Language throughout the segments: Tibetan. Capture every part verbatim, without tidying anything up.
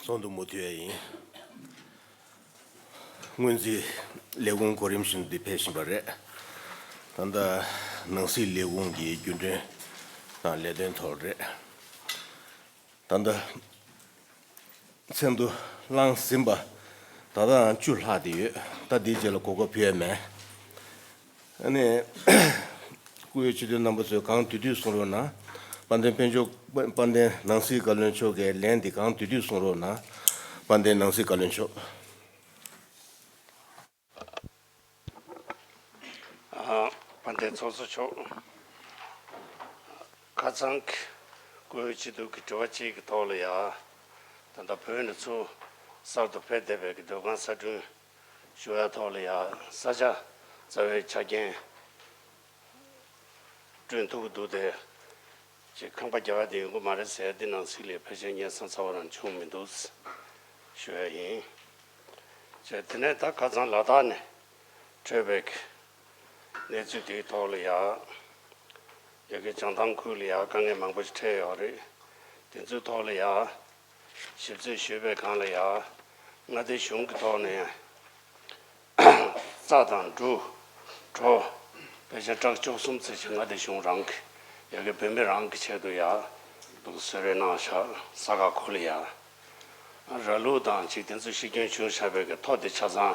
ཚོགས་འདུ་མུ་མཐུད་ཡིན། སྔོན་རྩིས་ལས་ཁུངས་གོ་རིམ་བཞིན་འདི་ཕེབས་བཞིན་པ་རེད། ད་ལྟ་ནང་སྲིད་ལས་ཁུངས་ཀྱི་རྒྱུན་གྲོན་དང་ལས་དོན་ཐོག་རེད། ད་ལྟ་མཚན་ཐོ་བླངས་ཟིན་པ་ད་ལྟའང་བཅུ་ལྷག་དེ་ཡོད། ད་འདིའི་རྗེས་ལ་གོ་སྐབས་ཕུལ་ཡ་མེད། ཨ་ནི། སྐུ་ཡོད་སྤྱི་འཐུས་རྣམ་པ་ཚོས་གང་འདོད་དུས་གསུང་རོགས་གནང་། དཔལ་ལྡན་དཔལ་འབྱོར། དཔལ་ལྡན་ནང་སྲིད་བཀའ་བློན་མཆོག་གིས་ལན་འདི་གང་འདོད་དུས་གསུང་རོགས་གནང་། དཔལ་ལྡན་ནང་སྲིད་བཀའ་བློན་མཆོག་ཨ། དཔལ་ལྡན་ཚོགས་གཙོ་མཆོག་ཁ་སང་གི་སྐུ་ཡོད་སྤྱི་འཐུས་ཀྱི་དྲི་བ་གཅིག་གི་ཐོག་ལ་ཡ། ད་ལྟ་བོད་ནས་ཚུར་གསར་དུ་ཕེབས་བསྡད་པའི་གི་སྡོད་ཁང་གསར་སྐྲུན་ཞུ་ཡ་ཐོག་ལ་ཡ། ས་ཆ་རྩ་བའི་ཆ་རྐྱེན་བསྐྲུན་ཐུབ་ཀྱི་འདུག་སྟེ། ཅིག་ཁང་པ་རྒྱག་ཡ་དེ་ཡོང་གི་མ་རེད་ཟེར་ཡ་འདི་ནང་སྲིད་ལས་ཕལ་ཆེར་སྙན་སེང་རྩ་བ་རང་བྱུང་མི་འདུག་ཞུ་ཡ་ཡིན། ཅེས་དེ་ནས་ད་ཁ་སང་ལ་དྭགས་ནས་འཕྲོས་པའི་གནས་ཚུལ་དེའི་ཐོག་ལ་ཡ། ཡ་གི་བྱང་ཐང་ཁུལ་ལ་ཡ་དཀའ་ངལ་མང་པོ་ཞིག་འཕྲད་ཡོད་རེད། དེ་ཚོའི་ཐོག་ལ་ཡ། ཞིབ་རྩད་ཞུས་པའི་སྒང་ལ་ཡ། མངའ་སྡེ་གཞུང་གི་ཐོག་ནས་རྩྭ་དང་འབྲུ། གྲོ། པེ་ཤ་ཊག་བཅུ་གསུམ་ཙམ་ཞིག་མངའ་སྡེ་གཞུང་རང་གི་ཡ་གི་བོད་མི་རང་གི་ཆེད་དུ་ཡ། འདུག་གསོལ་རས་གནང་བཞག་ས་ག་གོ་ལ་ཡ། ར་ལུག་དང་ཅིག་དེ་ཚོ་ཤི་སྐྱོན་བྱུང་བཞག་པའི་གི་ཐོ་དེ་ཆ་ཚང་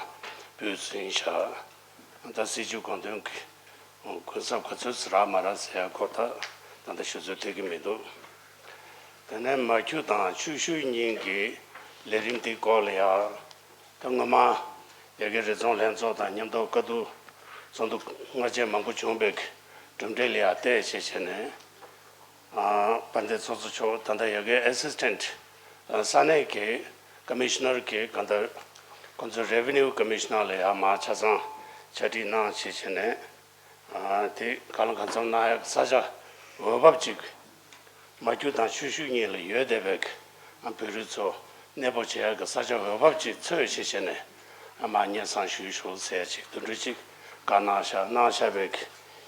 ཕུལ་ཟིན་བཞག་ད་སྲིད་ཇུས་གོ་དོན་གྱི་གུན་གསབ་ག་ཚོད་རག་མ་རག་ཟེར་ཡ་སྐོར་ད་ད་ལྟ་ཞུ་ཚོད་ཐེབས་ཀྱི་མི་འདུག་དེ་ནས་མ་ཁྱུ་དང་ཆུ་ཤུར་གཉིས་ཀྱི་ལས་རིམ་དེའི་སྐོར་ལ་ཡ། ད་སྔོན་མ་ཡ་གི་རི་རྫོང་ལྷན་ཚོགས་དང་མཉམ་དུ་བཀའ་བསྡུར་ཚོགས་འདུ་སྔ་རྗེས་མང་པོ་བྱུང་བའི་གི་གྲུབ་འབྲས་ལ་ཡ་བལྟས་བྱས་བྱས་ནས། ཨ། དཔལ་ལྡན་ཚོགས་གཙོ་མཆོག་ད་ལྟ་ཡ་གི་ཨེ་སི་སི་ཊེན་ཊི་ས་གནས་ཀྱི་ཀོ་མི་ཤི་ནར་གྱི་གང་ལྟར་ཁོང་ཚོའི་རེ་བེ་ནིའུ་ཀོ་མི་ཤི་ནར་ལ་ཡང་མར་ཆ་ཚང་ཕྱག་བྲིས་གནང་བྱས་བྱས་ནས། ཨ། དེ་གང་ལ་གང་འཚམ་གནང་ཡག་ས་ཆ་འོས་འབབ་ཅིག་མ་གྱུར་དང་ཆུ་ཤུར་གཉིས་ལ་ཡོད་བསྡད་པའི་ཨ། བོད་རིགས་ཚོ་གནས་སྤོ་བྱེད་ཡག་གི་ས་ཆ་འོས་འབབ་ཅིག་འཚོལ་བྱས་བྱས་ནས། ཨ། མར་སྙན་སེང་ཞུས་ཤོག་ཟེར་ཅིག་དེ་འདྲ་ཅིག་བཀའ་གནང་བཞག་གནང་བཞག་པའི་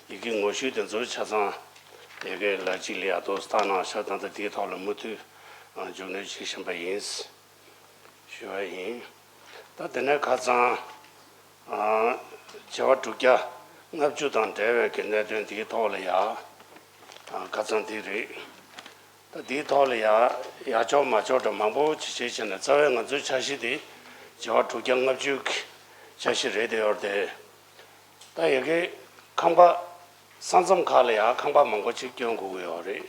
ཡི་གེ་ངོ་བཤུས་དེ་ཚོ་ཆ་ཚང་ཡ་གི་ལག་གཅིག་ལ་ཡ་ཏོག་ཙམ་བཏང་གནང་བཞག་ད་ལྟ་དེའི་ཐོག་ལ་མུ་མཐུད་ཨ། མཇུག་གནོན་བྱེད་བཞིན་པ་ཡིན། ཞུ་བ་ཡིན། ད་དེ་ནས་ཁ་སང་། ཨ། བྱེ་བ་དྲུག་བརྒྱ་ལྔ་བཅུ་དང་འབྲེལ་བའི་གི་གནད་དོན་འདིའི་ཐོག་ལ་ཡ། ཨ། ཁ་སང་འདི་རེད། ད་འདིའི་ཐོག་ལ་ཡ། ཡག་ཕྱོགས་མ་ཕྱོགས་འདྲ་མང་པོ་ཅིག་བྱས་བྱས་ནས་རྩ་བའི་ང་ཚོའི་འཆར་གཞི་འདི་བྱེ་བ་དྲུག་བརྒྱ་ལྔ་བཅུ་གི་འཆར་གཞི་རེད་དེ་ཡོད་དེ། ད་ཡ་གི་ཁང་པ་ས་མཚམས་ཁག་ལ་ཡང་ཁང་པ་མང་པོ་ཅིག་སྐྱོན་དགོས་ཀྱི་ཡོད་རེད།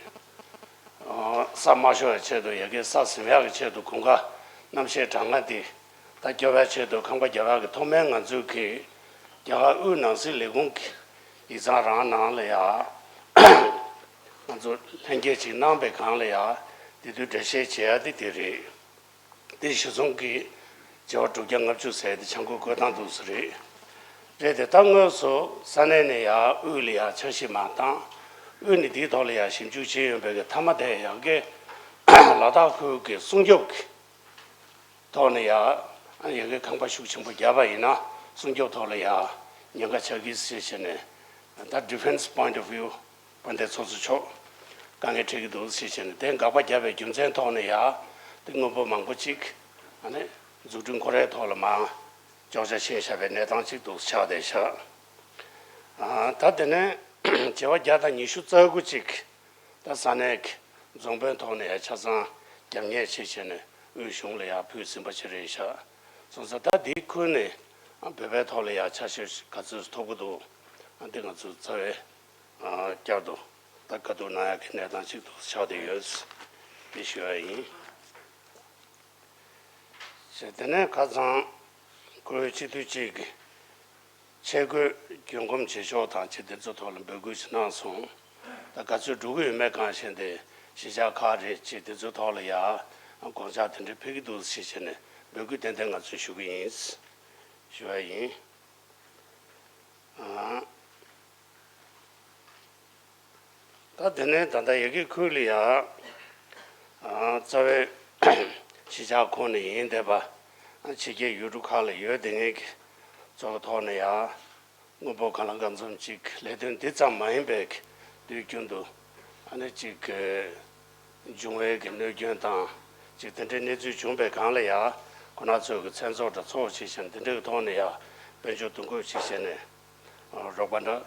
ཨ། ས་མ་ཤོར་བའི་ཆེད་དུ་ཡ་གི་ས་ཟིན་ཡག་གི་ཆེད་དུ་གོང་ཁ་གནམ་གཤིས་གྲང་ངར་འདི་ད་སྐྱོབ་པའི་ཆེད་དུ་ཁང་པ་རྒྱབ་ཡག་གི་ཐོག་མའི་ང་ཚོས་ཀྱི་རྒྱ་གར་དབུས་ནང་སྲིད་ལས་ཁུངས་ཀྱི་ཡིག་ཚང་རང་ནང་ལ་ཡང་ང་ཚོ་ལྷན་རྒྱས་ཅིག་གནང་པའི་སྒང་ལ་ཡང་དེ་དུས་འགྲེལ་བཤད་བྱེད་ཡག་དེ་དེ་རེད། དེ་གཞི་བཟུང་གི་བྱེ་བ་དྲུག་བརྒྱ་ལྔ་བཅུ་ཟེར་དེ་ཆང་ཁུ་བཀོད་སྟངས་འདུག་ས་རེད། རེད་དེ་ད་དངོས་སུ་ས་གནས་ནས་ཡར་དབུས་ལ་ཡར་འཆར་གཞི་མར་བཏང་། དབུས་ནས་དེའི་ཐོག་ལ་ཡར་ཞིབ་འཇུག་བྱས་ཡོད་པའི་གི་མཐའ་མ་དེ་ཡང་གི་ལ་དྭགས་ཁུལ་གྱི་སྲུང་སྐྱོབ་ཀྱི་ཐོག་ནས་ཡར་ཡང་གི་ཁང་པ་ཤུགས་ཆེན་པོ་བརྒྱབ་པ་ཡིན་ན་སྲུང་སྐྱོབ་ཐོག་ལ་ཡར་ཉེན་ཁ་ཆགས་ཀྱི་ཟེར་བྱས་ནས་ད་defense point of view དཔལ་ལྡན་ཚོགས་གཙོ་མཆོག་དཀའ་ངལ་འཕྲད་ཀྱི་འདུག་ཟེར་བྱས་ནས་དེ་དགག་པ་བརྒྱབ་པའི་རྒྱུ་མཚན་ཐོག་ནས་ཡང་དེ་དངོས་པོ་མང་པོ་ཅིག་ཨ་ནི་འཛུགས་སྐྲུན་ཁོ་རའི་ཐོག་ལ་མར་གཅོག་ཆ་ཕྱིན་བཞག་པའི་གནས་སྟངས་ཅིག་འདུག་ཆགས་བསྡད་བཞག་ཨ། ད་དེ་ནས་བྱེ་བ་བརྒྱ་དང་ཉི་ཤུ་རྩ་དགུ་ཅིག་ད་ས་གནས་ཀྱི་རྫོང་དཔོན་ཐོག་ནས་ཡང་ཆ་ཚང་རྒྱབ་གཉེར་བྱེད་བྱས་ནས་དབུས་གཞུང་ལ་ཡང་ཕུལ་ཟིན་པ་ཅིག་རེད་བཞག་སོང་ཙང་ད་དེའི་ཁུལ་ནས་བོད་པའི་ཐོག་ལ་ཡང་ཆ་ཤས་ག་ཚོད་ཐོབ་ཀྱི་འདུག་ཨ། འདི་ང་ཚོ་རྩ་བའི་ཨ། བསྐྱར་དུ་ད་བཀའ་བསྡུར་གནང་ཡག་གི་གནས་སྟངས་ཅིག་ཏུ་ཆགས་བསྡད་ཡོད། དེ་ཞུ་བ་ཡིན། ཞེས་དེ་ནས་ཁ་སང་ཁོའི་སྤྱི་འཐུས་གཅིག་གིས་ཆས་གོས་གྱོན་གོམས་བྱེད་ཕྱོགས་དང་ཅིག་དེ་ཚོ་ཐོག་ལ་འབོད་སྐུལ་ཞིག་གནང་སོང་། ད་ག་ཚོད་འགྲོ་གི་ཡོད་མེད་གང་ཤེས་ཏེ་གཞིས་ཆགས་ཁག་རེད་ཅེས་དེ་ཚོའི་ཐོག་ལ་ཡང་དགོངས་འཆར་དེ་འདྲ་ཕེབས་ཀྱི་འདུག་ཟེར་བྱས་ནས་འབོད་སྐུལ་ཏན་ཏན་ང་ཚོས་ཞུ་གི་ཡིན། ཞུ་བ་ཡིན། ཨ། ད་དེ་ནས་ད་ལྟ་ཡ་གི་ཁུལ་ལ་ཡ། ཨ། རྩ་བའི་གཞིས་ཆགས་ཁོངས་ནས་ཡིན་བསྡད་པ། ཨ། ཕྱི་རྒྱལ་ཡུལ་གྲུ་ཁག་ལ་ཡོད་བསྡད་མཁན་གྱི་ཚོ་ཐོག་ནས་ཡ། དངོས་པོ་གང་ལ་གང་འཚམ་ཅིག་ལས་དོན་འདི་ཙམ་མ་ཡིན་པའི་དུས་རྒྱུན་དུ་ཨ་ནི་ཅིག་འབྱུང་བའི་གི་གནོད་སྐྱོན་དང་ ཅིག་དེ་འདྲའི་གནས་ཚུལ་བྱུང་པའི་སྒང་ལ་ཡང་ཁོ་རང་ཚོའི་གི་མཚན་ཚོགས་འདྲ་ཚོགས་བྱས་བྱས་ནས་དེ་འདྲའི་གི་ཐོག་ནས་ཡང་དཔལ་འབྱོར་གཏོང་སྒོ་བྱས་བྱས་ནས་རོགས་པ་འདྲ་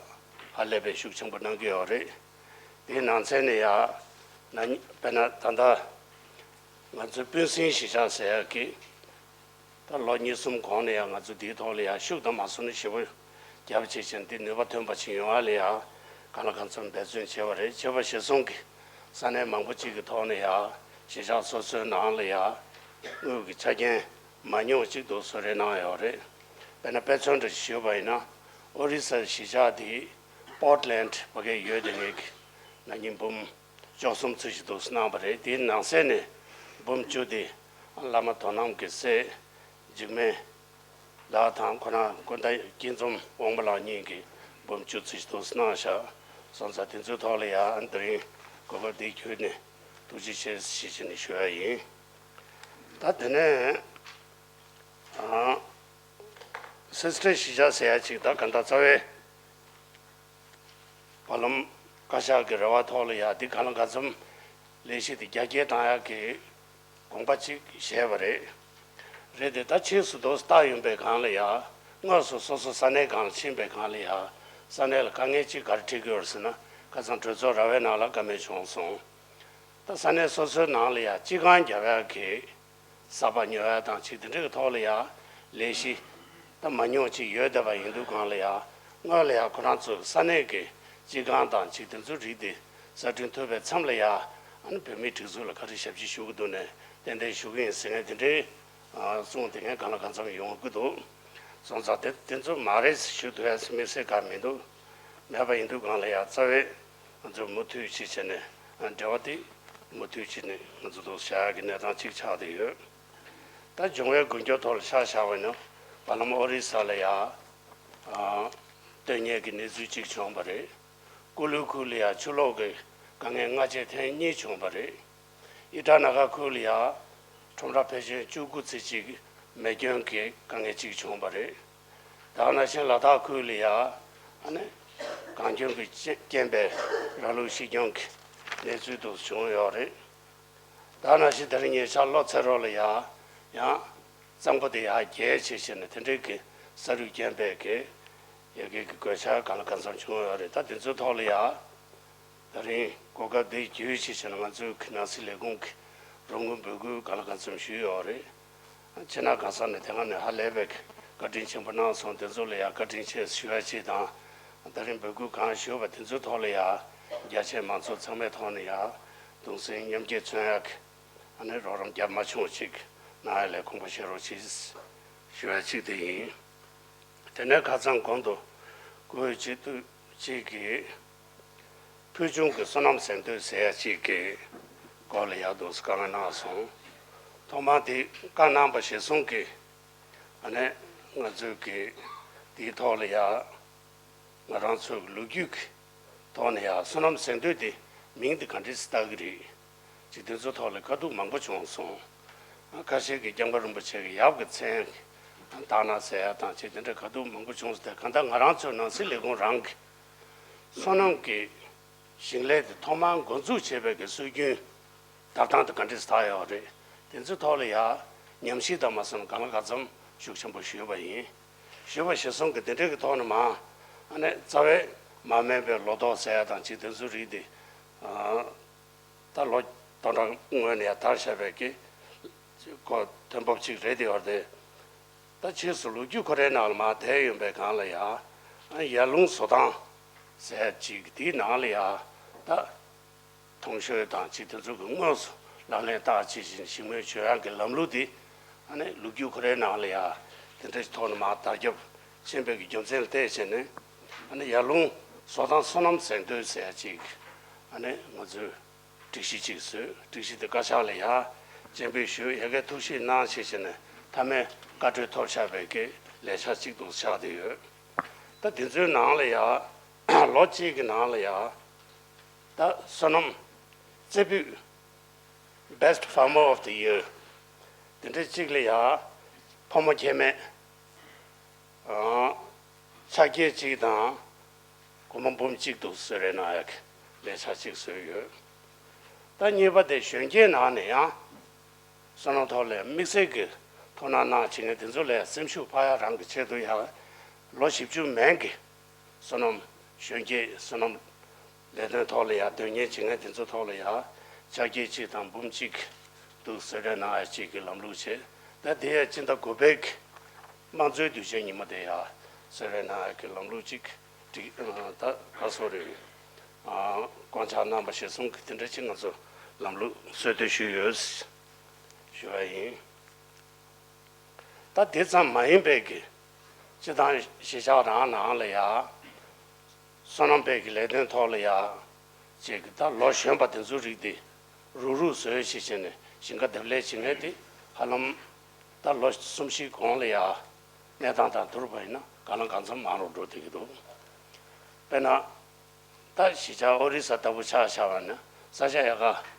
ཧ་ལས་པའི་ཤུགས་ཆེན་པོ་གནང་གི་ཡོད་རེད། དེའི་ནང་ཚན་ནས་ཡང་ན་དཔེར་ན་ད་ལྟ་ང་ཚོའི་སྤུན་སྲིང་གཞིས་ཆགས་ཟེར་ཡག་གི་ད་ལོ་གཉིས་གསུམ་གོང་ནས་ཡང་ང་ཚོ་འདིའི་ཐོག་ལ་ཡང་ཤུགས་དང་མ་སོང་ན་ཞེ་པོ་རྒྱབ་བྱས་བྱས་འདི་ནུས་པ་ཐོན་པ་ཞིག་ཡོང་བ་ལ་ཡང་གང་ལ་གང་འཚམ་འབད་བརྩོན་བྱས་པ་རེད། བྱས་པ་གཞིར་བཟུང་གི་ས་གནས་མང་པོ་ཅིག་གི་ཐོག་ནས་ཡང་གཞིས་ཆགས་སོ་སོའི་ནང་ལ་ཡང་དངུལ་གྱི་ཆ་རྐྱེན་མ་ཉུང་ཅིག་ཏུ་གསོལ་རས་གནང་ཡོད་རེད། དཔེར་ན་དཔེ་མཚོན་འདྲ་ཞིག་ཞུས་པ་ཡིན་ན་ཨོ་རི་ས་གཞིས་ཆགས་འདི་པོར་ཊི་ལེན་ཌི་ཕ་གིར་ཡོད་དེ་ངེད་ཀྱི་ན་ནིང་འབུམ་བཅུ་གསུམ་ཚོས་ཤིག་འདུག་གནང་བ་རེད། དེའི་ནང་གསེས་ནས་འབུམ་བཅུ་དེ་བླ་མ་དོ་རྣམ་གྱི་སྲས་འཇིགས་མེད་ལགས་དང་ཁོ་རང་སྐུ་ཟླ་སྐྱིད་འཛོམས་དབང་མོ་ལགས་གཉིས་ཀྱིས་འབུམ་བཅུ་ཚོས་ཤིག་འདུག་གནང་བཞག་སོང་ཙང་དེ་ཚོའི་ཐོག་ལ་ཡང་དེ་རིང་གོ་སྐབས་འདི་བརྒྱུད་ནས་ཐུགས་རྗེ་ཆེ་ཞེས་བྱས་ནས་ཞུ་ཡ་ཡིན། ད་དེ་ནས་སིས་ཊར་གཞིས་ཆགས་ཟེར་ཡ་ཅིག་ད་ག་འདྲ་རྩ་བའི་བར་ལམ་བཀའ་ཤག་གི་རེ་བ་ཐོག་ལ་ཡ་འདི་གང་ལ་གང་འཚམ་ལས་གཞི་འདི་རྒྱ་སྐྱེད་བཏང་ཡག་གི་དགོངས་པ་ཅིག་བཞེས་པ་རེད། རེད་དེ་ད་ཕྱིས་སུ་དོ་བལྟ་ཡོང་པའི་སྒང་ལ་ཡ་དངོས་སུ་སོ་སོ་ས་གནས་སྒང་ལ་ཕྱིན་པའི་སྒང་ལ་ཡ་ས་གནས་ལ་དཀའ་ངལ་ཅིག་ག་རེ་འཕྲད་ཀྱི་ཡོད་རེད་ཟེར་ན་ཁ་སང་གྲོས་ཚོགས་ར་བའི་ནང་ལ་བཀའ་མོལ་བྱུང་སོང་། ད་ས་གནས་སོ་སོའི་ནང་ལ་ཡ་སྤྱི་ཁང་རྒྱབ་ཡག་གི་ས་པ་ཉོ་ཡ་དང་ཅིག་དེ་འདྲ་གི་ཐོག་ལ་ཡ་ལས་གཞི་ད་མ་ཉུང་ཅིག་ཡོད་བསྡད་པ་ཡིན་དུས་སྒང་ལ་ཡ་སྔོན་ལ་ཡ་ཁོ་རང་ཚོ་ས་གནས་ཀྱི་སྤྱི་ཁང་དང་ཅིག་དེ་ཚོའི་རིགས་དེ་གསར་སྐྲུན་ཐུབ་པའི་མཚམས་ལ་ཡ་ཨ་ནི་བོད་མིའི་སྒྲིག་འཛུགས་ལ་ག་རེ་ཞབས་ཕྱི་ཞུ་གི་འདུག་ནས་ཏན་ཏན་ཞུ་གི་ཡིན་ཟེར་མཁན་དེ་འདྲའི་གསུང་དེ་ངས་གང་ལ་གང་འཚམ་ཡོང་གི་འདུག་སོང་ཙང་དེ་དེ་ཚོ་མ་རེད་ཞུ་ཐུབ་ཡ་དམིགས་བསལ་གང་མི་འདུག་མེད་པ་ཡིན་དུས་སྒང་ལ་ཡ་རྩ་བའི་ང་ཚོ་མུ་མཐུད་ཅིག་བྱས་ནས་འབྲེལ་བ་དེ་མུ་མཐུད་བྱས་ནས་ང་ཚོ་འདུག་བྱ་ཡག་གི་གནས་སྟངས་གཅིག་ཆགས་བསྡད་ཡོད། ད་འབྱུང་བའི་འགུལ་སྐྱོད་ཐོག་ལ་ཆ་བཞག་པ་ཡིན་ན་བར་ལམ་ཨོ་རི་ས་ལ་ཡ་ཨ་སྟོན་ཉེས་ཀྱི་གནས་ཚུལ་གཅིག་བྱུང་བ་རེད། ཀུ་ལུ་ཁུལ་ལ་ཡ་ཆུ་ལོག་གི་དཀའ་ངལ་སྔ་རྗེས་ཐེངས་གཉིས་བྱུང་བ་རེད། ཨི་ཊ་ན་ག་ཁུལ་ལ་ཡ་ཁྲོམ་ར་ཕལ་ཆེར་བཅུ་དགུ་ཚེ་གཅིག་མེ་སྐྱོན་གྱི་དཀའ་ངལ་གཅིག་བྱུང་བ་རེད། ད་ག་ནང་བཞིན་ལ་དྭགས་ཁུལ་ལ་ཡ་ཨ་ནི་གངས་སྐྱོན་གྱི་རྐྱེན་པས་ར་ལུག་ཤི་སྐྱོན་གྱི་གནས་ཚུལ་དུ་བྱུང་ཡོད་རེད། ད་ག་ནང་བཞིན་དེ་རིང་ཉེ་ཆར་ལྷོ་ཚེ་རོགས་ལ་ཡ་ཡང་གཙང་པོ་དེ་ཡ་རྒྱས་བྱས་བྱས་ནས་དེ་འདྲའི་གི་ས་རུད་རྐྱེན་པས་གི་ཡ་གི་གི་གོད་ཆག་གང་ལ་གང་འཚམ་བྱུང་ཡོད་རེད། ད་དེ་ཚོའི་ཐོག་ལ་ཡ་ད་རིང་གོ་སྐབས་འདི་བརྒྱུད་བྱས་བྱས་ནས་ང་ཚོའི་གི་ནང་སྲིད་ལས་ཁུངས་ཀྱི་རོགས་དངུལ་འབོད་སྐུལ་གང་ལ་གང་འཚམ་ཞུས་ཡོད་རེད། ཕྱི་ནང་གང་ས་ནས་དེ་སྔ་ནས་ཧ་ལས་པའི་བཀའ་དྲིན་ཆེན་པོ་གནང་སོང་། དེ་ཚོ་ལ་ཡང་བཀའ་དྲིན་ཆེ་ཞུ་ཡ་ཆེད་དང་། ད་རིང་འབོད་སྐུལ་གང་ཞུས་པ་དེ་ཚོའི་ཐོག་ལ་ཡང་རྒྱ་ཆེ་མང་ཚོགས་ཚང་མའི་ཐོག་ནས་ཡང་གདུང་སེམས་མཉམ་སྐྱེད་མཚོན་ཡག་གི་ཨ་ནི་རོགས་རམ་རྒྱ་མ་ཆུང་ཅིག་གནང་ཡ་ལ་དགོངས་པ་བཞེས་རོགས་གྱིས་ཞུ་ཡ་གཅིག་དེ་ཡིན། དེ་ནས་ཁ་སང་གོང་དུ་བཀུར་འོས་སྤྱི་འཐུས་གཅིག་གིས། ཕུལ་བྱུང་གི་སོ་ནམ་གཟེངས་བསྟོད་ཟེར་ཡ་གཅིག་གི་སྐོར་ལ་ཡག་འདུག་བཀའ་མོལ་གནང་སོང་། ཐོག་མར་དེ་བཀའ་གནང་པ་གཞིར་བཟུང་གི་ཨ་ནི་ང་ཚོས་ཀྱི་དེའི་ཐོག་ལ་ཡག་ང་རང་ཚོའི་ལོ་རྒྱུས་ཀྱི་ཐོག་ནས་ཡག་སོ་ནམ་གཟེངས་བསྟོད་དེ་མིང་དེ་ག་འདྲས་སེ་བཏགས་ཀྱི་རེད། ཅིག་དེ་ཚོ་ཐོག་ལ་དཀའ་སྡུག་མང་པོ་བྱུང་སོང་། ཁ་ཤས་ཀྱིས་སྐྱབས་མགོན་རིན་པོ་ཆེ་གི་ཡབ་ཀྱི་མཚན་བཏགས་ན་ཟེར་ཡ་དང་ཅིག་དེ་འདྲ་དཀའ་སྡུག་མང་པོ་བྱུང་སོང་། དེ་གང་ལྟར་ང་རང་ཚོའི་ནང་སྲིད་ལས་ཁུངས་རང་གི་སོ་ནམ་གྱི་ཞིང་ལས་དེ་ཐོག་མར་འགོ་འཛུགས་བྱས་པའི་གི་སྲོལ་རྒྱུན་བསྟར་སྟངས་དེ་ག་འདྲས་སེ་བཏགས་ཡོད་རེད། དེ་ཚོའི་ཐོག་ལ་ཡ་ཉམས་ཞིབ་དང་མ་སོན་གང་ལ་གང་འཚམ་ཤུགས་ཆེན་པོ་ཞུས་པ་ཡིན། ཞུས་པ་གཞིར་བཟུང་གི་དེ་འདྲའི་གི་ཐོག་ནས་མ་ཨ་ནི་རྩ་བའི་མ་སྨད་པའི་ལོ་ཏོག་ཟེར་ཡ་དང་ཅིག་དེ་ཚོའི་རིགས་དེ། ད་ལོ་སྟོང་ཕྲག་སྔོན་ནས་ཡར་དར་བཞག་པའི་གི་ཁོ་ཐོན་འབབ་ཅིག་རེད་དེ་ཡོད་རེད། ད་ཕྱིས་སུ་ལོ་རྒྱུས་ཁོ་རའི་ནང་ལ་མར་བསྡད་ཡོང་པའི་སྒང་ལ་ཡ་ཡར་ཀླུང་བཟོ་སྟངས་ཟེར་ཅིག་དེའི་ནང་ལ་ཡ་ད་མཐོང་ཤོས་དང་ཅིག་དེ་ཚོ་གི་དངོས་སུ་ལག་ལེན་བསྟར་བྱེད་བཞིན་ཞིང་སྨོན་བྱོས་ཡག་གི་ལམ་ལུགས་དེ་ཨ་ནི་ལོ་རྒྱུས་ཁོ་རའི་ནང་ལ་ཡ་དེ་འདྲ་ཞིག་ཐོག་ནས་མར་དར་ཁྱབ་ཕྱིན་པའི་གི་རྒྱུ་མཚན་ལ་བལྟས་བྱས་ནས་ཨ་ནི་ཡར་ཀླུང་བཟོ་སྟངས་སོ་ནམ་གཟེངས་བསྟོད་ཟེར་ཡ་ཅིག་ཨ་ནི་ང་ཚོས་སྒྲིག་གཞི་གཅིག་བཟོས། སྒྲིག་གཞི་དེ་བཀའ་ཤག་ལ་ཡ་སྤྱན་འབུལ་ཞུས། ཡ་གིར་ཐུགས་ཞིབ་གནང་བྱས་བྱས་ནས་མཐའ་མའི་བཀའ་འཁྲོལ་ཐོབ་བཞག་པའི་གི་ལས་འཆར་གཅིག་ཏུ་ཆགས་བསྡད་ཡོད། ད་དེ་ཚོའི་ནང་ལ་ཡ་ལོ་གཅིག་གི་ནང་ལ་ཡ་ད་སོ་ནམ་རྩེ་ཕུད་Best Farmer of the Year དེ་འདྲ་གཅིག་ལ་ཡ་ཕོ་མོ་ཁྱད་མེད། ཆ་རྐྱེན་གཅིག་དང་སྒོར་མོ་འབུམ་གཅིག་ཏུ་གསོལ་རས་གནང་ཡག་གི་ལས་འཆར་གཅིག་བཟོས་ཡོད། ད་གཉིས་པ་དེ་གཞོན་སྐྱེས་ནང་ནས་ཡང་ བསོད་ནམས་ཐོག་ལ་དམིགས་བསལ་གྱི་ཐུགས་སྣང་གནང་བྱེད་མཁན་དེ་ཚོ་ལ་སེམས་ཤུགས་འཕར་ཡག་རང་གི་ཆེད་དུ་ཡང་ལོ་བཞི་བཅུ་མན་གྱི་བསོད་ནམས་གཞོན་སྐྱེས་བསོད་ནམས་ལས་དོན་ཐོག་ལ་ཡང་དོན་གཉེར་བྱེད་མཁན་དེ་ཚོ་ཐོག་ལ་ཡང་ཕྱག་འཁྱེར་གཅིག་དང་འབུམ་གཅིག་འདུག་གསོལ་རས་གནང་ཡག་ཅིག་གི་ལམ་ལུགས་བྱས། ད་དེ་ཡང་སྤྱི་ཟླ་དགུ་པའི་གི་དམངས་གཙོའི་དུས་ཆེན་ཉིན་མོ་དེ་ཡང་གསོལ་རས་གནང་ཡག་གི་ལམ་ལུགས་ཅིག་སྒྲིག་ད་ག་སོ་རེད། བསྐོང་འཆར་གནང་བ་གཞིར་བཟུང་གི་དེ་འདྲ་ཅིག་ང་ཚོ་ལམ་ལུགས་སྲོལ་གཏོད་ཞུས་ཡོད། ཞུ་བ་ཡིན། ད་དེ་ཙམ་མ་ཡིན་པའི་གི་སྤྱི་བཏང་གཞིས་ཆགས་རང་ནང་ལ་ཡ། བསོད་ནམས་དཔལ་གྱི་ལས་དོན་ཐོག་ལ་ཡ། ཅིག་ད་ལོ་གཞོན་པ་དེ་ཚོའི་རིགས་དེ་རུག་རུག་བཟོས་བྱས་བྱས་ནས་ཞིང་ཁ་འདེབས་ལས་བྱེད་མཁན་དེ་ཧ་ལམ་ད་ལོ་གསུམ་བཞིའི་གོང་ལ་ཡ། གནས་སྟངས་དང་བསྡུར་བ་ཡིན་ན་གང་ལ་གང་འཚམ་མང་རུ་འགྲོ་བསྡད་ཀྱི་འདུག་དཔེར་ན། ད་གཞིས་ཆགས་ཨོ་རི་ས་ལྟ་བུ་ཆ་བཞག་པ་ན་ས་ཆ་ཡག་ག་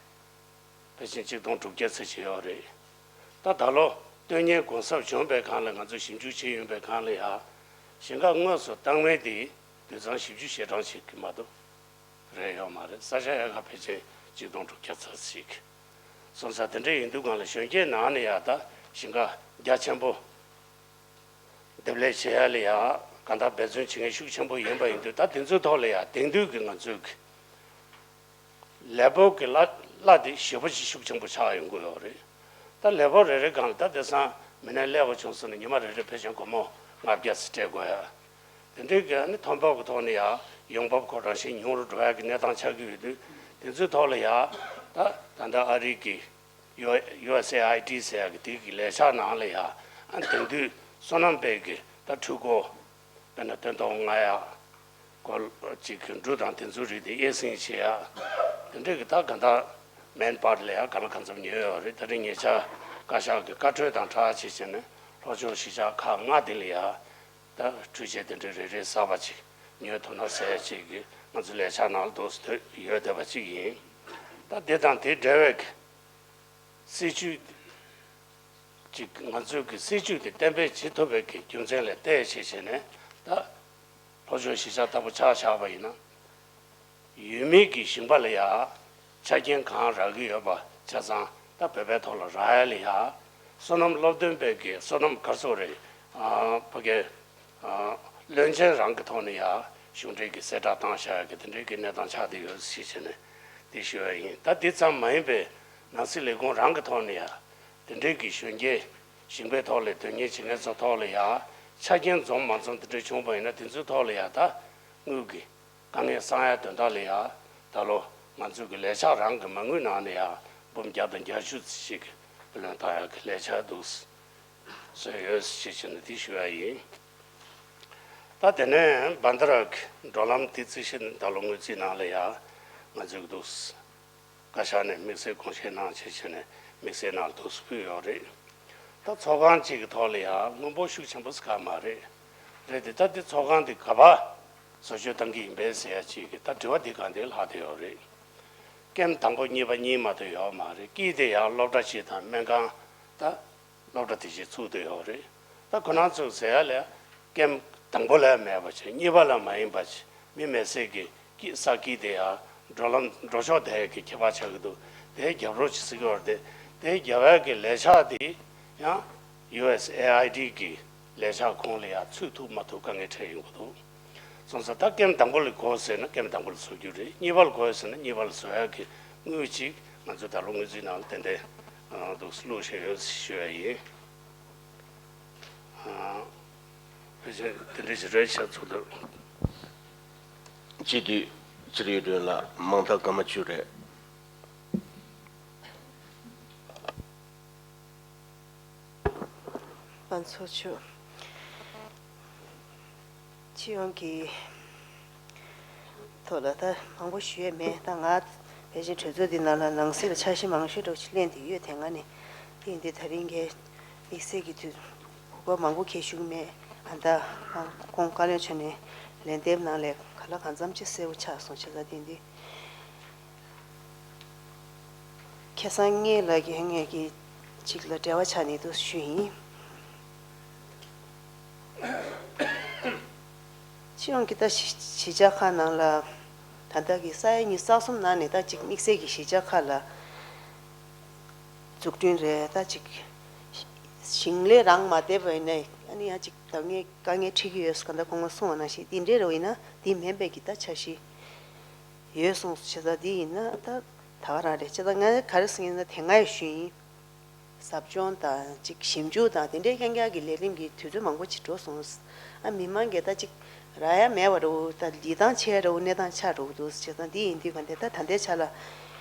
ཕལ་ཆེར་ཆིག་སྟོང་དྲུག་བརྒྱ་ཙམ་ཅིག་ཡོད་རེད། ད་ད་ལོ་སྟོན་ཉའི་གུང་གསབ་བྱུང་བའི་སྒང་ལ་ང་ཚོ་ཞིབ་འཇུག་བྱས་ཡོང་པའི་སྒང་ལ་ཡ། ཞིང་ཁ་དངོས་སུ་བཏང་མིན་དེ་དུད་ཚང་བཞི་བཅུ་ཞེ་གྲངས་ཤིག་གི་མ་གཏོགས་རེད་ཡོད་མ་རེད། ས་ཆ་ཡག་ག་ཕལ་ཆེར་ཆིག་སྟོང་དྲུག་བརྒྱ་ཙམ་ཞིག་སོང་ཙང་དེ་འདྲ་ཡིན་དུས་སྒང་ལ་གཞོན་སྐྱེས་ནང་ནས་ཡ་ད་ཞིང་ཁ་རྒྱ་ཆེན་པོ། འདེབས་ལས་བྱེད་ཡ་ལ་ཡ་གང་ལྟར་འབད་བརྩོན་བྱེད་མཁན་ཤུགས་ཆེན་པོ་ཡིན་པ་ཡིན་དུས། ད་དེ་ཚོའི་ཐོག་ལ་ཡ་དེང་དུས་ཀྱི་ང་ཚོའི་གི་ལས་སྤོབས་ཀྱི་གླ་གླ་དེ་ཞེ་པོ་ཅིག་ཤུགས་ཆེན་པོ་ཆགས་ཡོང་གི་ཡོད་རེད། ད་ལས་སྤོབས་རེ་རེ་སྒང་ལ་ད་དེང་སང་མི་སྣ་སླེབས་པ་བྱུང་སོང་ན་ཉི་མ་རེ་རེ་ཕལ་ཆེར་སྒོར་མོ་ལྔ་བརྒྱ་ཙམ་སྤྲད་དགོས་ཡ། དེ་འདྲའི་གི་ཨ་ནི་ཐོན་འབབ་ཀྱི་ཐོག་ནས་ཡ་ཡོང་འབབ་ཁོ་རང་བཞིན་ཉུང་རུ་འགྲོ་ཡ་གི་གནས་སྟངས་ཆགས་ཀྱི་ཡོད་དུས། དེ་ཚོའི་ཐོག་ལ་ཡ་ད་ད་ལྟ་ཨ་རི་གི་ཡུ་ཡུ་ཨེས་ཨེ་ཨའི་ཌི་ཟེར་ཡག་གི་དེ་གི་ལས་འཆར་ནང་ལ་ཡ། ཨ་དེང་དུས་བསོད་ནམས་དཔལ་གྱི་ད་འཕྲུལ་འཁོར་དཔེར་ན་སྟོན་ཐོག་ལྔ་ཡ་སྐོར་གཅིག་གི་འབྲུ་དང་དེ་ཚོའི་རིགས་དེ་དབྱེ་གསེང་བྱེད་ཡ། དེ་འདྲའི་གི་ད་ག་ད་མེན་པཱ་ཝར་ལ་ཡ་གང་ལ་གང་འཚམ་ཉོས་ཡོད་རེད། ད་རིང་ཉེ་ཆར་བཀའ་ཤག་གི་བཀའ་འཁྲོལ་དང་སྦྲགས་བྱས་བྱས་ནས་ལྷོ་ཕྱོགས་གཞིས་ཆགས་ཁག་ལྔ་དེ་ལ་ཡ། ད་འཕྲུལ་ཆས་དེ་འདྲའི་རེ་རེ་གསར་པ་ཅིག་ཉོས་ཐུབ་ན་ཟེར་ཅིག་གི་ང་ཚོ་ལས་འཆར་ནང་ལ་འདུག་སེ་ཡོད་བསྡད་པ་ཅིག་ཡིན། ད་དེ་དང་དེ་འབྲེལ་བའི་གི་སྲིད་ཇུས་ཅིག་ང་ཚོའི་གི་སྲིད་ཇུས་དེ་གཏན་འབེབས་བྱེད་ཐུབ་པའི་གི་རྒྱུ་མཚན་ལ་བལྟས་བྱས་བྱས་ནས། ད་ལྷོ་ཕྱོགས་གཞིས་ཆགས་ལྟ་བུ་ཆ་བཞག་པ་ཡིན་ན། ཡུལ་མི་གི་ཞིང་པ་ལ་ཡ་ཆ་རྐྱེན་གང་རག་གི་ཡོད་པ་ཆ་ཚང་ད་བོད་པའི་ཐོག་ལ་རག་ཡ་ལ་ཡ། བསོད་ནམས་སློབ་སྟོན་པའི་གི་བསོད་ནམས་ག་རེ་ཟེར་དགོས་རེད། ཨ་ཕ་གི་ཨ་བློན་ཆེན་རང་གི་ཐོག་ནས་ཡ་གཞུང་འབྲེལ་གྱི་གསལ་བསྒྲགས་བཏང་བཞག་ཡ་གི་དེ་འདྲའི་གི་གནས་སྟངས་ཆགས་བསྡད་ཡོད་ཞེས་བྱས་ནས་དེ་ཞུ་བ་ཡིན། ད་དེ་ཙམ་མ་ཡིན་པའི་ནང་སྲིད་ལས་ཁུངས་རང་གི་ཐོག་ནས་ཡ་དེ་འདྲའི་གི་གཞོན་སྐྱེས་ཞིང་པའི་ཐོག་ལ་དོན་གཉེར་བྱེད་མཁན་ཚོ་ཐོག་ལ་ཡ་ཆ་རྐྱེན་འཛོམས་མ་འཛོམས་དེ་འདྲ་བྱུང་བ་ཡིན་ན་དེ་ཚོའི་ཐོག་ལ་ཡ་ད་དངུལ་གྱི་དཀའ་ངལ་སེལ་ཡ་དོན་དག་ལ་ཡ། ད་ལོ་ང་ཚོ་གི་ལས་འཆར་རང་གི་མ་དངུལ་ནང་ནས་ཡ་འབུམ་བརྒྱ་དང་བརྒྱད་ཅུ་ཙམ་ཞིག་ལོན་བཏང་ཡ་གི་ལས་འཆར་འདུག་བཟོས་ཡོད་ཞེས་བྱས་ནས་དེ་ཞུ་ཡ་ཡིན། ད་དེ་ནས་བན་ད་ར་གི་འགྲོ་ལམ་དེ་རྩིས་ཞིབ་ད་ལོ་དངུལ་རྩིས་ནང་ལ་ཡ་ང་ཚོ་གི་འདུག་བཀའ་ཤག་ནས་དམིགས་བསལ་དགོངས་བཞེས་གནང་བྱས་བྱས་ནས་དམིགས་བསལ་ནང་ལ་འདུག་སེ་ཕུལ་ཡོད་རེད། ད་ཚོགས་ཁང་གཅིག་གི་ཐོག་ལ་ཡང་དངུལ་འབོར་ཤུགས་ཆེན་པོ་ཟེར་ག་མ་རེད། རེད་དེ་ད་འདི་ཚོགས་ཁང་འདི་ག་པར་བཟོ་བཅོས་གཏང་གི་ཡིན་པས་ཟེར་ཡ་གཅིག་གི་ད་དྲི་བ་འདི་གང་དེ་ལྷག་བསྡད་ཡོད་རེད། ཀེམ་དང་པོ་གཉིས་པ་གཉིས་མ་གཏོགས་ཡོད་མ་རེད། དཀྱིལ་དེ་ཡང་སློབ་གྲྭ་ཞིག་དང་སྨན་ཁང་ད། སློབ་གྲྭ་དེ་བཞིན་ཚུགས་བསྡད་ཡོད་རེད། ད་ཁོ་རང་ཚོས་ཟེར་ཡ་ལ་ཀེམ་དང་པོ་ལ་མེད་པ་བྱས། གཉིས་པ་ལ་མ་ཡིན་པ་བྱས། མི་མེད་སའི་གི་དཀྱིལ་ས་དཀྱིལ་དེ་ཡང་འགྲོ་ལམ་འགྲོ་ཕྱོགས་དེ་གི་ཁྱད་པར་ཆགས་ཀྱི་འདུག་དེ་རྒྱབ་རོགས་ཅིག་ཟེར་གྱི་ཡོད་རེད་དེ། དེ་རྒྱབ་ཡ་གི་ལས་འཆར་དེ་ཡང་ཡུ་ཨེས་ཨེ་ཨའི་ཌི་གི་ལས་འཆར་ཁོངས་ལ་ཡང་ཚུད་ཐུབ་མ་ཐུབ་དཀའ་ངལ་འཕྲད་ཡོང་གི་འདུག་སོང་ཙང་ད་ཀེམ་དང་པོ་ལ་དགོས་ཟེར་ན་ཀེམ་དང་པོ་ལ་བཟོ་རྒྱུ་རེད། གཉིས་པ་ལ་དགོས་ཟེར་ན་གཉིས་པ་ལ་བཟོ་ཡག་གི་དངུལ་ཅིག་ང་ཚོས་ད་ལོ་དངུལ་རྩིས་ནང་ལ་ཏན་ཏན་འདུག་བླུགས་བཞིན་ཡོད་ཞུ་ཡ་ཡིན། ཨ་ཕལ་ཆེར་དེ་འདྲ་ཞིག་རེད་ཤག་ཚོགས་འདུ། སྤྱི་འཐུས་ཚུར་ཡོད་དོན་ལ་མང་ཐག་སྐར་མ་བཅུ་རེད། པ་ཚོ་ཆུ། སྤྱི་ཡོངས་ཀྱི་ཐོག་ལ་ད་མང་པོ་ཞུ་ཡས་མེད། ད་ང་ཕལ་ཆེར་གྲོས་ཚོགས་འདི་ནང་ལ་ནང་སྲིད་ལ་འཆར་གཞི་མང་ཤོས་འདྲ་པོ་ཅིག་གླེང་བསྡད་ཡོད། དེ་སྔ་ནས་དེ་ཡིན་དུས་ད་རིང་གི་དམིགས་བསལ་གྱི་དུས་གོ་སྐབས་མང་པོ་ཁྱེར་ཞུ་གི་མེད། ཨ་ད་ཁོང་བཀའ་བློན་མཆོག་ནས་ལན་འདེབས་གནང་ལས་ག་ལ་གང་འཚམ་ཅིག་གསལ་པོ་ཆགས་སོང་། བྱས་ཙང་དེ་ཡིན་དུས། ཁ་སང་ངའི་ལག་གི་ངས་ཀྱི་ཅིག་ལ་འབྲེལ་བ་ཆགས་ནས་འདུག་ཞུ་ཡིན། སྤྱི་ཡོངས་ཀྱི་ད་གཞིས་གཞིས་ཆགས་ཁག་ནང་ལ་ད་ལྟ་གི་ས་ཡ་ཉི་ཤུ་རྩ་གསུམ་ནང་ནས་ད་ཅིག་དམིགས་བསལ་གྱི་གཞིས་ཆགས་ཁག་ལ་ འཛུགས་སྐྲུན་རེད། ད་ཅིག་ཞིང་ལས་རང་མ་བསྡད་པ་ཡིན་ན་ཨ་ནི་ཡང་ཅིག་ད་ངས་དཀའ་ངལ་འཕྲད་ཀྱི་ཡོད་ཟེར་ག་ད་ཁོང་ལ་གསུངས་པ་ནང་བཞིན་འདི་འདྲའི་རེ་བ་ཡིན་ན་འདི་མིན་པའི་གི་ད་འཆར་གཞི་ཡོད་གསུངས་བྱས་ཙང་འདི་ཡིན་ན་ད་ད་ག་རང་རེད། བྱས་ཙང་ང་ག་རེ་ཟེར་ཡིན་ན་དེ་སྔ་ཡི་ཞུ་ཡིན། ཟབ་སྦྱོང་དང་ཅིག་ཞིབ་འཇུག་དང་དེ་འདྲའི་རྐྱང་རྐྱང་གི་ལས་རིམ་གྱི་དུས་ཚོད་མང་པོ་ཅིག་འགྲོ་སོང་། ཨ་མི་མང་གིས་ད་ཅིག་རག་ཡ་མེད་པ་རེད་འོ། ད་ལི་ཐང་ཆད་རེད་འོ། གནས་སྟངས་ཆགས་རེད་འོ་འདུག་བྱས་ཙང་འདི་ཡིན་དུས་ག་འདི་ད་ད་ལྟའི་ཆ་ལ་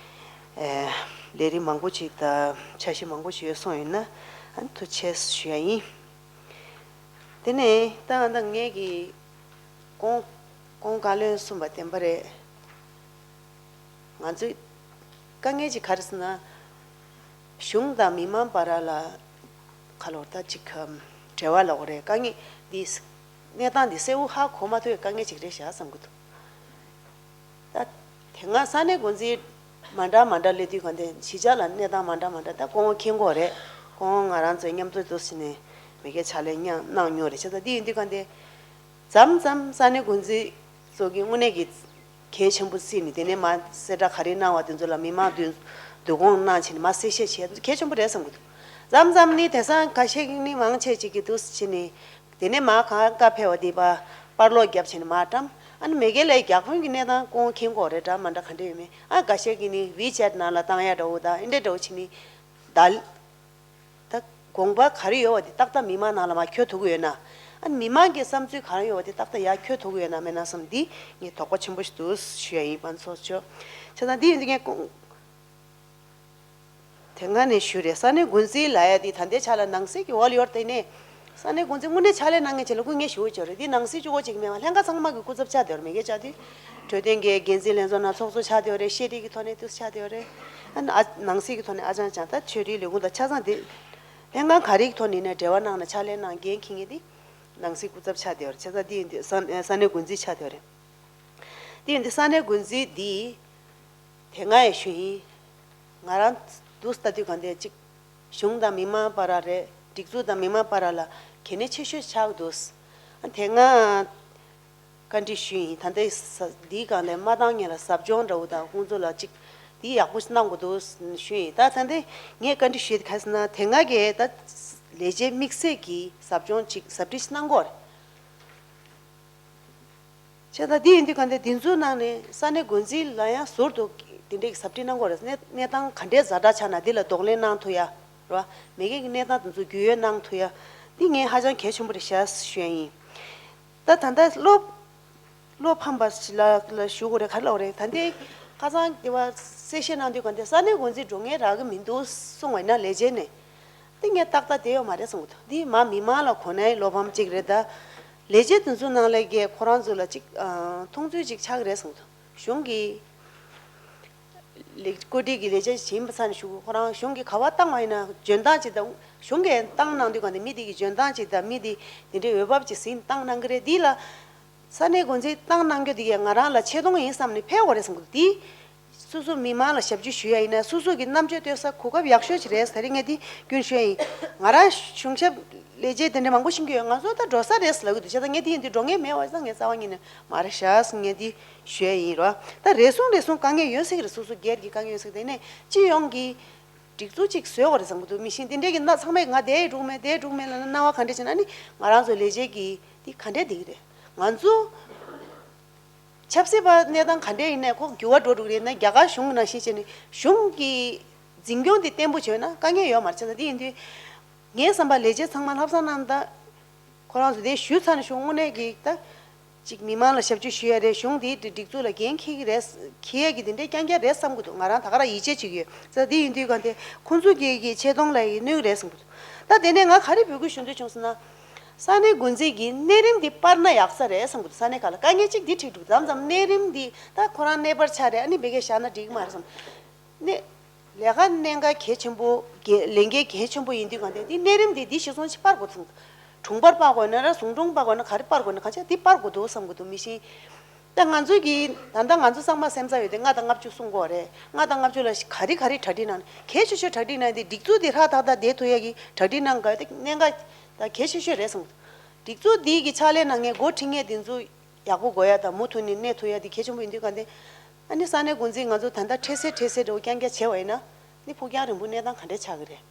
ཨེ་ལས་རིམ་མང་པོ་ཅིག་དང་འཆར་གཞི་མང་པོ་ཅིག་ཡོད་སོང་ཡིན་ན་ཨ་ཐུགས་རྗེ་ཆེ་ཞུ་ཡ་ཡིན། དེ་ནས་ད་ད་ངས་ཀྱི་གོང་གོང་བཀའ་བློན་གསུངས་པ་བདེན་པ་རེད། ང་ཚོའི་དཀའ་ངལ་ཅིག་ག་རེ་ཟེར་ན། གཞུང་དང་མི་མང་བར་ལ་ཁ་ལོ་ད་ཅིག་གམ་འབྲེལ་བ་ལོག་རེད། དཀའ་ངལ་འདི་གནས་སྟངས་འདི་གསལ་བོ་ཧ་གོ་མ་ཐུབ་པའི་དཀའ་ངལ་ཅིག་རེད་ཤག་བསམ་གི་འདུག་ད་དེ་སྔ་ས་གནས་འགོ་འཛིན་མ་འདྲ་མ་འདྲ་སླེབས་དུས་གང་དེ་གཞིས་ཆགས་ལ་གནས་སྟངས་མ་འདྲ་མ་འདྲ་ད་ཁོང་མཁྱེན་གོ་རེད། ཁོང་ང་རང་ཚོའི་མཉམ་དུ་འདུག་ཟིན་ནས་མི་སྒེར་ཕྱག་ལས་གནང་མྱོང་རེད། བྱས་ཙང་འདི་ཡིན་དུས་གང་དེ། མཚམས་མཚམས་ས་གནས་འགོ་འཛིན་ཚོ་གི་དངོས་གནས་ཀྱི་གལ་ཆེན་པོ་བརྩིས་ནས་དེ་ནས་མ་གསལ་བསྒྲགས་ག་རེ་གནང་བ་དེ་ཚོ་ལ་མི་མང་བསྡུ་བསྡུ་སྐོང་གནང་བྱས་ནས་མ་གསལ་བཤད་བྱས་གལ་ཆེན་པོ་རེད་བསམ་གི་འདུག་མཚམས་མཚམས་ནི་དེང་སང་ཁ་ཤས་ནི་མང་ཆེ་ཅིག་གིས་འདུག་སེ་བྱས་ནས་དེ་ནས་མ་གང་བཀའ་ཕེབས་པ་དེ་པ་པར་སློག་བརྒྱབ་བྱས་ནས་མ་བཀྲམ། ཨ་ནི་མི་སྒེར་ལ་རྒྱག་ཕུན་གྱི་གནས་སྟངས་ཁོང་མཁྱེན་གོ་རེད། འདྲ་མ་འདྲ་ག་འདྲ་ཡོད་མེད། ཨ་འགའ་ཤས་ཀྱིས་ནི་ཝི་ཆེ་ཊི་ནང་ལ་བཏང་ཡ་འདྲ་བོ་དང་ཨེ་འདྲ་འདྲ་བོ་བྱས་ནས་ད། ད་དགོངས་པ་ག་རེ་ཡོད་པ་དེ་ཏག་ཏག་མི་མང་ནང་ལ་མར་འཁྱོལ་ཐུབ་ཀྱི་ཡོད་ན། ཨ་ནི་མི་མང་གི་བསམ་ཚུལ་ག་རེ་ཡོད་པ་དེ་ཏག་ཏག་ཡར་འཁྱོལ་ཐུབ་ཀྱི་ཡོད་ན་མེད་ན་བསམ་འདི་ངས་དོགས་པ་ཆེན་པོ་ཞིག་འདུག་ཞུ་ཡ་ཡིན། པ་ཚོ་ཆོ། བྱས་ཙང་འདི་ཡིན་དུས་ངས་ཀོང་དེ་སྔ་ནས་ཞུས་རེད། ས་གནས་འགོ་འཛིན་ལབ་ཡ་དེ་ད་ལྟའི་ཆ་ལ་ནང་སྲིད་ཀྱི་འོག་ལ་ཡོད་དེ་ནས་ས་གནས་འགོ་འཛིན་དངོས་གནས་ཕྱག་ལས་གནང་མཁན་བྱས་ལ་སྐུ་ངལ་ཞེ་པོ་ཅིག་ཡོད་རེད། འདི་ནང་སྲིད་གཅིག་པོ་ཅིག་མེད་པ་ལྷན་ཁག་ཚང་མ་གི་སྐུ་ཚབ་ཆགས་བསྡད་ཡོད་རེད། མི་སྒེར་ཆགས་དུས་འཕྲོད་བསྟེན་གྱི་འགན་འཛིན་ལྷན་ཚོགས་ནང་ཚོགས་གཙོ་ཆགས་བསྡད་ཡོད་རེད། ཤེས་རིག་གི་ཐོག་ནས་དུས་ཆགས་བསྡད་ཡོད་རེད། ཨ་ནི་ཨ་ནང་སྲིད་ཀྱི་ཐོག་ནས་ཨ་ཅང་ཅང་ད་ཆོས་རིག་ལས་ཁུངས་དང་ཆ་ཚང་དེ་ལྷན་ཁང་ག་རེ་གི་ཐོག་ནས་ཡིན་ན་འབྲེལ་བ་གནང་ན་ཕྱག་ལས་གནང་འགན་འཁྱེར་མཁན་དེ་ནང་སྲིད་སྐུ་ཚབ་ཆགས་བསྡད་ཡོད་རེད། བྱས་ཙང་དེ་ཡིན་དུས་ས་ས་གནས་འགོ་འཛིན་ཆགས་བསྡད་ཡོད་རེད། དེ་ཡིན་དུས་ས་གནས་འགོ་འཛིན་འདི་དེ་སྔ་ཡང་ཞུས་ཡིན། ང་རང་འདུག་ལྟ་དུས་གང་དེ་གཅིག་གཞུང་དང་མི་མང་བར་རེད། སྒྲིག་འཛུགས་དང་མི་མང་བར་ལ་གལ་གནད་ཆེ་ཤོས་ཆགས་འདུག་དེ་སྔ་བཀའ་འདྲི་ཞུས་ཡིན། ད་ལྟའི་ས་འདིའི་སྒང་ལ་མ་བཏང་སྔོན་ལ་ཟབ་སྦྱོང་འདྲ་བོ་དང་ཁོང་ཚོ་ལ་གཅིག་འདི་ཡག་པོ་གནང་དགོས་འདུག་ཞུས་ཡིན། ད་ད་ལྟའི་ངས་བཀའ་འདྲི་ཞུས་དེ་ག་ཟེར་ན་དེ་སྔ་གི་ད་ལས་བྱེད་དམིགས་བསལ་གྱི་ཟབ་སྦྱོང་གཅིག་ཟབ་ཁྲིད་གནང་དགོས་རེད། བྱས་ཙང་འདི་ཡིན་དུས་ག་འདི་འདི་ཚོའི་ནང་ནས་ས་གནས་འགོ་འཛིན་ལ་ཡང་ཟུར་དུ་དེ་འདྲའི་ཟབ་ཁྲིད་གནང་དགོས་རེད། གནས་གནས་སྟངས་ག་འདྲའི་ཛ་དྲག་ཆགས་ན་འདི་ལ་གདོང་ལེན་གནང་ཐུབ་ཡ་རེད་བ། མི་སྒེར་གྱི་གནས་སྟངས་དེ་ཚོ་རྒྱུས་ཡོད་གནང་ཐུབ་ཡ་འདི་ངས་ཧ་ཅང་གལ་ཆེན་པོ་རེད་ཤག་ཞུ་ཡ་ཡིན། ད་ད་ལྟ་བློ་བློ་ཕམ་པ་ཞིག་ལ་ལ་ཞུ་དགོས་རེད། ག་རེ་ལབ་དགོས་རེད། ད་འདི་ཁ་སང་དེ་བ་གསལ་བཤད་གནང་དུས་ག་འདི་ས་གནས་འགོ་འཛིན་འགྲོ་མཁན་རག་གི་མི་འདུག་གསུངས་པ་ཡིན་ན་ལས་བྱེད་ནས། འདི་ངས་ཏག་ཏག་བསྡད་ཡོད་མ་རེད་བསམ་གྱི་འདུག་འདི་མ་མི་མང་ལ་གོ་ནའི་བློ་ཕམ་གཅིག་རེད། ད་ལས་བྱེད་དེ་ཚོའི་ནང་ལ་གས་ཁོ་རང་ཚོ་ལ་གཅིག་ཨ་མཐོང་ཚུལ་གཅིག་ཆགས་ཀྱི་རེད་བསམ་གྱི་འདུག་གཞུང་གི་ལས་བཀོད་སྒྲིག་གི་ལས་བྱེད་ཡིན་པ་ཚ་ནས་ཞུ། ཁོ་རང་གཞུང་གི་ག་པར་བཏང་བ་ཡིན་ན་འཇོན་ཐང་གཅིག་དང་གཞུང་གིས་བཏང་གནང་དུས་ག་འདི་མི་དེ་གི་འཇོན་ཐང་གཅིག་དང་མི་དེ་དེ་འདྲའི་འོས་བབ་ཅིག་ཟིན་བཏང་གནང་གི་རེད། འདི་ལ་ས་གནས་འགོ་འཛིན་བཏང་གནང་རྒྱུ་དེ་གས་ང་རང་ལ་ཆེ་མཐོང་ཡིན་བསམ་ནས་ཕེབས་དགོས་རེད་བསམ་གྱི་འདུག་འདི་སོ་སོ་མི་མང་ལ་ཞབས་ཕྱི་ཞུ་ཡ་ཡིན་ན་སོ་སོ་གི་རྣམ་དཔྱོད་གཏོད་ས་གོ་སྐབས་ཡག་ཤོས་ཅིག་རེད། ད་རེས་ངས་འདི་སྐྱོན་ཞུ་ཡ་ཡིན། ང་རང་གཞུང་ཞབས་ལས་བྱེད་དེ་འདྲ་མང་པོ་ཤེས་ཀྱི་ཡོད། ང་ཚོ་ད་འགྲོ་ས་རེད་ལབ་ཀྱི་འདུག་བྱས་ཙང་ངས་འདི་ཡིན་དུས་འགྲོ་མཁན་མེད་པ་ཙང་ངས་རྩ་བ་ཉིད་ནས་མ་རེད་ཤག་ངས་འདི་ཞུ་ཡ་ཡིན་རོ། ད་རེ་ཟུང་རེ་ཟུང་དཀའ་ངལ་ཡོད་སྲིད་ཀྱི་རེད། སོ་སོ་སྒེར་གྱི་དཀའ་ངལ་ཡོད་སྲིད་ཀྱི་རེད། དེ་ནས་སྤྱི་ཡོངས་ཀྱི་སྒྲིག་འཛུགས་ཅིག་བཟོས་པ་རེད་བསམ་གྱི་འདུག་མི་ཤེས། དེ་འདྲས་ཀྱི་ན་ཚང་མས་ང་བསྡད་འགྲོ་མེད་བསྡད་འགྲོ་མེད་ལབ་ན་སྣང་བ་ག་འདྲས་བྱས་ན་ནི་ང་རང་ཚོ་ལས་བྱེད་ཀྱི་འདི་ག་འདྲས་བསྡད་ཀྱི་རེད། ང་ཚོ་ཆབ་སྲིད་པ་གནས་སྟངས་ག་འདྲས་ཡིན་ནའི་ཁོ་འགྱུར་བ་འགྲོ་འགྲོ་གི་རེད་ན་རྒྱ་གར་གཞུང་གི་ནང་བཞིན་བྱས་ནས་གཞུང་གི་འཛིན་སྐྱོང་འདི་བརྟན་པོ་བྱས་ན་དཀའ་ངལ་ཡོད་མ་རེད། བྱས་ཙང་འདི་ཡིན་དུས་ངའི་བསམ་པ་ལས་བྱེད་ཚང་མ་ལྷག་བསམ་རྣམ་དག་ཁོ་རང་ཚོ་དེ་ཞུས་ཚར་ནས་གཞུང་དངོས་གནས་ཀྱི་ད་ཅིག་མི་མང་ལ་ཞབས་ཕྱི་ཞུ་ཡ་རེད། གཞུང་དེའི་སྒྲིག་འཛུགས་ལ་འགན་འཁྱེར་གྱི་རེད། འཁྱེར་ཡ་གི་དེ་འདྲའི་རྐྱང་རྐྱང་རེད་བསམ་གྱི་འདུག་ང་རང་ད་ག་རང་ཡིད་ཆེས་བྱེད་ཀྱི་ཡོད། ཙང་དེ་ཡིན་དུས་གང་དེ་ཁོང་ཚོ་གི་གི་ཆེ་མཐོང་ལ་ཡི་གནོད་རེད་བསམ་གྱི་འདུག་ད་དེ་ནས་ང་ག་རེ་འབོད་སྐུལ་ཞུ་འདོད་བྱུང་ཟེར་ན། ས་གནས་འགོ་འཛིན་གྱི་གནས་རིམ་འདི་སྤར་ན་ཡག་ས་རེད་བསམ་གྱི་འདུག་ས་གནས་ཁག་ལ་དཀའ་ངལ་གཅིག་འདི་འཕྲད་འདུག་མཚམས་མཚམས་གནས་རིམ་འདི་ད་ཁོ་རང་གནས་སྤར་ཆགས་རེད། ཨ་ནི་བེ་གའི་བཞག་ན་འགྲིག་གི་མ་རེད་བསམ། གནས་ལས་ཀ་གནད་འགག་གལ་ཆེན་པོ་གལ་ལས་འགན་གལ་ཆེན་པོ་ཡིན་དུས་གང་དེ་འདི་གནས་རིམ་འདི་འདི་གཞིར་བཟུང་ཅིག་སྤར་དགོས་ཚང་། དྲུང་འཕར་སྤར་དགོས་ན་ར་ཟུང་དྲུང་སྤར་དགོས་ན་ག་རེ་སྤར་དགོས་ན་གང་ཆ་འདི་སྤར་དགོས་འདུག་བསམ་གྱི་འདུག་མི་ཤེས། ད་ང་ཚོ་གི་ད་ལྟ་ང་ཚོ་ཚང་མ་སེམས་འཚབ་ཡོད་དེ་ལྔ་དང་ལྔ་བཅུ་གསུང་དགོས་རེད། ལྔ་དང་ལྔ་བཅུ་ལ་ག་རེ་ག་རེ་གྲ་སྒྲིག་གནང་གལ་ཆེ་ཤོས་གྲ་སྒྲིག་གནང་དེ་སྒྲིག་འཛུགས་དེ་ཧྲ་ཐག་ཐག་བསྡད་ཐུབ་ཡ་གི་གྲ་སྒྲིག་གནང་དགོས་དེ་གནད་འགག་ད་གལ་ཆེ་ཤོས་རེད་བསམ་གྱི་འདུག་སྒྲིག་འཛུགས་འདི་གི་ཕྱག་ལས་གནང་མཁན་འགོ་ཁྲིད་མཁན་དེ་ཚོ་ཡག་པོ་དགོས་ཡ་དང་མུ་མཐུད་ནས་གནས་ཐུབ་ཡ་དེ་གལ་ཆེན་པོ་ཡིན་དུས་གང་དེ། ཨ་ནི་ས་གནས་འགོ་འཛིན་ང་ཚོ་ད་ལྟ་འཕྲལ་སེལ་འཕྲལ་སེལ་འདྲ་བོ་རྐྱང་རྐྱང་བྱས་པ་ཡིན་ན། ནི་ཕུགས་རྒྱང་རིང་པོའི་གནས་སྟངས་ག་འདྲས་ཆགས་ཀྱི་རེད།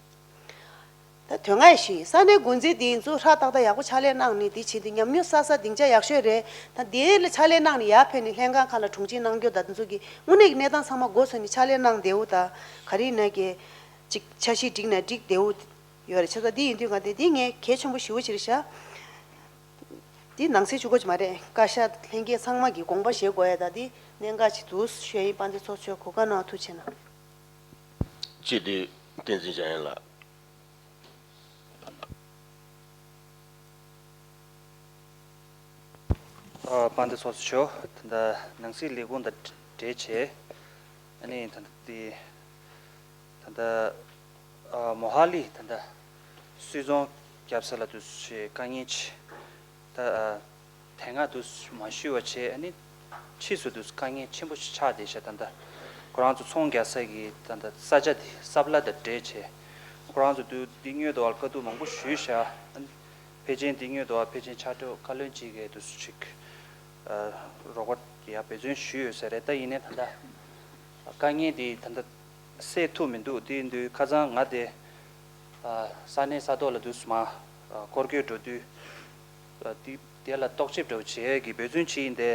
ད་དོན་ལྔ་ཞུས། ས་གནས་འགོ་འཛིན་དེ་ཚོ་ཧྲག་ཏག་ཏག་ཡག་པོ་ཕྱག་ལས་གནང་ནས་དེ་བྱེད་དུས་ཉམས་མྱོང་བསགས་ས་སྡིངས་ཆ་ཡག་ཤོས་རེད། ད་དེ་ལ་ཕྱག་ལས་གནང་ནས་ཡར་ཕེབས་ནས་ལྷན་ཁང་ཁག་ལ་དྲུང་ཆེ་གནང་རྒྱུ་དང་དེ་ཚོ་གི་དངོས་གནས་ཀྱི་གནས་སྟངས་ཚང་མ་མགོ་ཚོས་ནས་ཕྱག་ལས་གནང་བདེ་བོ་དང་ག་རེ་ཡིན་ན་གི་ཅིག་འཆར་གཞི་བསྒྲིགས་ན་འགྲིག་བདེ་བོ་ཡོད་རེད། བྱས་ཙང་དེ་ཡིན་དུས་ང་དེ་དེ་ངས་གལ་ཆེན་པོ་ཞེ་པོ་ཅིག་རེད་ཤག་དེ་ནང་གསེས་གཅིག་པོ་ཅིག་མ་རེད། བཀའ་ཤག་ལྷན་རྒྱས་ཚང་མ་གི་དགོངས་པ་བཞེས་དགོས་ཡ་ད་དེ་གནད་འགག་ཅིག་འདུག་ཞུ་ཡ་ཡིན། དཔལ་ལྡན་ཚོགས་གཙོ་གོ་སྐབས་གནང་བ་ཐུགས་རྗེ་གནང་། སྤྱི་འཐུས་བསྟན་འཛིན་འཇམ་དབྱངས་ལགས། ཨ། དཔལ་ལྡན་ཚོགས་གཙོ་མཆོག་ད་ལྟ་ནང་སྲིད་ལས་ཁུངས་དང་འབྲེལ་བྱས། ཨ་ནི་ད་ལྟ་དེ་ད་ལྟ་ཨ། མོ་ཧ་ལི་ད་ལྟ་སུད་ཚོང་རྒྱབ་ས་ལ་དུ་ཞེས་དཀའ་ངལ་ཆེ་ད། ཨ། དེ་སྔ་དུ་མ་ཞུས་པ་བྱས། ཨ་ནི་ཕྱིས་སུ་དུ་དཀའ་ངལ་ཆེན་པོ་ཞིག་ཆགས་བསྡད་ཤག་ད་ལྟ་ཁོ་རང་ཚོ་ཚོང་རྒྱག་ས་གི་ད་ལྟ་ས་ཆ་དེ་ས་བླ་དང་འབྲེལ་བྱས། ཁོ་རང་ཚོ་དུ་འདི་སྔོན་དུ་བར་དཀའ་སྡུག་མང་པོ་ཞུས་ཤག་ཨ་ནི་ཕལ་ཆེར་འདི་སྔོན་དུ་བར་ཕལ་ཆེར་ཕྱག་རོགས་བཀའ་བློན་གཅིག་གིས་དུ་ཅིག་ཨ། རོགས་པ་ཡར་འབད་བརྩོན་ཞུས་ཡོད་ས་རེད། ད་ཡིན་ནའི་ད་ལྟ་དཀའ་ངལ་དེ་ད་ལྟ་སེལ་ཐུབ་མི་འདུག་དེ་ཡིན་དུས་ཁ་སང་ང་དེ་ཨ། ས་གནས་ས་ཐོག་ལ་དུས་སུ་མ་ཨ། སྐོར་སྐྱོད་འགྲོ་དུས་ཨ། དེ་དེ་ལ་རྟོག་ཞིབ་འདྲ་བོ་བྱེད་ཀྱི་འབད་བརྩོན་བྱེད་ཡིན་ཏེ།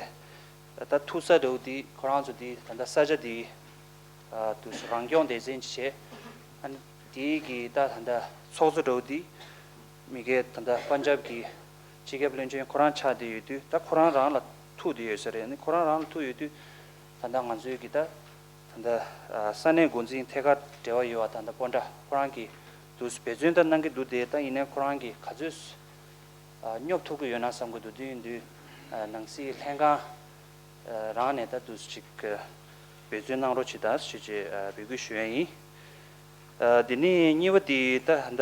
ད་ཐུག་ས་འདྲ་བོ་དེ་ཁོ་རང་ཚོ་དེ་ད་ལྟ་ས་ཆ་དེ་ཨ། དུས་སུ་རང་སྐྱོང་སྡེ་ཚན་བྱས། ཨ་ནི་དེའི་གི་ད་ད་ལྟ་ཚོགས་གཙོ་འདྲ་བོ་དེ་མི་སྒེར་ད་ལྟ་པན་ཇབ་གི་སྤྱི་ཁྱབ་བློན་ཆེན་ཁོ་རང་ཆགས་བསྡད་ཡོད་དུས། ད་ཁོ་རང་རང་ལ་ཐུག་བསྡད་ཡོད་ས་རེད། ཨ་ནི་ཁོ་རང་རང་ལ་ཐུག་ཡོད་དུས་ད་ལྟ་ང་ཚོའི་གི་ད་ད་ལྟ་ཨ། ས་གནས་འགོ་འཛིན་ཐད་ཀར་འབྲེལ་བ་ཡོད་པ་ད་ལྟ་སྤོན་ཊ་ཁོ་རང་གིས་དུས་སུ་འབད་བརྩོན་ད་གནང་གི་འདུག་དེ་ད་ཡིན་ནའི་ཁོ་རང་གིས་ག་ཚོད་ཨ། སྙོབ་ཐུབ་ཀྱི་ཡོད་ན་བསམ་གྱི་འདུག་དེ་ཡིན་དུས་ཨ། ནང་སྲིད་ལྷན་ཁང་ཨ། རང་ནས་ད་དུས་སུ་ཅིག་ཨ། འབད་བརྩོན་གནང་རོགས་བྱེད་དང་ཞེས་ཅེས་ཨ། འབོད་སྐུལ་ཞུ་ཡ་ཡིན། ཨ། དེ་ནས་གཉིས་པ་དེ་ད་ད་ཨམ།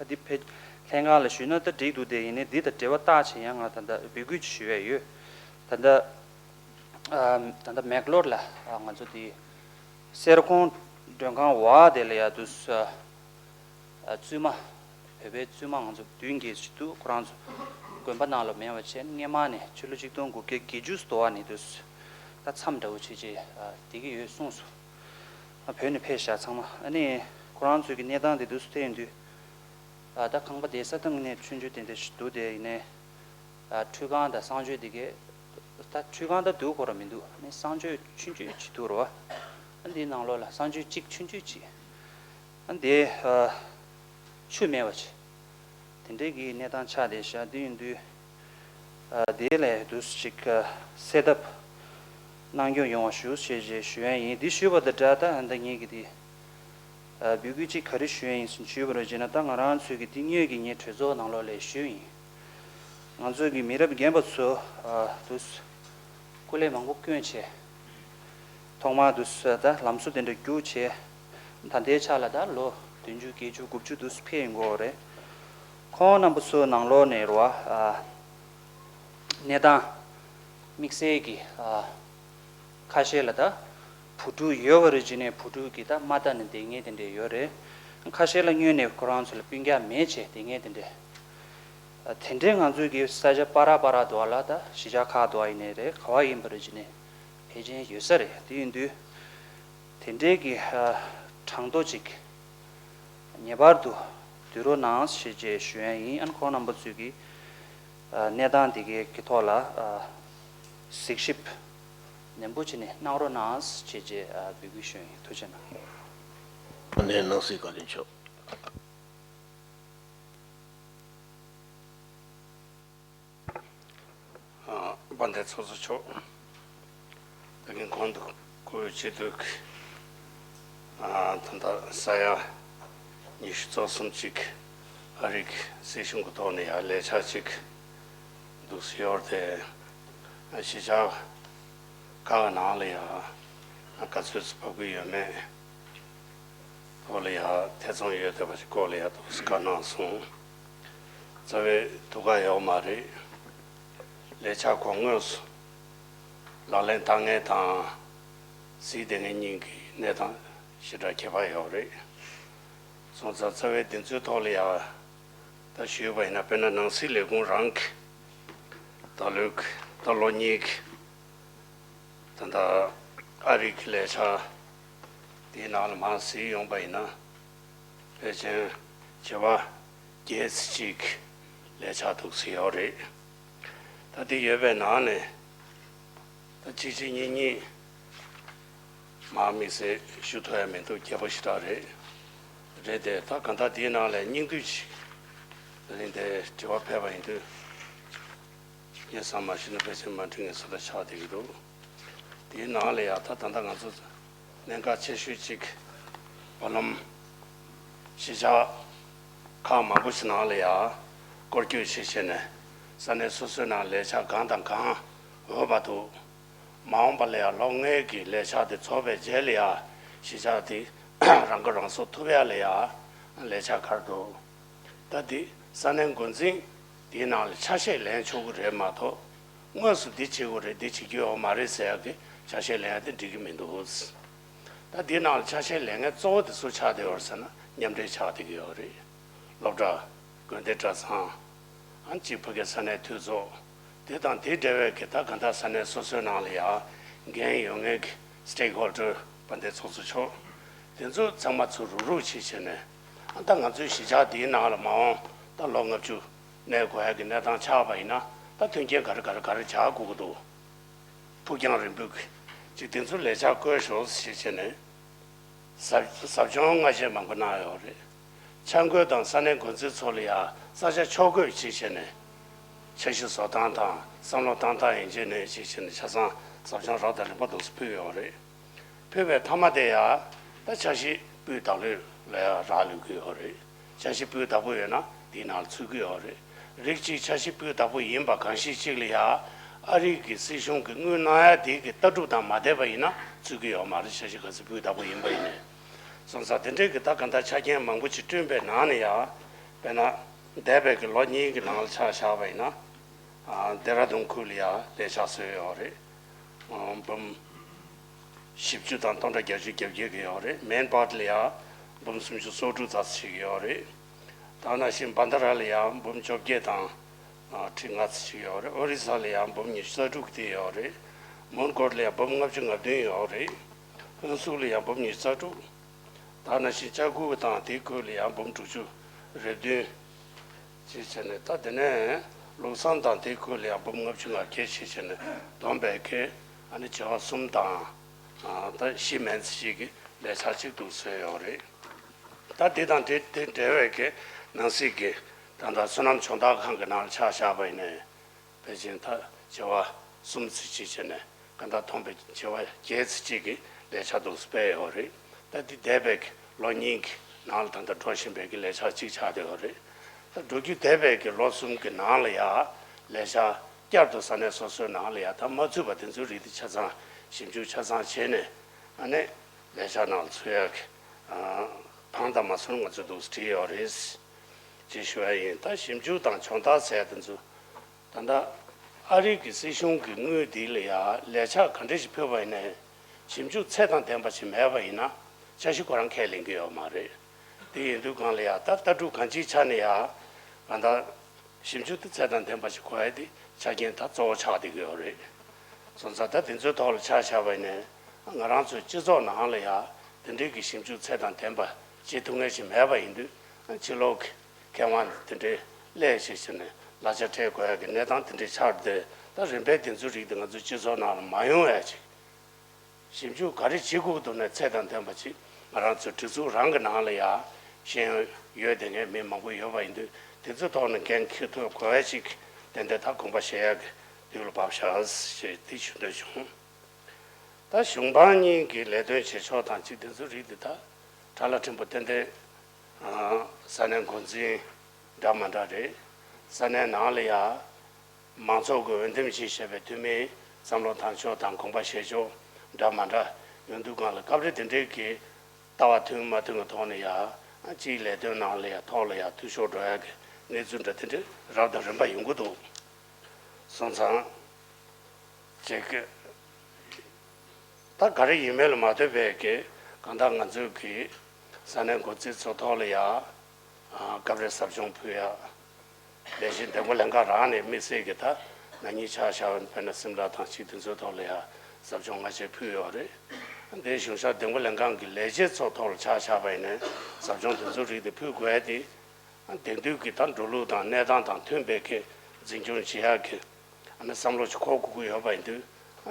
ད་འདི་ཕེ་ལྷན་ཁང་ལ་ཞུས་ན་ད་འགྲིག་འདུག་དེ་ཡིན་ནའི་འདི་དང་འབྲེལ་བ་བཏགས་བྱས་ཡང་ང་ད་ད་འབོད་སྐུལ་ཅིག་ཞུ་ཡ་ཡོད། ད་ད་ཨ། ད་ལྟ་མེག་ལོར་ལ་ཨ། ང་ཚོ་དེ་གསེར་ཀོང་མགྲོན་ཁང་བ་དེ་ལ་ཡ་དུས་ཨ། བཙུན་མ་བོད་པའི་བཙུན་མ་ང་ཚོ་བདུན་བརྒྱད་ཅིག་འདུག་ཁོ་རང་ཚོ་དགོན་པ་ནང་ལ་མེད་པ་བྱས་ནས་སྔས་མ་ནས་ཕྱི་ལོ་ཆིག་སྟོང་དགུ་བརྒྱ་བརྒྱད་ཅུ་ཙམ་བ་ནས་དུས་ད་མཚམས་འདྲ་བོ་བྱེད་ཅེས་ཨ། དེ་གི་ཡོད་གསུངས་སོང་། ཨ། བོད་ནས་ཕེབས་ཤག་ཚང་མ། ཨ་ནི་ཁོ་རང་ཚོའི་གི་གནས་སྟངས་དེ་དུས་སུ་ཐེ་ཡིན་དུས་ཨ། ད་ཁང་པ་དེ་ས་ཐང་ནས་ཆུང་ཆུང་དེ་འདྲ་ཞིག་འདུག་དེ་ཡིན་ནའི། ཨ། ཁྲུས་ཁང་དང་གསང་སྤྱོད་དེ་གའི་ད་ཁྲུས་ཁང་ད་འདུག་གོ་ར་མི་འདུག་ཨ་ནི་གསང་སྤྱོད་ཆུང་ཆུང་ཅིག་འདུག་རོ། ཨ་འདིའི་ནང་ལོགས་ལ་གསང་སྤྱོད་གཅིག་ཆུང་ཆུང་ཅིག་ཨ་འདི་ཨ། ཆུ་མེད་པ་ཅིག་དེ་འདྲའི་གི་གནས་སྟངས་ཆགས་བསྡད་ཤག་དེ་ཡིན་དུས་ཨ། དེ་ལས་དུས་ཅིག་ཨ། སེལ་ཐབས་གནང་རྒྱུ་ཡོང་བ་ཞུ་ཞེས་ཞེས་ཞུ་ཡ་ཡིན། འདི་ཞུས་པ་དང་སྦྲགས་ད་ཨ། ད་ངེད་ཀྱི་དེ། ཨ། འབོད་སྐུལ་གཅིག་ག་རེ་ཞུ་ཡ་ཡིན་ཞུས་པ་རེད་ཅེ་ན། ད་ང་རང་ཚོའི་གི་འདི་སྔོན་གྱི་ངའི་གྲོས་ཚོགས་ནང་ལོགས་ལ་ཞུས་ཡིན། ང་ཚོའི་གི་མི་རབས་རྒན་པ་ཚོ་ཨ། དུས་སྐུ་ལས་མང་པོ་བསྐྱོན་བྱས། ཐོག་མར་དུས་ད་ལམ་བཟོ་དེ་འདྲ་རྒྱུགས་བྱས། ད་ལྟའི་ཆ་ལ་ད་ལོ་བདུན་ཅུ་བརྒྱད་ཅུ་དགུ་བཅུ་དུས་ཕེབས་ཡོང་གི་ཡོད་རེད། ཁོང་རྣམ་པ་ཚོའི་ནང་ལོགས་ནས་རེད་བ། ཨ། གནས་སྟངས་དམིགས་བསལ་གྱི་ཨ། ཁ་ཤས་ལ་ད་བུ་ཕྲུག་ཡོད་པ་རེད་ཅེ་ནས་བུ་ཕྲུག་གི་ད་མ་ལྟ་ནས་བསྡད་མཁན་དེ་འདྲས་ཡོད་རེད། ཁ་ཤས་ལ་སྔོན་ནས་ཁོ་རང་ཚོ་ལ་སྤུན་ཀྱག་མེད་བྱས་བསྡད་མཁན་དེ་འདྲས། ཨ། དེ་འདྲས་ང་ཚོའི་གི་ས་ཆ་པ་ར་པ་ར་དུ་བ་ལ་ད་གཞིས་ཆགས་ཁག་དུ་བ་ཡིན་ནའི་རེད། ག་བ་ཡིན་པ་རེད་ཅེ་ནས་ཕལ་ཆེར་ཡོད་ས་རེད། དེ་ཡིན་དུས་དེ་འདྲས་ཀྱི་ཨ། གྲངས་ཐོ་ཅིག་ངེས་པར་དུ་བསྡུ་རོགས་གནང་ཞེས་བཅས་ཞུ་ཡ་ཡིན། ཨ་ནི་ཁོང་རྣམ་པ་ཚོས་ཀྱི་ཨ། གནས་སྟངས་འདི་གའི་གི་ཐོག་ལ་ཨ། གཟིགས་ཞིབ་ནན་པོ་བྱས་ནས་གནང་རོགས་གནང་ཞེས་བཅས་ཨ། འབོད་སྐུལ་ཞུ་ཡ་ཡིན། ཐུགས་རྗེ་གནང་། དེ་ནས་ནང་སྲིད་བཀའ་བློན་མཆོག་དཔལ་ལྡན་ཚོགས་གཙོ་མཆོག་ད་གིན་གོང་དུ་བཀུར་འོས་ཆེ་བསྟོད་ཀྱི་ད་ལྟ་ས་ཡ་ཉི་ཤུ་རྩ་གསུམ་ཅིག་ཨ་རི་གི་སྲིད་གཞུང་གི་ཐོག་ནས་ཡང་ལས་འཆར་ཅིག་འདུག་སེ་ཡོད་དེ། གཞིས་ཆགས་ཁག་གི་ནང་ལ་ཡང་ག་ཚོད་ཙམ་བབས་ཀྱི་ཡོད་མེད། ཐོག་ལ་ཡང་ཐེ་ཚོམ་ཡོད་བསྡད་པ་ཞིག་སྐོར་ལ་ཡང་ཏོག་ཙམ་བཀའ་གནང་སོང་། རྩ་བའི་སྡུག་ཁག་ཡོད་མ་རེད། ལས་འཆར་གོང་དངོས་སུ་ལག་ལེན་བསྟར་མཁན་དང་གཟིགས་བསྡད་མཁན་གཉིས་ཀྱི་གནས་སྟངས་ཞེ་དྲག་ཁྱད་པར་ཡོད་རེད། སོང་ཙང་རྩ་བའི་འདི་ཚོའི་ཐོག་ལ་ཡང་ད་ཞུས་པ་ཡིན་ན། དཔེར་ན་ནང་སྲིད་ལས་ཁུངས་རང་གི་ད་ལོའི་ད་ལོ་གཉིས་ཀྱི་ད་ལྟ་ཨ་རི་གི་ལས་འཆར་ དེའི་ནང་ལ་མར་གཟིགས་ཡོང་པ་ཡིན་ན། ཕལ་ཆེར་བྱེ་བ་བརྒྱད་ཙམ་ཅིག་ལས་འཆར་འདུག་ཟེར་ཡོད་རེད། ད་དེ་ཡོད་པའི་ནང་ནས་ད་གཅིག་གཅིག་གཉིས་གཉིས་མར་དམིགས་བསལ་ཞུ་ཐུབ་ཡ་མི་འདུག་རྒྱས་པོ་ཞེ་དྲག་རེད། རེད་དེ། ད་གང་ལྟར་དེའི་ནང་ལ་སྙིང་བསྡུས་ཅིག་རིང་དེ་དྲི་བ་ཕེབས་པ་ཡིན་དུས། ངས་ཟ་མ་ཞུས་ན་ཕལ་ཆེར་མ་འགྲིག་ངེས་ས་ལ་ཆགས་བསྡད་ཀྱི་འདུག་དེའི་ནང་ལ་ཡང་ད་ད་ལྟ་ང་ཚོ་གནད་འགག་ཆེ་ཤོས་གཅིག་བར་ལམ་གཞིས་ཆགས་ཁག་མང་པོ་ཞིག་ནང་ལ་ཡང་སྐོར་སྐྱོད་བྱེད་བྱས་ནས། ས་གནས་སོ་སོའི་ནང་ལས་འཆར་གང་དང་གང་འོས་པ་འདུག་མ་འོངས་པ་ལ་ཡང་ལོ་ལྔའི་གི་ལས་འཆར་དེ་རྫོགས་པའི་རྗེས་ལ་ཡང་གཞིས་ཆགས་དེ་རང་ཁ་རང་གསོ་ཐུབ་ཡ་ལ་ཡང་ལས་འཆར་ག་རེ་འདུག་ད་འདི་ས་གནས་འགོ་འཛིན་འདིའི་ནང་ལ་ཆ་ཤས་ལེན་ཆོག་གི་རེད་མ་གཏོགས། དངོས་སུ་འདི་བྱེད་དགོས་རེད། འདི་བྱེད་རྒྱུ་ཡོད་མ་རེད་ཟེར་ཡག་གི་ཆ་ཤས་ལེན་ཡག་དེ་འགྲིག་གི་མི་འདུག་ད་འདིའི་ནང་ལ་ཆ་ཤས་ལེན་མཁན་གཙོ་བོ་དེ་སུ་ཆགས་བསྡད་ཡོད་རེད་ཟེར་ན། མཉམ་འབྲེལ་ཆགས་བསྡད་ཀྱི་ཡོད་རེད། སློབ་གྲྭ། དགོན་སྡེ་གྲྭ་ཚང་། ཨ་ནི་གཅིག་ཕ་གིའི་ས་གནས་འཐུས་ཚོགས། དེ་དང་དེ་འབྲེལ་བའི་གི་ད་ག་འདྲ་ས་གནས་སོ་སོའི་ནང་ལ་ཡང་འགན་ཡོད་མཁན་གྱི་སི་ཊེག་ཧོལ་ཌར་དཔལ་ལྡན་ཚོགས་གཙོ་མཆོག་དེ་ཚོ་ཚང་མ་ཚུར་རུག་རུག་བྱས་བྱས་ནས། ཨ་ད་ང་ཚོའི་གཞིས་ཆགས་འདིའི་ནང་ལ་མ་འོངས་ད་ལོ་ལྔ་བཅུ་གནས་དགོས་ཡ་གི་གནས་སྟངས་ཆགས་པ་ཡིན་ན། ད་མཐུན་རྐྱེན་ག་རེ་ག་རེ་ག་རེ་བྱ་དགོས་ཀྱི་འདུག་ཕུགས་རྒྱང་རིང་པོའི་གི་ཅིག་དེ་ཚོ་ལས་འཆར་བཀོད་ཤོག་ཟེར་བྱས་ནས། ཟབ་ཟབ་སྦྱོང་སྔ་རྗེས་མང་པོ་གནང་ཡོད་རེད། འཆར་འགོད་དང་ས་གནས་འགོ་འཛིན་ཚོ་ལ་ཡང་ས་ཆ་ཕྱོགས་བགོས་བྱས་བྱས་ནས། འཆར་གཞི་བཟོ་སྟངས་དང་བསམ་བློ་བཏང་སྟངས་ཡན་ཆད་ནས་བྱས་བྱས་ནས་ཆ་ཚང་ཟབ་སྦྱོང་རབ་དང་རིམ་པ་འདུག་སེ་ཕུལ་ཡོད་རེད། ཕུལ་བའི་མཐའ་མ་དེ་ཡང་ད་འཆར་གཞི་སྤུས་དག་ལོས་ལ་ཡང་རག་ལུས་ཀྱི་ཡོད་རེད། འཆར་གཞི་སྤུས་དག་པོ་ཡོད་ན་དེའི་ནང་ལ་ཚུད་ཀྱི་ཡོད་རེད། རིགས་གཅིག་འཆར་གཞི་སྤུས་དག་པོ་ཡིན་པ་གང་ཞིག་ཅིག་ལ་ཡང་ཨ་རི་གི་སྲིད་གཞུང་གི་དངུལ་གནང་ཡ་དེ་གི་ལྟ་གྲུབ་དང་མ་བསྡད་པ་ཡིན་ན་ཚུད་ཀྱི་ཡོད་མ་རེད། འཆར་གཞི་ག་ཚོད་སྤུས་དག་པོ་ཡིན་པ་ཡིན་ནའི། སོང་ཙང་དེ་འདྲའི་གི་ད་ག་འདྲ་ཆ་རྐྱེན་མང་པོ་ཅིག་བསྐྲུན་པའི་ནང་ནས་ཡང་། དཔེར་ན། འདས་པའི་གི་ལོ་གཉིས་ཀྱི་ནང་ལ་ཆ་བཞག་པ་ཡིན་ན། ཨ་ལྡེ་ར་ལྡུན་ཁུལ་ལ་ཡང་ལས་འཆར་བཟོས་ཡོད་རེད། ཨ་འབུམ་བཞི་བཅུ་དང་སྟོང་ཕྲག་བརྒྱད་ཅུ་གྱ་བརྒྱད་ཀྱི་ཡོད་རེད། མེན་པཱར་ལ་ཡང་འབུམ་སུམ་ཅུ་སོ་དྲུག་ཙམ་ཞིག་ཡོད་རེད། ད་ནང་བཞིན་བྷན་དྷ་ར་ལ་ཡང་འབུམ་བཅོ་བརྒྱད་དང་ཁྲི་ལྔ་ཙམ་ཞིག་ཡོད་རེད། ཨོ་རི་ས་ལ་ཡང་འབུམ་ཉི་ཤུ་རྩ་དྲུག་དེ་ཡོད་རེད། མོན་གྷོ་ལ་ཡང་འབུམ་ལྔ་བཅུ་ང་བདུན་ཡོད་རེད། ཧུན་སུར་ལ་ཡང་འབུམ་ཉི་ཤུ་རྩ་དྲུག་ད་ནང་བཞིན་ཅ་ཀུ་དང་དེའི་ཁུལ་ལ་ཡང་འབུམ་དྲུག་ཅུ་རེ་བདུན། ཅེས་བྱས་ནས། ད་དེ་ནས་ལུག་སང་དང་དེའི་ཁུལ་ལ་ཡང་འབུམ་ལྔ་བཅུ་ང་བརྒྱད་ཅེས་བྱས་ནས་བསྡོམས་པའི་གི་ཨ་ནི་བྱེ་བ་གསུམ་དང་། ཨ་ད་བཞི་མན་ཙམ་ཞིག་གི་ལས་འཆར་གཅིག་ཏུ་བཟོས་ཡོད་རེད། ད་དེ་དང་དེ་དེ་འབྲེལ་བའི་གི་ནང་སྲིད་ཀྱི་ད་ལྟ་བསོད་ནམས་སྦྱོང་བརྡར་ཁང་གི་ནང་ལ་ཆ་བཞག་པ་ཡིན་ནའི། ཕལ་ཆེར་ད་བྱེ་བ་གསུམ་ཙམ་ཅིག་བྱས་ནས་གང་ལྟར་ཐོན་པའི་བྱེ་བ་བརྒྱད་ཙམ་ཅིག་གི་ལས་འཆར་འདུག་སྤེལ་ཡོད་རེད། ད་འདི་འདས་པའི་གི་ལོ་གཉིས་ཀྱི་ནང་ལ་ད་ལྟ་འགྲོ་བཞིན་པའི་གི་ལས་འཆར་གཅིག་ཆགས་བསྡད་ཡོད་རེད། ད་འགྲོ་རྒྱུ་འདས་པའི་གི་ལོ་གསུམ་གི་ནང་ལ་ཡང་ལས་འཆར་བསྐྱར་དུ་ས་གནས་སོ་སོའི་ནང་ལ་ཡང་ད་མ་ཚུད་པ་དེ་ཚོའི་རིགས་དེ་ཆ་ཚང་ཞིབ་འཇུག་ཆ་ཚང་བྱས་ནས། ཨ་ནི་ལས་འཆར་ནང་ལ་ཚུད་ཡག་གི་ཨ་ཕངས་དང་མ་སོར་ང་ཚོས་འདུག་སེ་བྲིས་ཡོད་རེད། ཅེས་ཞུ་བ་ཡིན། ད་ཞིབ་འཇུག་དང་སྦྱོང་བརྡར་ཟེར་ཡ་དེ་ཚོ། ད་ལྟ་ཨ་རི་གི་སྲིད་གཞུང་གི་དངུལ་འདི་ལ་ཡང་ལས་འཆར་ག་འདྲ་ཞིག་ཕུལ་བ་ཡིན་ནའི། ཞིབ་འཇུག་ཚད་དང་ལྡན་པ་ཞིག་མེད་པ་ཡིན་ན་འཆར་གཞི་ཁོ་རང་ཁས་ལེན་གྱི་ཡོད་མ་རེད། དེ་ཡིན་དུས་གང་ལ་ཡང་ད་ལྟ་གྲུབ་གང་ཅིའི་ཆ་ནས་ཡང་གང་ལྟར་ཞིབ་འཇུག་དེ་ཚད་དང་ལྡན་པ་ཞིག་དགོས་ཡ་དེ་ཆ་རྐྱེན་ད་གཙོ་བོ་ཆགས་བསྡད་ཀྱི་ཡོད་རེད། སོང་ཙང་ད་དེ་ཚོའི་ཐོག་ལ་ཆ་བཞག་པ་ཡིན་ནའི། ང་རང་ཚོའི་སྤྱི་ཚོགས་ནང་ལ་ཡང་དེ་འདྲའི་གི་ཞིབ་འཇུག་ཚད་དང་ལྡན་པ་བྱེད་ཐུབ་མཁན་ཞིག་མེད་པ་ཡིན་དུས། ཕྱི་ལོགས་ཀྱི་མཁས་དབང་དེ་འདྲའི་སླེབས་བྱས་བྱས་ནས་གླ་ཆ་སྤྲད་དགོས་ཡ་གི་གནས་སྟངས་དེ་འདྲའི་ཆགས་བསྡད། ད་རིམ་པས་དེ་ཚོའི་རིགས་དེ་ང་ཚོའི་སྤྱི་ཚོགས་ནང་ལ་མ་ཡོང་ཡ་ཅིག་ཞིབ་འཇུག་ག་རེ་བྱེད་དགོས་འདུག་ན་ཚད་དང་ལྡན་པ་ཅིག་ང་རང་ཚོའི་སྒྲིག་འཛུགས་རང་གི་ནང་ལ་ཡང་ཤེས་ཡོན་ཡོད་བསྡད་མཁན་མི་མང་པོ་ཡོད་པ་ཡིན་དུས། དེ་ཚོའི་ཐོག་ནས་འགན་འཁྱེར་ཐུབ་དགོས་ཡ་ཅིག་ཏན་ཏན་ད་དགོངས་པ་བཞེས་ཡ་གི་དུས་ལ་བབས་ཤག་ཅེས་དེ་ཞུ་འདོད་བྱུང་། ད་གཞུང་འབངས་གཉིས་ཀྱི་ལས་དོན་བྱེད་ཕྱོགས་དང་ཅིག་དེ་ཚོའི་རིགས་དེ་ད་གྲ་ལ་ཕྲན་བུ་ཏན་ཏན་ཨ་ས་གནས་འགོ་འཛིན་འདྲ་མ་འདྲ་རེད། ས་གནས་ནང་ལ་ཡང་མང་ཚོགས་ཀྱི་འོས་འདེམས་བྱས་བཞག་པའི་འཐུས་མིའི་བསམ་བློ་བཏང་ཕྱོགས་དང་དགོངས་པ་བཞེས་ཕྱོགས་འདྲ་མ་འདྲ་ཡོང་དུས་སྒང་ལ། སྐབས་རེ་དེ་འདྲའི་གི་ལྟ་བ་མཐུན་མ་མཐུན་གྱི་ཐོག་ནས་ཡང་སྤྱིའི་ལས་དོན་ནང་ལ་ཡང་ཐོག་ལ་ཡང་འཐུས་ཤོར་འགྲོ་ཡ་གི་གནས་ཚུལ་འདྲ་དེ་འདྲ་རབ་དང་རིམ་པ་ཡོང་གི་འདུག་སོང་ཙང་། ཅིག་ད་ག་རེ་ཡིན་མིན་ལ་མ་ལྟོས་པའི་གི་གང་ལྟར་ང་ཚོའི་གི་ས་གནས་འགོ་འཛིན་ཚོ་ཐོག་ལ་ཡ་ཨ་སྐབས་རེ་ཟབ་སྦྱོང་ཕུལ་ཡ། ལས་བྱེད་འདེམས་བསྐོ་ལྷན་ཁང་རང་ནས་དམིགས་བསལ་གི་ད་ན་ནིང་ཆ་བཞག་པ་ཡིན་ན་སིམ་ལ་དང་ཅིག་དེ་ཚོའི་ཐོག་ལ་ཡ་ཟབ་སྦྱོང་སྔ་རྗེས་ཕུལ་ཡོད་རེད། འདིའི་གཞུང་ཞབས་འདེམས་བསྐོ་ལྷན་ཁང་གི་ལས་བྱེད་ཚོ་ཐོག་ལ་ཆ་བཞག་པ་ཡིན་ནའི་ཟབ་སྦྱོང་དེ་ཚོའི་རིགས་དེ་ཕུལ་དགོས་ཡ་དེ། དེང་དུས་ཀྱི་ད་འགྲོ་ལུགས་དང་གནས་སྟངས་དང་མཐུན་པའི་གི་འཛིན་སྐྱོང་བྱེད་ཡག་གི་ཨ་ནི་བསམ་བློ་ཞིག་འཁོར་དགོས་ཀྱི་ཡོད་པ་ཡིན་དུས།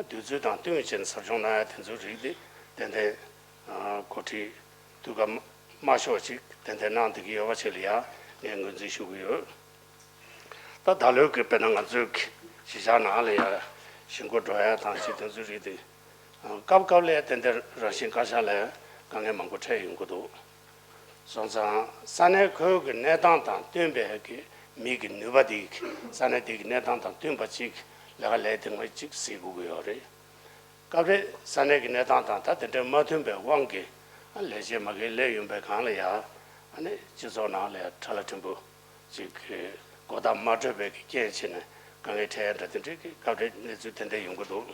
དུས་ཚོད་དང་བསྟུན་བྱས་ནས་ཟབ་སྦྱོང་གནང་ཡ་དེ་ཚོའི་རིགས་དེ་ཏན་ཏན་འགོ་ཁྲིད་དུས་སྐབས་མ་ཤོར་ཅིག་ཏན་ཏན་གནང་བསྡད་ཀྱི་ཡོད་པ་ཅིག་ལ་ཡང་ངས་ངོས་འཛིན་ཞུ་གི་ཡོད། ད་ད་ལོའི་གི་དཔེར་ན་ང་ཚོའི་གི་གཞིས་ཆགས་ནང་ལ་ཡང་གཞིས་འགོ་འགྲོ་ཡ་དང་ཅིག་དེ་ཚོའི་རིགས་དེ་སྐབས་སྐབས་ལ་ཡང་ཏན་ཏན་རང་བཞིན་བཀའ་ཤག་ལ་ཡང་དཀའ་ངལ་མང་པོ་འཕྲད་ཡོང་གི་འདུག་སོང་ཙང་ས་གནས་ཁོའི་གི་གནས་སྟངས་དང་བསྟུན་པའི་གི་མི་གི་ནུས་པ་དེ་གི་ས་གནས་དེ་གི་གནས་སྟངས་དང་བསྟུན་པ་ཅིག་ལས་ཀ་ལས་དེ་མ་ཅིག་གཟིགས་དགོས་ཀྱི་ཡོད་རེད། སྐབས་རེ་ས་གནས་ཀྱི་གནས་སྟངས་དང་ད་དེ་འདྲ་མ་མཐུན་པའི་དབང་གིས་ཨ་ལས་བྱེད་མ་འགན་སླེབས་ཡོང་པའི་སྒང་ལ་ཡ། ཨ་ནི་སྤྱི་ཚོགས་ནང་ལ་ཡ་ཁྲ་ལ་ཕྲན་བུ་ཅིག་གི་གོ་བརྡ་མ་འཕྲོད་པའི་གི་རྐྱེན་བྱས་ནས་དཀའ་ངལ་འཕྲད་ཡ་འདྲ་དེ་འདྲའི་གི་སྐབས་རེ་གནས་ཚུལ་དེ་འདྲ་ཡོང་གི་འདུག་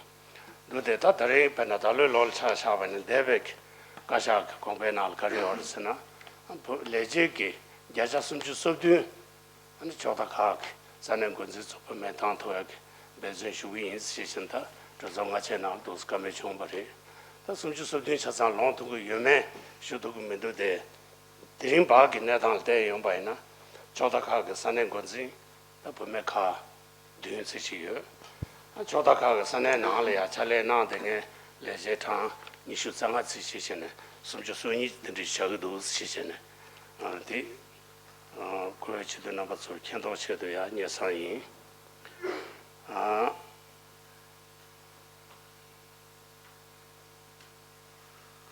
འདུག་སྟེ་ད་ད་རེས་དཔེར་ན་ད་ལོའི་ལོ་ལ་ཆ་བཞག་པ་ཡིན་ན་འདས་པའི་གི་བཀའ་ཤག་གི་གོང་འཕེལ་ནང་ལ་ག་རེ་ཡོད་རེད་ཟེར་ན། ཨ་བོད་ལས་བྱེད་ཀྱི་བརྒྱ་ཆ་སུམ་ཅུ་སོ་བདུན། ཨ་ནི་ཕྱོགས་མཐའ་ཁག་གི་ས་གནས་འགོ་འཛིན་ཚོ་བུད་མེད་བཏང་ཐུབ་ཡག་གི་འབད་བརྩོན་ཞུ་གི་ཡིན་ཞེས་བཞིན་ད་གྲོས་ཚོགས་སྔ་ཕྱི་ནང་ཏོག་ཙམ་བཀའ་མོལ་བྱུང་བ་རེད། ད་སུམ་ཅུ་སོ་བདུན་ཆ་ཚང་ལོངས་ཐུབ་ཀྱི་ཡོད་མེད་ཞུ་ཐུབ་ཀྱི་མི་འདུག་སྟེ། དེ་རིང་བར་གྱི་གནས་སྟངས་ལ་བལྟས་ཡོང་པ་ཡིན་ན། ཕྱོགས་མཐའ་ཁག་གི་ས་གནས་འགོ་འཛིན་ད་བུད་མེད་ཁག་བདུན་ཙམ་ཞིག་ཡོད། ཨ་ཕྱོགས་མཐའ་ཁག་གི་ས་གནས་ནང་ལ་ཡང་ཕྱག་ལས་གནང་བསྡད་མཁན་ལས་བྱེད་གྲངས་ཉི་ཤུ་རྩ་ལྔ་ཙམ་ཞིག་བྱས་ནས་སུམ་ཅུ་སོ་གཉིས་དེ་འདྲ་ཆགས་ཀྱི་འདུག་ཞེས་བྱས་ནས། ཨ་དེ། ཨ་བཀུར་འོས་སྤྱི་འཐུས་རྣམ་པ་ཚོར་མཁྱེན་རྟོགས་ཆེད་དུ་ཡང་སྙན་སེང་ཡིན། ཨ་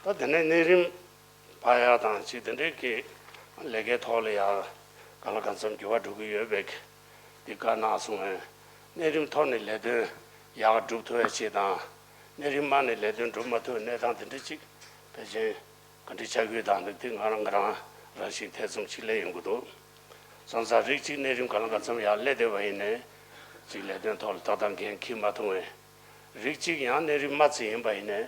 ད་དེ་ནས་གནས་རིམ་འཕར་ཡག་དང་ཅིག་དེ་འདྲའི་གི་ལས་ཀའི་ཐོག་ལ་ཡང་གང་ལ་གང་འཚམ་འགྱུར་བ་འགྲོ་གི་ཡོད་པའི་གི་འདི་བཀའ་གནང་སོང་བས། གནས་རིམ་མཐོ་ནས་ལས་དོན་ཡག་སྒྲུབ་ཐུབ་པ་ཅིག་དང་། གནས་རིམ་དམའ་ནས་ལས་དོན་སྒྲུབ་མ་ཐུབ་པའི་གནས་སྟངས་དེ་འདྲ་ཅིག་ཕལ་ཆེར་ག་འདྲ་ཆགས་ཀྱི་ཡོད་དང་འདུག་དེ་ང་རང་ང་རང་རང་བཞིན་ཐེ་ཚོམ་ཅིག་སླེབས་ཡོང་གི་འདུག་སོང་ཙང་རིགས་གཅིག་གནས་རིམ་གང་ལ་གང་འཚམ་ཡར་སླེབས་བསྡད་པ་ཡིན་ནའི། གཅིག་ལས་དོན་ཐོག་ལ་ཏག་ཏག་འགན་འཁྱེར་མ་ཐུབ་པས། རིགས་གཅིག་ཡང་གནས་རིམ་དམའ་ཙམ་ཡིན་པ་ཡིན་ནའི།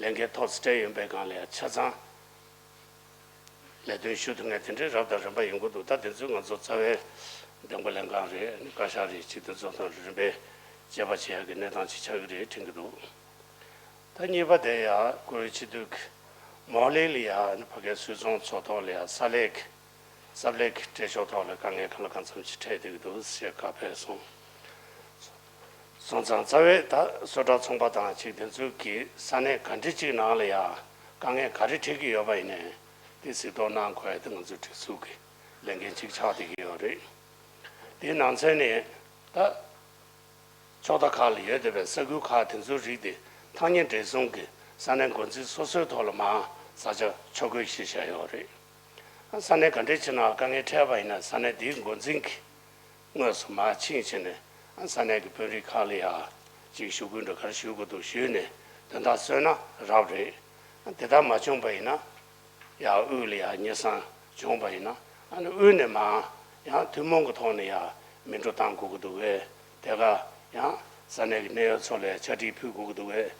ལས་འགན་མཐོ་ཙམ་སྤྲད་ཡོད་པའི་སྒང་ལ་ཡང་ཆ་ཚང་ལས་དོན་ཞུ་ཐུབ་མཁན་དེ་འདྲའི་རབ་དང་རིམ་པ་ཡོང་གི་འདུག་ད་དེ་ཚོ་ང་ཚོ་རྩ་བའི་འདེམས་བསྐོ་ལྷན་ཁང་རེད། བཀའ་ཤག་རེད། ཅིག་དེ་ཚོ་དང་རིམ་པས་དཔྱད་པ་བྱེད་ཡག་གི་གནས་སྟངས་ཅིག་ཆགས་ཀྱི་རེད་དྲན་གྱི་འདུག་ད་གཉིས་པ་དེ་ཡང་བཀུར་འོས་སྤྱི་འཐུས་ཀྱི་མོག་ལེ་ལ་ཡང་ཕ་གིའི་སུད་ཚོང་ཚོགས་ཐོག་ལ་ཡང་ས་ལས་ཀྱི་ས་བླའི་གི་སྤྲད་ཕྱོགས་ཐོག་ལ་དཀའ་ངལ་གང་ལ་གང་འཚམ་ཞིག་འཕྲད་བསྡད་ཀྱི་འདུག་ཞེས་བཀའ་ཕེབས་སོང་། སོང་ཙང་རྩ་བའི་ད་བཟོ་གྲྭ་ཚོང་པ་དང་ཅིག་དེ་ཚོའི་གི་ས་གནས་ག་འདྲ་ཅིག་ནང་ལ་ཡང་དཀའ་ངལ་ག་རེ་འཕྲད་ཀྱི་ཡོད་པ་ཡིན་ནའི་དེ་གཟིགས་རྟོག་གནང་དགོས་ཡ་དེ་ང་ཚོའི་སྒྲིག་འཛུགས་ཀྱི་ལས་འགན་ཅིག་ཆགས་བསྡད་ཀྱི་ཡོད་རེད། དེའི་ནང་ཚན་ནས་ད། ཕྱོགས་མཐའ་ཁག་ལ་ཡོད་བསྡད་པའི་ས་ཁུལ་ཁག་དེ་ཚོའི་རིགས་དེ་ཐག་ཉེ་འབྲེལ་ཟུང་གི་ས་གནས་འགོ་འཛིན་སོ་སོའི་ཐོག་ལ་མར་ས་ཆ་ཕྱོགས་བགོས་བྱས་བཞག་ཡོད་རེད། ས་གནས་ག་འདྲས་ཅིག་ནང་དཀའ་ངལ་འཕྲད་པ་ཡིན་ན་ས་གནས་དེའི་འགོ་འཛིན་གྱིས་དངོས་སུ་མར་ཕྱིན་བྱས་ནས་ས་གནས་ཀྱི་དཔོན་རིགས་ཁག་ལ་ཡ་ཅིག་ཞུ་སྐུལ་འདྲ་ག་རེ་ཞུ་དགོས་འདུག་ཞུས་ནས་དོན་དག་བཟོས་ན་རབ་རེད། དེ་ལྟར་མ་བྱུང་པ་ཡིན་ན། ཡང་དབུས་ལ་ཡང་སྙན་སེང་བྱུང་བ་ཡིན་ན། ཨ་ནི་དབུས་ནས་མར་ཡང་ཐུན་མོང་གི་ཐོག་ནས་ཡང་མི་འགྲོ་བཏང་དགོས་ཀྱི་འདུག་གས། དེ་ག་ཡང་ས་གནས་ཀྱི་གནད་ཡོད་ཚོ་ལ་ཕྱག་བྲིས་ཕུལ་དགོས་ཀྱི་འདུག་གས།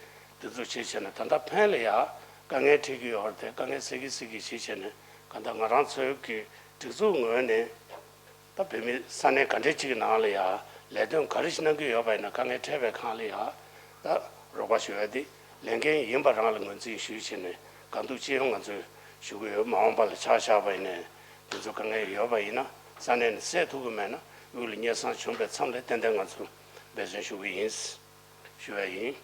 དེ་ཚོ་བྱས་བྱས་ནས་ད་ལྟ་ཕན་ལ་ཡང་དཀའ་ངལ་འཕྲད་ཀྱི་ཡོད་རེད་དེ། དཀའ་ངལ་སེལ་གྱི་སེལ་གྱི་བྱས་བྱས་ནས་གང་ལྟར་ང་རང་ཚོའི་གི་སྒྲིག་འཛུགས་ངོས་ནས། ད་བོད་མི་ས་གནས་ག་འདྲས་ཅིག་གི་ནང་ལ་ཡང་ལས་དོན་ག་རེ་ཞིག་གནང་གི་ཡོད་པ་ཡིན་ན་དཀའ་ངལ་འཕྲད་པའི་སྒང་ལ་ཡང་ད་རོགས་པ་ཞུ་ཡ་དེ་ལས་འགན་ཡིན་པ་རང་ལ་ངོས་འཛིན་ཞུས་བྱས་ནས་གང་ཐུབ་ཅི་ཡོང་ང་ཚོས་ཞུ་གི་ཡོད། མ་འོངས་པ་ལ་ཆ་བཞག་པ་ཡིན་ནའི་དེ་ཚོ་དཀའ་ངལ་ཡོད་པ་ཡིན་ན་ས་གནས་ནས་སེལ་ཐུབ་ཀྱི་མེད་ན་དབུས་ལ་སྙན་སེང་བྱུང་པའི་མཚམས་ལ་ཏན་ཏན་ང་ཚོ་འབད་བརྩོན་ཞུ་གི་ཡིན་ཞུ་ཡ་ཡིན།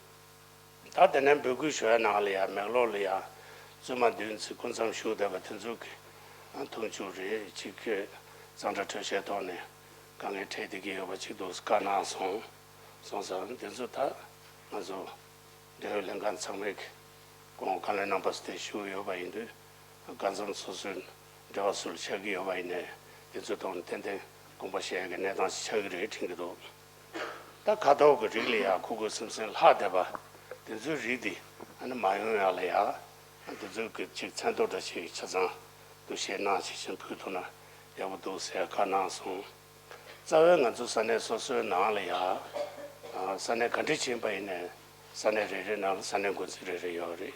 ད་དེ་ནས་འབོད་སྐུལ་ཞུ་ཡ་ནང་ལ་ཡ་མེག་ལོར་ལ་ཡ་བཙུན་མ་བདུན་ཙམ་སྐུ་མཚམས་བཞུགས་བསྡད་པ་དེ་ཚོ་གི་མཐོང་ཆུང་རེད། གཅིག་གི་གཙང་སྦྲ་འཕྲོད་བཞེས་ཐོག་ནས་དཀའ་ངལ་འཕྲད་བསྡད་ཀྱི་ཡོད་པ་གཅིག་འདུག་བཀའ་གནང་སོང་། སོང་ཙང་དེ་ཚོ་ད་ང་ཚོ་འབྲེལ་ཡོད་ལྷན་ཁང་ཚང་མས་ཀྱི་སྐུ་ངོ་བཀའ་བློན་རྣམ་པ་ཚོ་དེ་བཞུགས་ཡོད་པ་ཡིན་དུས། གང་འཚམ་སོ་སོའི་འབྲེལ་བ་སུ་ལ་ཆགས་ཀྱི་ཡོད་པ་ཡིན་ནའི་དེ་ཚོའི་ཐོག་ནས་ཏན་ཏན་དགོངས་པ་བཞེས་ཡག་གི་གནས་སྟངས་ཤིག་ཆགས་ཀྱི་རེད་དྲན་གྱི་འདུག་ད་ཁ་ཐོག་གི་རིགས་ལ་ཡང་ཁུག་ཁུག་སིམ་སིམ་ལྷག་བསྡད་པ་དེ་ཚོའི་རིགས་དེ་ཨ་ནི་མ་ཡོང་ཡག་ལ་ཡང་དེ་ཚོའི་གི་ཅིག་མཚན་ཐོ་འདྲ་ཞིག་ཆ་ཚང་འདུ་ཤེས་གནང་ཞིག་ཕྱིན་ཕུལ་ཐུབ་ན་ཡག་པོ་འདུག་ཟེར་བཀའ་གནང་སོང་། རྩ་བའི་ང་ཚོ་ས་གནས་སོ་སོའི་ནང་ལ་ཡང་ས་གནས་ག་འདྲ་ཕྱིན་པ་ཡིན་ནའི་ས་གནས་རེ་རེ་ནང་ལ་ས་གནས་འགོ་འཛིན་རེ་རེ་ཡོད་རེད།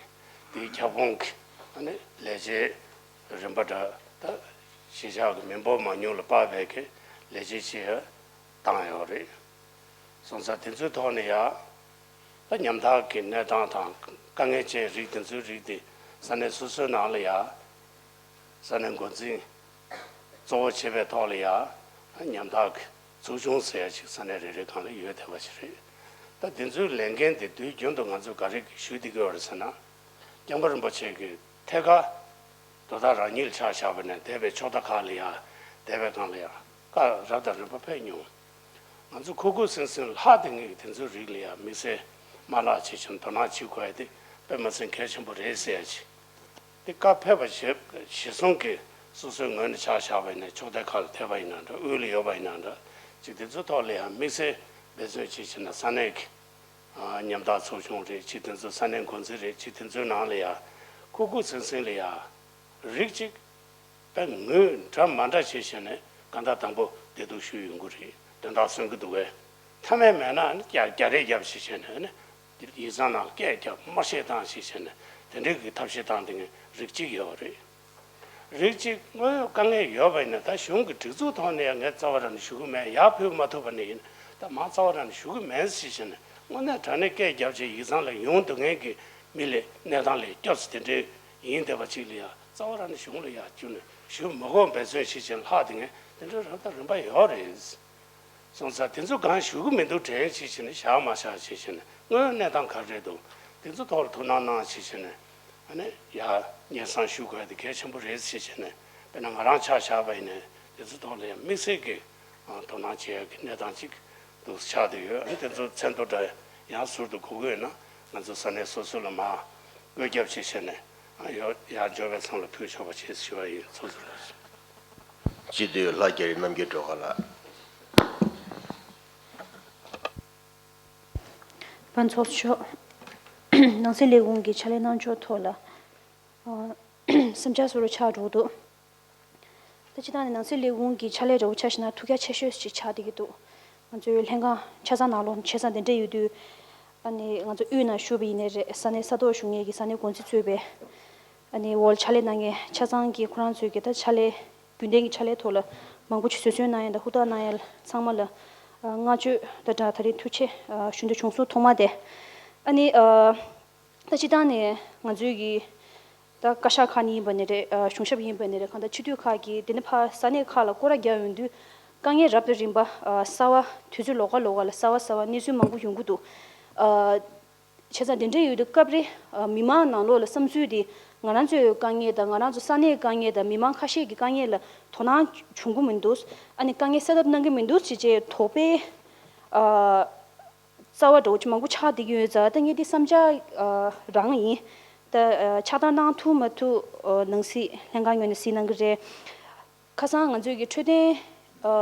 དེའི་ཁྱབ་ཁོངས་ཀྱི་ཨ་ནི་ལས་བྱེད་རིམ་པ་འདྲ་ད་གཞིས་ཆགས་ཀྱི་མི་འབོར་མང་ཉུང་ལ་དཔག་པའི་གི་ལས་བྱེད་ཆེ་བ་བཏང་ཡོད་རེད། སོང་ཙང་དེ་ཚོའི་ཐོག་ནས་ཡང་ ད་ཉམ་ཐག་གི་གནས་སྟངས་དང་དཀའ་ངལ་ཅན་རིགས་དེ་ཚོའི་རིགས་དེ་ས་གནས་སོ་སོའི་ནང་ལ་ཡ། ས་གནས་འགོ་འཛིན་གཙོ་བོ་བྱས་པའི་ཐོག་ལ་ཡ། ཉམ་ཐག་གི་ཚོགས་ཆུང་ཟེར་ཡ་ཞིག་ས་གནས་རེ་རེ་སྒང་ལ་ཡོད་བསྡད་པ་ཞིག་རེད། ད་དེ་ཚོའི་ལས་འགན་དེ་དུས་རྒྱུན་དུ་ང་ཚོས་ག་རེ་ཞུ་བསྡད་ཀྱི་ཡོད་རེད་ཟེར་ན། སྐྱབས་མགོན་རིན་པོ་ཆེ་གི་ཐད་ཀར་དོ་བདག་རང་ཉིད་ལ་ཆ་བཞག་པ་ནས་འདས་པའི་ཕྱོགས་མཐའ་ཁག་ལ་ཡ། འདས་པའི་སྒང་ལ་ཡ། བཀའ་རབ་དང་རིམ་པ་ཕེབས་མྱོང་། ང་ཚོ་ཁུག་ཁུག་སིང་སིང་ལྷག་དེ་ངེད་ཀྱི་དེ་ཚོའི་རིགས་ལ་ཡ་དམིགས་བསལ་མ་ལག་ཆེ་ཆུང་དོ་སྣང་བྱེད་དགོས་ཡ་དེ་དཔེ་མ་སྲིད་གལ་ཆེན་པོ་རེད་ཟེར་ཡ་ཅིག་དེ་བཀའ་ཕེབས་པ་ཞེ་ཞེ་སོང་གི་སོ་སོའི་ངོས་ནས་ཆ་བཞག་པ་ཡིན་ན་ཕྱོགས་མཐའི་ཁག་ལ་ཐེབས་པ་ཡིན་ན་འདྲ་དབུས་ལ་ཡོད་པ་ཡིན་ན་འདྲ་ཅིག་དེ་ཚོའི་ཐོག་ལ་ཡང་དམིགས་བསལ་འབད་བརྩོན་བྱེད་བྱས་ན་ས་གནས་ཀྱི་ཉམ་ཐག་ཚོགས་ཆུང་རེད་ཅིག་དེ་ཚོ་ས་གནས་འགོ་འཛིན་རེད་ཅིག་དེ་ཚོའི་ནང་ལ་ཡང་ཁུག་ཁུག་སིང་སིང་ལ་ཡང་རིགས་གཅིག་དཔེ་ངོས་འདྲ་མ་འདྲ་བྱས་བྱས་ནས་གང་ལྟར་དང་པོ་བདེ་སྡུག་ཞུ་ཡོང་གི་རེད། དོན་དག་སོན་གི་འདུག་གས། མཐའ་མའི་མེད་ན་ནི་རྒྱ་རྒྱ་རེ་རྒྱབ་བྱས་བྱས་ནས་ནི་ཡིག་ཚང་ནང་སྐད་རྒྱབ་དམར་བཤད་བཏང་བྱས་བྱས་ནས་དེ་འདྲའི་གི་ཐབས་ཤེས་བཏང་དེ་ངས་རིགས་གཅིག་ཡོད་རེད། རིགས་གཅིག་དངོས་ཡོད་དཀའ་ངལ་ཡོད་པ་ཡིན་ན་ད་གཞུང་གི་སྒྲིག་འཛུགས་ཐོག་ནས་ཡང་ངས་རྩ་བ་རང་ནས་ཞུ་གི་མེད། ཡར་ཕུལ་མ་ཐུབ་པ་ནས་ཡིན་ད་མར་རྩ་བ་རང་ནས་ཞུ་གི་མེད་ཟེར་བྱས་ནས་དངོས་གནས་དྲང་གནས་སྐད་རྒྱབ་བྱས་ཡིག་ཚང་ལ་ཡོང་འདུག་མཁན་གྱི་མི་ལས་གནས་སྟངས་ལས་སྐྱོབ་ཟེར་དེ་འདྲའི་ཡིན་བསྡད་པ་ཅིག་ལ་ཡང་རྩ་བ་རང་ནས་གཞུང་ལ་ཡང་བསྐྱུར་ནས་ཞུ་མི་དགོས་འབད་བརྩོན་བྱེད་བྱས་ལྷག་དེ་ངས་དེ་འདྲའི་རབ་དང་རིམ་པ་ཡོད་རེད། སོང་ཙང་དེ་ཚོ་གང་ཞུ་གི་མི་འདུག་དྲན་བྱེད་བྱས་ནས་བཞག་མ་བཞག་བྱས་བྱས་ནས་དངོས་ཡོད་གནས་སྟངས་ག་རེ་རེད་འདུག་དེ་ཚོ་ཐོག་ལ་ཐུགས་སྣང་གནང་བྱས་བྱས་ནས་ཨ་ནི་ཡ་སྙན་སེང་ཞུ་དགོས་དེ་གལ་ཆེན་པོ་རེད་བྱས་བྱས་ནས་དཔེར་ན་ང་རང་ཆ་བཞག་པ་ཡིན་ནའི་དེ་ཚོ་ཐོག་ལ་ཡང་དམིགས་བསལ་གྱི་དོ་སྣང་བྱེད་ཡག་གི་གནས་སྟངས་ཅིག་འདུག་ཆགས་བསྡད་ཡོད། ཨ་ནི་དེ་ཚོ་མཚན་ཐོ་འདྲ་ཡང་ཟུར་དུ་དགོས་ཀྱི་ཡོད་ན་ང་ཚོ་ས་གནས་སོ་སོ་ལ་མར་བཀོད་ཁྱབ་བྱས་བྱས་ནས་ཨ་ཡོ་ཡར་འབྱོར་བའི་མཚམས་ལ་ཕུལ་ཆོག་པ་བྱེད་ཞུ་བ་ཡིན། ཚོགས་གཙོ་ལགས། སྤྱི་འཐུས་ལྷ་རྒྱ་རི་རྣམ་རྒྱལ་སྒྲོལ་དཀར་ལགས། པན་ཚོགས་གཙོ་མཆོག་ནང་སྲིད་ལས་ཁུངས་ཀྱི་ཕྱག་ལས་གནང་ཕྱོགས་ཐོག་ལ་ཨ་བསམ་འཆར་བཟོ་རུ་ཆགས་འགྲོ་འདུག་ད་སྤྱི་བཏང་ནས་ནང་སྲིད་ལས་ཁུངས་ཀྱི་ཕྱག་ལས་འདྲ་བོ་ཆ་བཞག་ན་ཐུགས་རྒྱ་ཆེ་ཤོས་ཤིག་ཆགས་བསྡད་ཀྱི་འདུག་ང་ཚོའི་ལྷན་ཁང་ཆ་ཚང་ནང་ལོགས་ཆ་ཚང་དེ་འདྲ་ཡོད་དུས་ཨ་ནི་ང་ཚོ་དབུས་ནང་བཞུགས་པ་ཡིན་ནའི་རེད། ས་གནས་ས་ཐོག་བཞུགས་མཁན་གྱི་ས་གནས་འགོ་འཛིན་གཙོས་པའི་ཨ་ནི་འོག་ཕྱག་ལས་གནང་མཁན་ཆ་ཚང་གིས་ཁོ་རང་ཚོའི་གི་ད་ཕྱག་ལས་རྒྱུན་ལྡན་གྱི་ཕྱག་ལས་ཐོག་ལ་མང་པོ་ཅིག་བཟོད་བསྲན་གནང་ཡ་དང་ཧུར་ཐག་གནང་ཡ་ཚང་མ་ལ་ཨ་བསྔགས་བརྗོད་དང་སྦྲགས་ད་རེས་ཐུགས་རྗེ་ཨ་ཞུ་འདོད་བྱུང་སོང་། ཐོག་མ་དེ་ཨ་ནི་ཨ་ད་སྤྱི་བཏང་ནས་ང་ཚོའི་གི་ད་བཀའ་ཤག་ཁག་ནས་ཡིན་པ་ནི་རེད། ཨ་གཞུང་ཞབས་ཡིན་པ་ནི་རེད། གང་ལྟར་སྤྱི་འཐུས་ཁག་གིས་དེ་ནི་ཕར་ས་གནས་ཁག་ལ་སྐོར་ར་རྒྱག་ཡོང་དུས་དཀའ་ངལ་རབ་དང་རིམ་པ་ཨ་གསར་བ་དུས་ཚོད་ལོགས་ཀ་ལོགས་ཀ་ལ་གསར་བ་གསར་བ་གནས་ཚུལ་མང་པོ་ཡོང་གི་འདུག་ཨ་བྱས་ཙང་དེ་འདྲ་ཡོད་དུས་སྐབས་རེ་ཨ་མི་མང་ནང་ལོགས་ལ་བསམ་ཚུལ་དེ་ང་རང་ཚོའི་དཀའ་ངལ་དང་ང་རང་ཚོ་ས་གནས་དཀའ་ངལ་དང་མི་མང་ཁ་ཤས་ཀྱི་དཀའ་ངལ་ལ་དོ་སྣང་བྱུང་གི་མི་འདུག་ཨ་ནི་དཀའ་ངལ་སེལ་ཐབས་གནང་གི་མི་འདུག་ཅེས་བྱས་དོགས་པའི་ཨ་རྩ་བ་འདྲ་བོ་ཅིག་མང་པོ་ཆགས་བསྡད་ཀྱི་ཡོད་ཙང་ད་ངས་འདི་བསམ་འཆར་ཨ་རང་ཡིན། ད་ཨ་ཆགས་སྡང་གནང་ཐུབ་མ་ཐུབ་ཨ་ནང་སྲིད་ལྷན་ཁང་ངོས་ནས་གཟིགས་གནང་གི་རེད། ཁ་སང་ང་ཚོས་ཀྱི་འཕྲོད་བསྟེན་ཨ་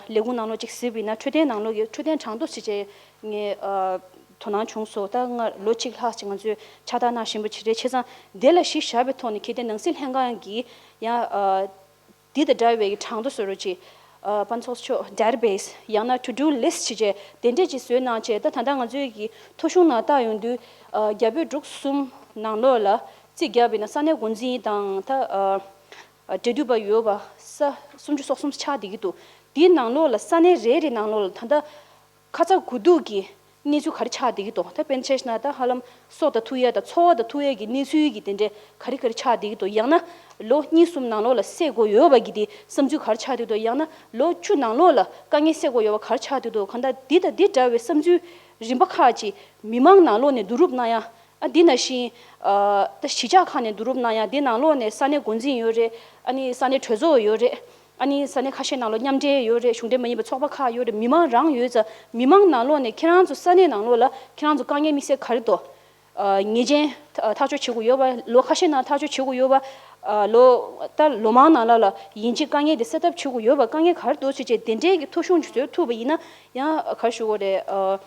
ལས་ཁུངས་ནང་ལོགས་ཅིག་གཟིགས་པ་ཡིན་ན་འཕྲོད་བསྟེན་ནང་ལོགས་ཀྱི་འཕྲོད་བསྟེན་གྲངས་ཐོ་ཞིག་བྱས་ངས་ཨ་དོ་སྣང་བྱུང་སོང་། ད་སྔར་ལོ་གཅིག་ལྷག་ཅིག་ང་ཚོས་ཕྱག་བསྟར་གནང་བཞིན་པ་ཅིག་རེད། བྱས་ཙང་དེ་ལ་གཞི་བཞག་པའི་ཐོག་ནས་གལ་ཏེ་ནང་སྲིད་ལྷན་ཁང་གིས་ཡང་ཨ་འདི་དང་འདྲ་བའི་གྲངས་ཐོ་བཟོ་རོགས་གྱིས། ཨ་པན་ཚོགས་གཙོ་མཆོག་database ཡང་ན་to do list ཅིག་བྱས་དེ་འདྲས་ཅིག་བཟོས་གནང་བྱས། ད་ད་ལྟ་ང་ཚོའི་གི་ཐོ་གཞུང་ནང་བལྟ་ཡོང་དུས་ཨ་རྒྱ་བོད་འབྲུག་གསུམ་ནང་ལོགས་ལ་རྩིས་བརྒྱབ་པ་ཡིན་ན་ས་གནས་འགོ་འཛིན་དང་ད་ཨ་ཨ་འབྲེལ་མཐུད་པ་ཡོད་པ་ས་སུམ་ཅུ་སོ་གསུམ་ཆགས་བསྡད་ཀྱི་འདུག་དེའི་ནང་ལོགས་ལ་ས་གནས་རེ་རེ་ནང་ལོགས་ལ་ད་ལྟ་ཁ་ཚ་དགོས་གཏུགས་ཀྱི་གནས་ཚུལ་ག་རེ་ཆགས་བསྡད་ཀྱི་འདུག་ད་དཔེར་ན་ཆ་བཞག་ན་ད་ཧ་ལམ་སྲོག་དང་ཐུག་ཡས་དང་འཚོ་བ་དང་ཐུག་ཡས་ཀྱི་གནས་ཚུལ་གྱི་དེ་འདྲས་ག་རེ་ག་རེ་ཆགས་བསྡད་ཀྱི་འདུག་ཡང་ན་ལོ་གཉིས་གསུམ་ནང་ལོགས་ལ་སེལ་དགོས་ཡོད་པ་གི་དེ་བསམ་ཚུལ་ག་རེ་ཆགས་བསྡད་ཀྱི་འདུག་ཡང་ན་ལོ་བཅུ་ནང་ལོགས་ལ་དཀའ་ངལ་སེལ་དགོས་ཡོད་པ་ག་རེ་ཆགས་བསྡད་ཀྱི་འདུག་གང་ལྟར་འདི་དང་འདི་འདྲ་བའི་བསམ་ཚུལ་རིམ་པ་ཁག་ཅིག་མི་མང་ནང་ལོགས་ནས་བསྡུ་རུབ་གནང་ཡ། ཨ་འདི་ནང་བཞིན་ཨ་ད་གཞིས་ཆགས་ཁག་ནས་བསྡུ་རུབ་གནང་ཡ། འདི་ནང་ལོགས་ནས་ས་གནས་འགོ་འཛིན་ཡོད་རེད། ཨ་ནི་ས་གནས་གྲོས་ཚོགས་ཡོད་རེད། ཨ་ནི་ས་གནས་ཁ་ཤས་ནང་ལོགས་མཉམ་འབྲེལ་ཡོད་རེད། གཞུང་འབྲེལ་མ་ཡིན་པའི་ཚོགས་པ་ཁག་ཡོད་རེད། མི་མང་རང་ཡོད་ཙང་མི་མང་ནང་ལོགས་ནས་ཁྱེད་རང་ཚོ་ས་གནས་ནང་ལོགས་ལ་ཁྱེད་རང་ཚོ་དཀའ་ངལ་དམིགས་བསལ་ག་རེ་འདུག་ཨ་ཉེས་ཅན་ཐག་གཅོད་བྱེད་དགོས་ཡོད་པ། ལོ་ཁ་ཤས་ནང་ཐག་གཅོད་བྱེད་དགོས་ཡོད་པ། ཨ་ལོ་ད་ལོ་མང་ནང་ལ་ལ་ཡིན་གཅིག་དཀའ་ངལ་དེ་སེལ་ཐབས་བྱེད་དགོས་ཡོད་པ། དཀའ་ངལ་ག་རེ་འདུག་ཟེར་བྱས་དེ་འདྲའི་གི་ཐོ་གཞུང་ཅིག་བཟོ་ཐུབ་པ་ཡིན་ན་ཡང་ག་རེ་ཞུ་དགོས་རེད། ཨ།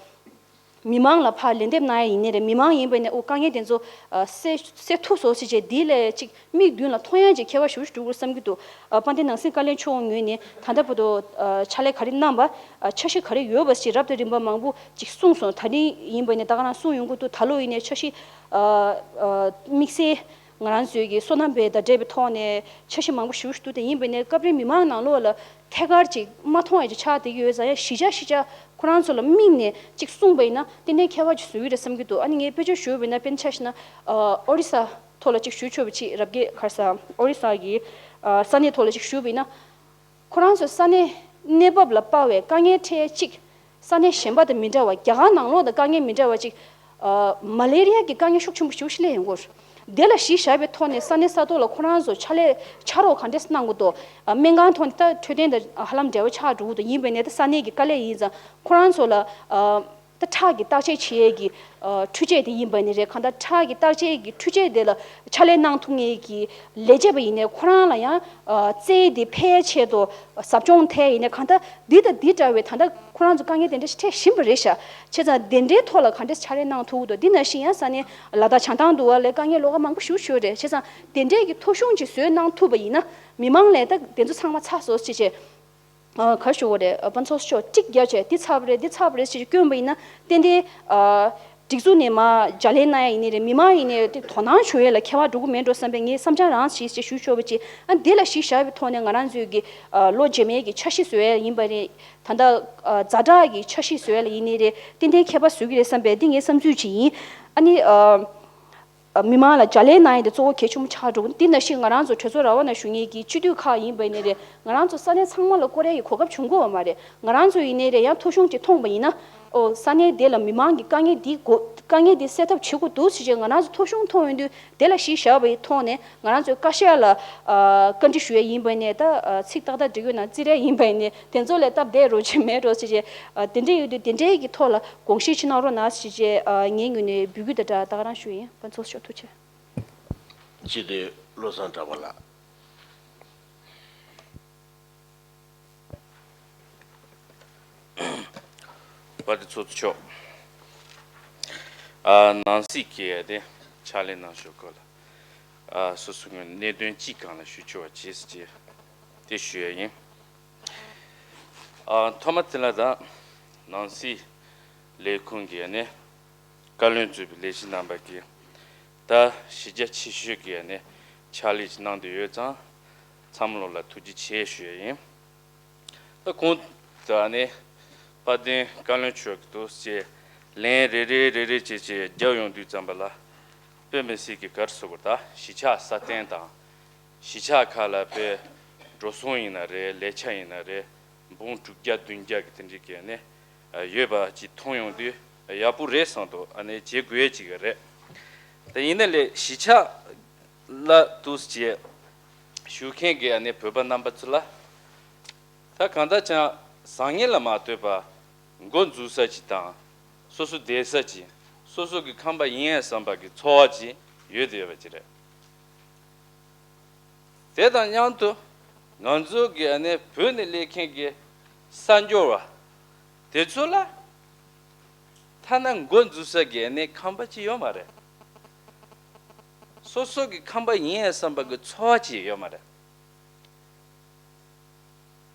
མི་མང་ལ་ཕར་ལན་འདེབས་གནང་ཡ་ཡིན་ནའི་རེད། མི་མང་ཡིན་པ་ཡིན་ན་ཨོ་དཀའ་ངལ་དེ་ཚོ་ཨ་སེལ་སེལ་ཐུབ་སོང་ཟེར་བྱས་འདི་ལས་ཅིག་མིག་མདུན་ལ་མཐོང་ཡ་ཅིག་ཁྱད་པར་ཞེ་པོ་ཞིག་འགྲོ་གི་རེད་བསམ་གྱི་འདུག་ཨ་དཔལ་ལྡན་ནང་སྲིད་བཀའ་བློན་མཆོག་ངོས་ནས་ད་ལྟ་བར་དུ་ཨ་ཕྱག་ལས་ག་རེ་གནང་པ། ཨ་འཆར་གཞི་ག་རེ་ཡོད་པ་ཞིག་རབ་དང་རིམ་པ་མང་པོ་ཅིག་གསུངས་སོང་། ད་རིང་ཡིན་པ་ཡིན་ན་ད་ག་རང་གསུངས་ཡོང་གི་འདུག་ད་ལོ་ཡིན་ནའི་འཆར་གཞི་ཨ་ཨ་དམིགས་བསལ་ང་རང་ཚོའི་གི་སོ་ནམ་པའི་ཟླ་སྒྲིལ་བའི་ཐོག་ནས་འཆར་གཞི་མང་པོ་ཞེ་པོ་ཞིག་འདུག་དེ་ཡིན་པ་ཡིན་ནའི་སྐབས་རེ་མི་མང་ནང་ལོགས་ལ་ཐད་ཀར་ཅིག་མ་མཐོང་ཡ་ཅིག་ཆགས་བསྡད་ཀྱི་ཡོད་ཙང་ཡང་གཞིས་ཆགས་གཞིས་ཆགས་ ཁོ་རང་ཚོ་ལ་དམིགས་ནས་ཅིག་གསུངས་པ་ཡིན་ན་ཏན་ཏན་ཁྱད་པར་ཅིག་བཟོ་གི་རེད་བསམ་གྱི་འདུག་ཨ་ནི་ངས་དཔེ་ཆ་ཞུས་པ་ཡིན་ན་དཔེར་ན་ཆ་བཞག་ན་ཨོ་རི་ས་ཐོག་ལ་ཅིག་ཞུ་ཆོག་པ་ཅིག་རབ་རྒྱས་ག་རེ་ཟ་ཨོ་རི་ས་གི་ས་གནས་ཐོག་ལ་ཅིག་ཞུས་པ་ཡིན་ན། ཁོ་རང་ཚོ་ས་གནས་གནས་བབ་ལ་དཔག་པའི་དཀའ་ངལ་འཕྲད་གཅིག་ས་གནས་གཞན་པ་དང་མི་འདྲ་བ། རྒྱ་གར་ནང་ལོགས་དང་དཀའ་ངལ་མི་འདྲ་བ་གཅིག་ཨ། མ་ལེ་རི་ཡ་གི་དཀའ་ངལ་ཤུགས་ཆེན་པོ་ཞེ་པོ་ཅིག་སླེབས་ཡོང་གི་རེད། དེ་ལ་གཞི་བཞག་པའི་ཐོག་ནས་ས་གནས་ས་ཐོག་ལ་ཁོ་རང་ཚོ་ཕྱག་ལས་ཕྱག་རོགས་ག་འདྲས་གནང་དགོས་འདུག་ཨ། སྨན་ཁང་ཐོག་ནས་ད་འཕྲོད་བསྟེན་དང་ཧ་ལམ་འབྲེལ་བ་ཆགས་འགྲོ་གི་འདུག་ཡིན་པ་ཡིན་ནའི་ད་ས་གནས་ཀྱི་དཀའ་ལས་ཡིན་ཙང་ཁོ་རང་ཚོ་ལ་ཨ། ད་ཁྲག་གི་བརྟག་དཔྱད་བྱེད་ཡས་ཀྱི་ཨ། འཕྲུལ་ཆས་དེ་ཡིན་པ་ཡིན་ནའི་རེད། གང་ལྟར་ཁྲག་གི་བརྟག་དཔྱད་ཀྱི་འཕྲུལ་ཆས་དེ་ལ་ཕྱག་ལས་གནང་ཐུབ་མཁན་གྱི་ལས་བྱེད་པ་ཡིན་ནའི་ཁོ་རང་ལ་ཡང་ཨ། རྩལ་དེ་འཕེལ་ཆེད་དུ་ཟབ་སྦྱོང་ཐད་ཡིན་ནའི་གང་ལྟར་འདི་དང་འདི་འདྲ་བའི་ད་ལྟ་ཁོ་རང་ཚོ་དཀའ་ངལ་དེ་འདྲ་ཞིག་འཕྲད་བཞིན་པ་རེད་ཤག་བྱས་ཙང་དེ་འདྲའི་ཐོག་ལ་ག་འདྲས་ཕྱག་ལས་གནང་ཐུབ་ཀྱི་འདུག་འདི་ནང་བཞིན་ཡང་ས་གནས་ལ་དྭགས་བྱང་ཐང་དུ་བ་ལས་དཀའ་ངལ་ལོགས་ཀ་མང་པོ་ཞེ་པོ་ཅིག་ཡོད་རེད། བྱས་ཙང་དེ་འདྲས་ཀྱི་ཐོ་གཞུང་ཅིག་བཟོས་གནང་ཐུབ་པ་ཡིན་ན་མི་མང་ལ་ད་དེ་ཚོ་ཚང་མ་ཚར་སོང་ཟེར་བྱས། ཨ། ག་རེ་ཞུ་དགོས་རེད། ཨ། ཕུན་ཚོགས་མཆོག་ཀྲིག་བརྒྱབ་བྱས་འདི་ཚར་བ་རེད་འདི་ཚར་བ་རེད་ཅེས་བསྐྱོན་པ་ཡིན་ན་ཏན་ཏན་ཨ། སྒྲིག་འཛུགས་ནས་མར་ལྗགས་ལན་གནང་ཡ་ཡིན་ནའི་རེད། མི་མང་ཡིན་ནའི་རེད། དོ་སྣང་བྱུང་ཡ་ལ་ཁྱད་པར་འགྲོ་གི་མེད་འགྲོ་བསམ་པའི་ངའི་བསམ་འཆར་རང་ཞིག་ཅེས་ཞུ་ཆོག་པ་ཅིག་ཨ། འདི་ལ་གཞི་བཞག་པའི་ཐོག་ནས་ང་རང་ཚོའི་གི་ཨ། ལོ་རྗེས་མའི་གི་འཆར་གཞི་བཟོ་ཡ་ཡིན་པ་རེད། ད་ལྟ་ཨ། ཛ་དྲག་གི་འཆར་གཞི་བཟོ་ཡ་ལ་ཡིན་ནའི་རེད། ཏན་ཏན་ཁྱད་པར་བཟོ་གི་རེད་བསམ་པའི་འདི་ངའི་བསམ་ཚུལ་ཅིག་ཡིན། ཨ་ནི་ཨ། མི་མང་ལ་ལྗགས་ལན་གནང་ཡ་དེ་གཙོ་བོ་གལ་ཆེན་པོ་ཆགས་འགྲོ་གི། འདི་ནང་བཞིན་ང་རང་ཚོ་གྲོས་ཚོགས་ར་བ་ནང་བཞུགས་མཁན་གྱི་སྤྱི་འཐུས་ཁག་ཡིན་པ་ཡིན་ནའི་རེད། ང་རང་ཚོ་ས་གནས་ཚང་མ་ལ་སྐོར་ཡ་ཡི་གོ་སྐབས་བྱུང་གི་ཡོད་མ་རེད། ང་རང་ཚོ་ཡིན་ནའི་རེད། ཡང་ཐོ་གཞུང་ཅིག་མཐོང་པ་ཡིན་ན། ཨོ། ས་གནས་དེ་ལ་མི་མང་གི་དཀའ་ངལ་འདི་གོ་དཀའ་ངལ་འདི་སེལ་ཐབས་བྱེད་དགོས་འདུག་ཟེར་བྱས་ང་རང་ཚོ་ཐོ་གཞུང་མཐོང་ཡོང་དུས་དེ་ལ་གཞི་བཞག་པའི་ཐོག་ནས་ང་རང་ཚོའི་བཀའ་ཤག་ལ་ཨ། བཀའ་འདྲི་ཞུ་ཡ་ཡིན་པ་ཡིན་ནའི་ད་ཨ། ཚིག་ཏག་ཏག་འབྲི་དགོས་ན་རྩིས་རེད། ཡིན་པ་ཡིན་ནའི་དེ་ཚོ་ལས་སྟབས་བདེ་རོགས་ཅིག་མེད་འགྲོ་ཟེར་བྱས་ཨ། དེ་འདྲས་ཡོད་དུས་དེ་འདྲས་ཀྱི་ཐོག་ལ་དགོངས་བཞེས་ཅིག་གནང་རོགས་གནང་ཟེར་བྱས་ཨ། ངའི་ངོས་ནས་འབོད་སྐུལ་དང་སྦྲགས་ད་ག་རང་ཞུ་ཡིན། ཕུན་ཚོགས་མཆོག་ཐུགས་རྗེ་ཆེ། སྤྱི་འཐུས་བློ་བཟང་གྲགས་པ་ལགས། དཔལ་ལྡན་ཚོགས་གཙོ་མཆོག་ཨ། ནང་སྲིད་ཀྱི་དེ་ཕྱག་ལས་གནང་ཕྱོགས་སྐོར་ལ་ཨ། སོ་སོའི་ངོས་ནས་གནད་དོན་གཅིག་སྒང་ལ་ཞུ་ཆོག་པ་བྱས་ཟེར་གྱི་དེ་ཞུ་ཡ་ཡིན། ཨ། ཐོག་མ་དེ་ལ་ད་ནང་སྲིད་ལས་ཁུངས་ཀྱི་ནས་བཀའ་བློན་གཙོས་པའི་ལས་བྱེད་རྣམ་པ་གིས་ད་གཞི་རྒྱ་ཆེ་ཤོས་ཀྱི་ནས་ཕྱག་ལས་ཅིག་གནང་བསྡད་ཡོད་ཙང་ཚང་མ་ལོག་ལ་ཐུགས་རྗེ་ཆེ་ཞུ་ཡ་ཡིན། ད་གོང་དུ་ནས་དཔལ་ལྡན་བཀའ་བློན་མཆོག་གིས་འདུག་ཅེས་ལན་རེ་རེ་རེ་རེ་བྱས་བྱས་རྒྱབ་ཡོང་དུས་ཙམ་པ་ལ་དཔེ་མི་སྲིད་ཀྱི་ག་རེ་ཟེར་དགོས། ད་གཞིས་ཆགས་སྲ་བརྟན་དང་། གཞིས་ཆགས་ཁག་ལ་དཔེ་འགྲོ་སོང་ཡིན་ན་རེད། ལས་འཆར་ཡིན་ན་རེད། འབུམ་དྲུག་བརྒྱ་བདུན་བརྒྱ་གི་དེ་འདྲའི་གི་ནས་ཡོད་པ་ཅིག་མཐོང་ཡོང་དུས་ཡག་པོ་རེད་བསམ་འདུག་ཨ་ནི་བྱེད་དགོས་ཅིག་རེད། དེ་ཡིན་ན་ལས་གཞིས་ཆགས་ལ་འདུག་ཅེས་ཞུ་མཁན་གྱི་ཨ་ནི་བོད་པ་རྣམ་པ་ཚོ་ལ། ད་གང་ལྟར་ཀྱང་བཟང་ངན་ལ་མ་ལྟོས་པར་འགོ་འཛུགས་ས་ཅིག་དང་། སོ་སོ་བསྡད་ས་ཅིག་སོ་སོ་གི་ཁང་པ་ཡིན་ཡང་བསམ་པ་གི་ཚོར་བ་ཅིག་ཡོད་དེ་ཡོད་པ་ཅིག་རེད། དེ་དང་མཉམ་དུ་ང་ཚོ་གི་ཨ་ནི་བོད་ནས་སླེབས་མཁན་གྱི་གསར་འབྱོར་བ་དེ་ཚོ་ལ་ཐ་ན་འགོ་འཛུགས་ས་གི་ཨ་ནི་ཁང་པ་ཅིག་ཡོད་མ་རེད། སོ་སོ་གི་ཁང་པ་ཡིན་ཡང་བསམ་པ་གི་ཚོར་བ་ཅིག་ཡོད་མ་རེད།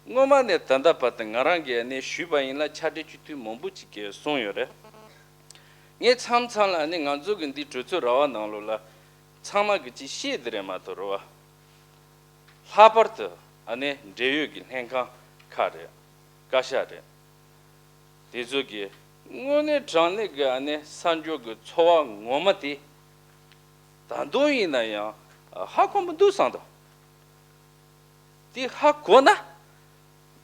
སྔོན་མ་ནས་ད་ལྟ་བར་དུ་ང་རང་གིས་ཨ་ནི་ཞུས་པ་ཡིན་ན་ཕྱག་སྦྲེལ་སྤྱི་འཐུས་མང་པོ་ཅིག་གིས་གསུངས་ཡོད་རེད། ངས་མཚམས་མཚམས་ལ་ཨ་ནི་ང་ཚོ་གི་འདི་གྲོས་ཚོགས་ར་བ་ནང་ལོགས་ལ་ཚང་མ་གི་ཅིག་བཤད་དེ་རེད་མ་གཏོགས་རེད་བ། ལྷག་པར་དུ་ཨ་ནི་འབྲེལ་ཡོད་ཀྱི་ལྷན་ཁང་ཁག་རེད། བཀའ་ཤག་རེད། དེ་ཚོ་གི་དངོས་གནས་དྲང་གནས་ཀྱི་ཨ་ནི་གསར་འབྱོར་གྱི་ཚོར་བ་ངོ་མ་དེ་ད་དུང་ཡིན་ན་ཡང་ཧ་གོ་མི་འདུག་བསམ་འདུག་དེ་ཧ་གོ་ན་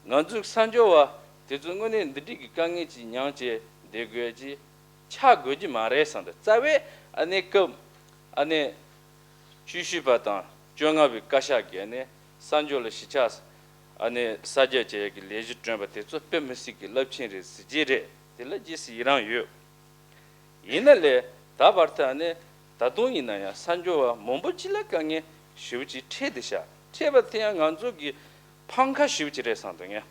ང་ཚོའི་གསར་འབྱོར་བ་དེ་ཚོ་དངོས་གནས་འདི་འདྲའི་གི་དཀའ་ངལ་ཅིག་མྱངས་བྱས་བསྡད་དགོས་ཀྱི་ཆགས་དགོས་ཀྱི་མ་རེད་བསམ་འདུག་རྩ་བའི་ཨ་ནི་སྐབས་ཨ་ནི་བཅུ་བཞི་པ་དང་བཅོ་ལྔ་པའི་བཀའ་ཤག་གིས་ཨ་ནི་གསར་འབྱོར་ལ་གཞིས་ཆགས་ཨ་ནི་གསར་རྒྱག་བྱེད་ཡག་གི་ལས་གཞི་བསྐྲུན་པ་དེ་ཚོ་དཔེ་མི་སྲིད་ཀྱི་རླབས་ཆེན་རེད་ཟེར་གྱི་རེད། དེ་ལ་རྗེས་སུ་ཡི་རང་ཡོད། ཡིན་ན་ལས་ད་བར་དུ་ཨ་ནི་ད་དུང་ཡིན་ན་ཡང་གསར་འབྱོར་བ་མང་པོ་ཅིག་ལ་དཀའ་ངལ་ཞེ་པོ་ཅིག་འཕྲད་དེ་ཤག་འཕྲད་པ་དེ་ཡང་ང་ཚོ་གི་ཕམ་ཁ་ཞེ་པོ་ཅིག་རེད་བསམ་འདུག་ངས།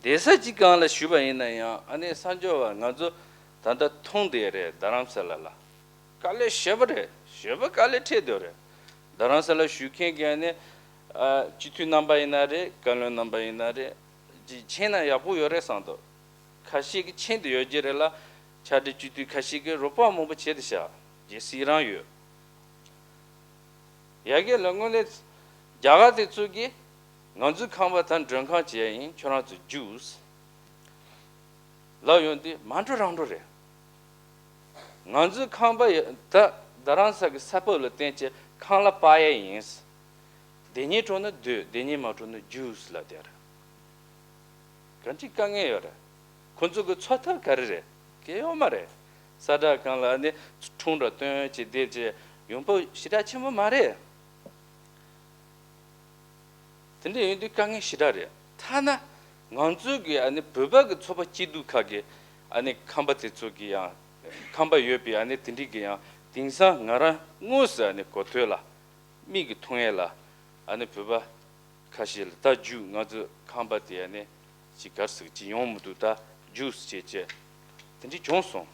བསྡད་ས་ཅིག་སྒང་ལ་ཞུས་པ་ཡིན་ན་ཡང་ཨ་ནི་གསར་འབྱོར་བ་ང་ཚོ་ད་ལྟ་མཐོང་བསྡད་རེད། རྡ་རམ་ས་ལ་ལ་དཀའ་ལས་ཞེ་པོ་རེད། ཞེ་པོ་དཀའ་ལས་འཕྲད་བསྡད་རེད། རྡ་རམ་ས་ལ་བཞུགས་མཁན་གྱི་ཨ་ནི་ཨ་སྤྱི་འཐུས་རྣམ་པ་ཡིན་ན་རེད། བཀའ་བློན་རྣམ་པ་ཡིན་ན་རེད། ཅིག་མཁྱེན་ན་ཡག་པོ་ཡོད་རེད་བསམ་འདུག་ཁ་ཤས་ཀྱིས་མཁྱེན་བསྡད་ཡོད་ཀྱི་རེད་ལ། ཕྱག་སྦྲེལ་སྤྱི་འཐུས་ཁ་ཤས་ཀྱིས་རོགས་པ་མང་པོ་བྱས་བསྡད་ཤག་རྗེས་སུ་ཡི་རང་ཡོད། ཡ་གི་ལ་དངོས་གནས་རྒྱ་གར་དེ་ཚོ་གིས་ང་ཚོའི་ཁང་པ་ད་མགྲོན་ཁང་བྱས་ཡིན། ཁྱོད་རང་ཚོ་རྒྱུགས། ལབ་ཡོང་དུས་མ་འགྲོ་རང་འགྲོ་རེད། ང་ཚོའི་ཁང་པ་ཡ་ད་རྡ་རམ་ས་གི་ས་བབ་ལ་བརྟེན་བྱས་ཁང་གླ་སྤར་ཡས་ཡིན། སྡོད་སྙིང་བྲོ་ན་སྡོད། སྡོད་སྙིང་མ་བྲོ་ན་རྒྱུགས་ལབ་དེ་རེད། ག་འདྲའི་དཀའ་ངལ་ཡོད་རེད། ཁོ་ཚོ་གི་འཚོ་ཐབས་ག་རེ་རེད། གལ་ཡོད་མ་རེད། ས་བསྒྲགས་སྒང་ལ་ནི་ཁྲོམ་ར་སྟོན་བྱས་བསྡད་བྱས་ཡོང་འབབ་ཞེ་དྲག་ཆེན་པོ་མ་རེད། དེ་འདྲ་ཡིན་དུས་དཀའ་ངལ་ཞེ་དྲག་རེད། ཐ་ན་ང་ཚོའི་གི་ཨ་ནི་བོད་པ་གི་ཚོགས་པ་སྐྱིད་སྡུག་ཁག་གི་ཨ་ནི་ཁང་པ་དེ་ཚོ་གི་ཡང་ཁང་པ་ཡོད་པའི་ཨ་ནི་དེ་འདྲའི་གི་ཡང་དེང་སང་ང་རང་དངོས་སུ་ཨ་ནི་གོ་ཐོས་ལ་མིག་གིས་མཐོང་ཡས་ལ་ཨ་ནི་བོད་པ་ཁ་ཤས་ལ་ད་རྒྱུགས། ང་ཚོའི་ཁང་པ་དེ་ཨ་ནི་ཅིག་གར་སོང་ཅིག་ཡོང་མི་འདུག་ད་རྒྱུགས་ཟེར་བྱས་བྱས་དེ་འདྲའི་བྱུང་སོང་།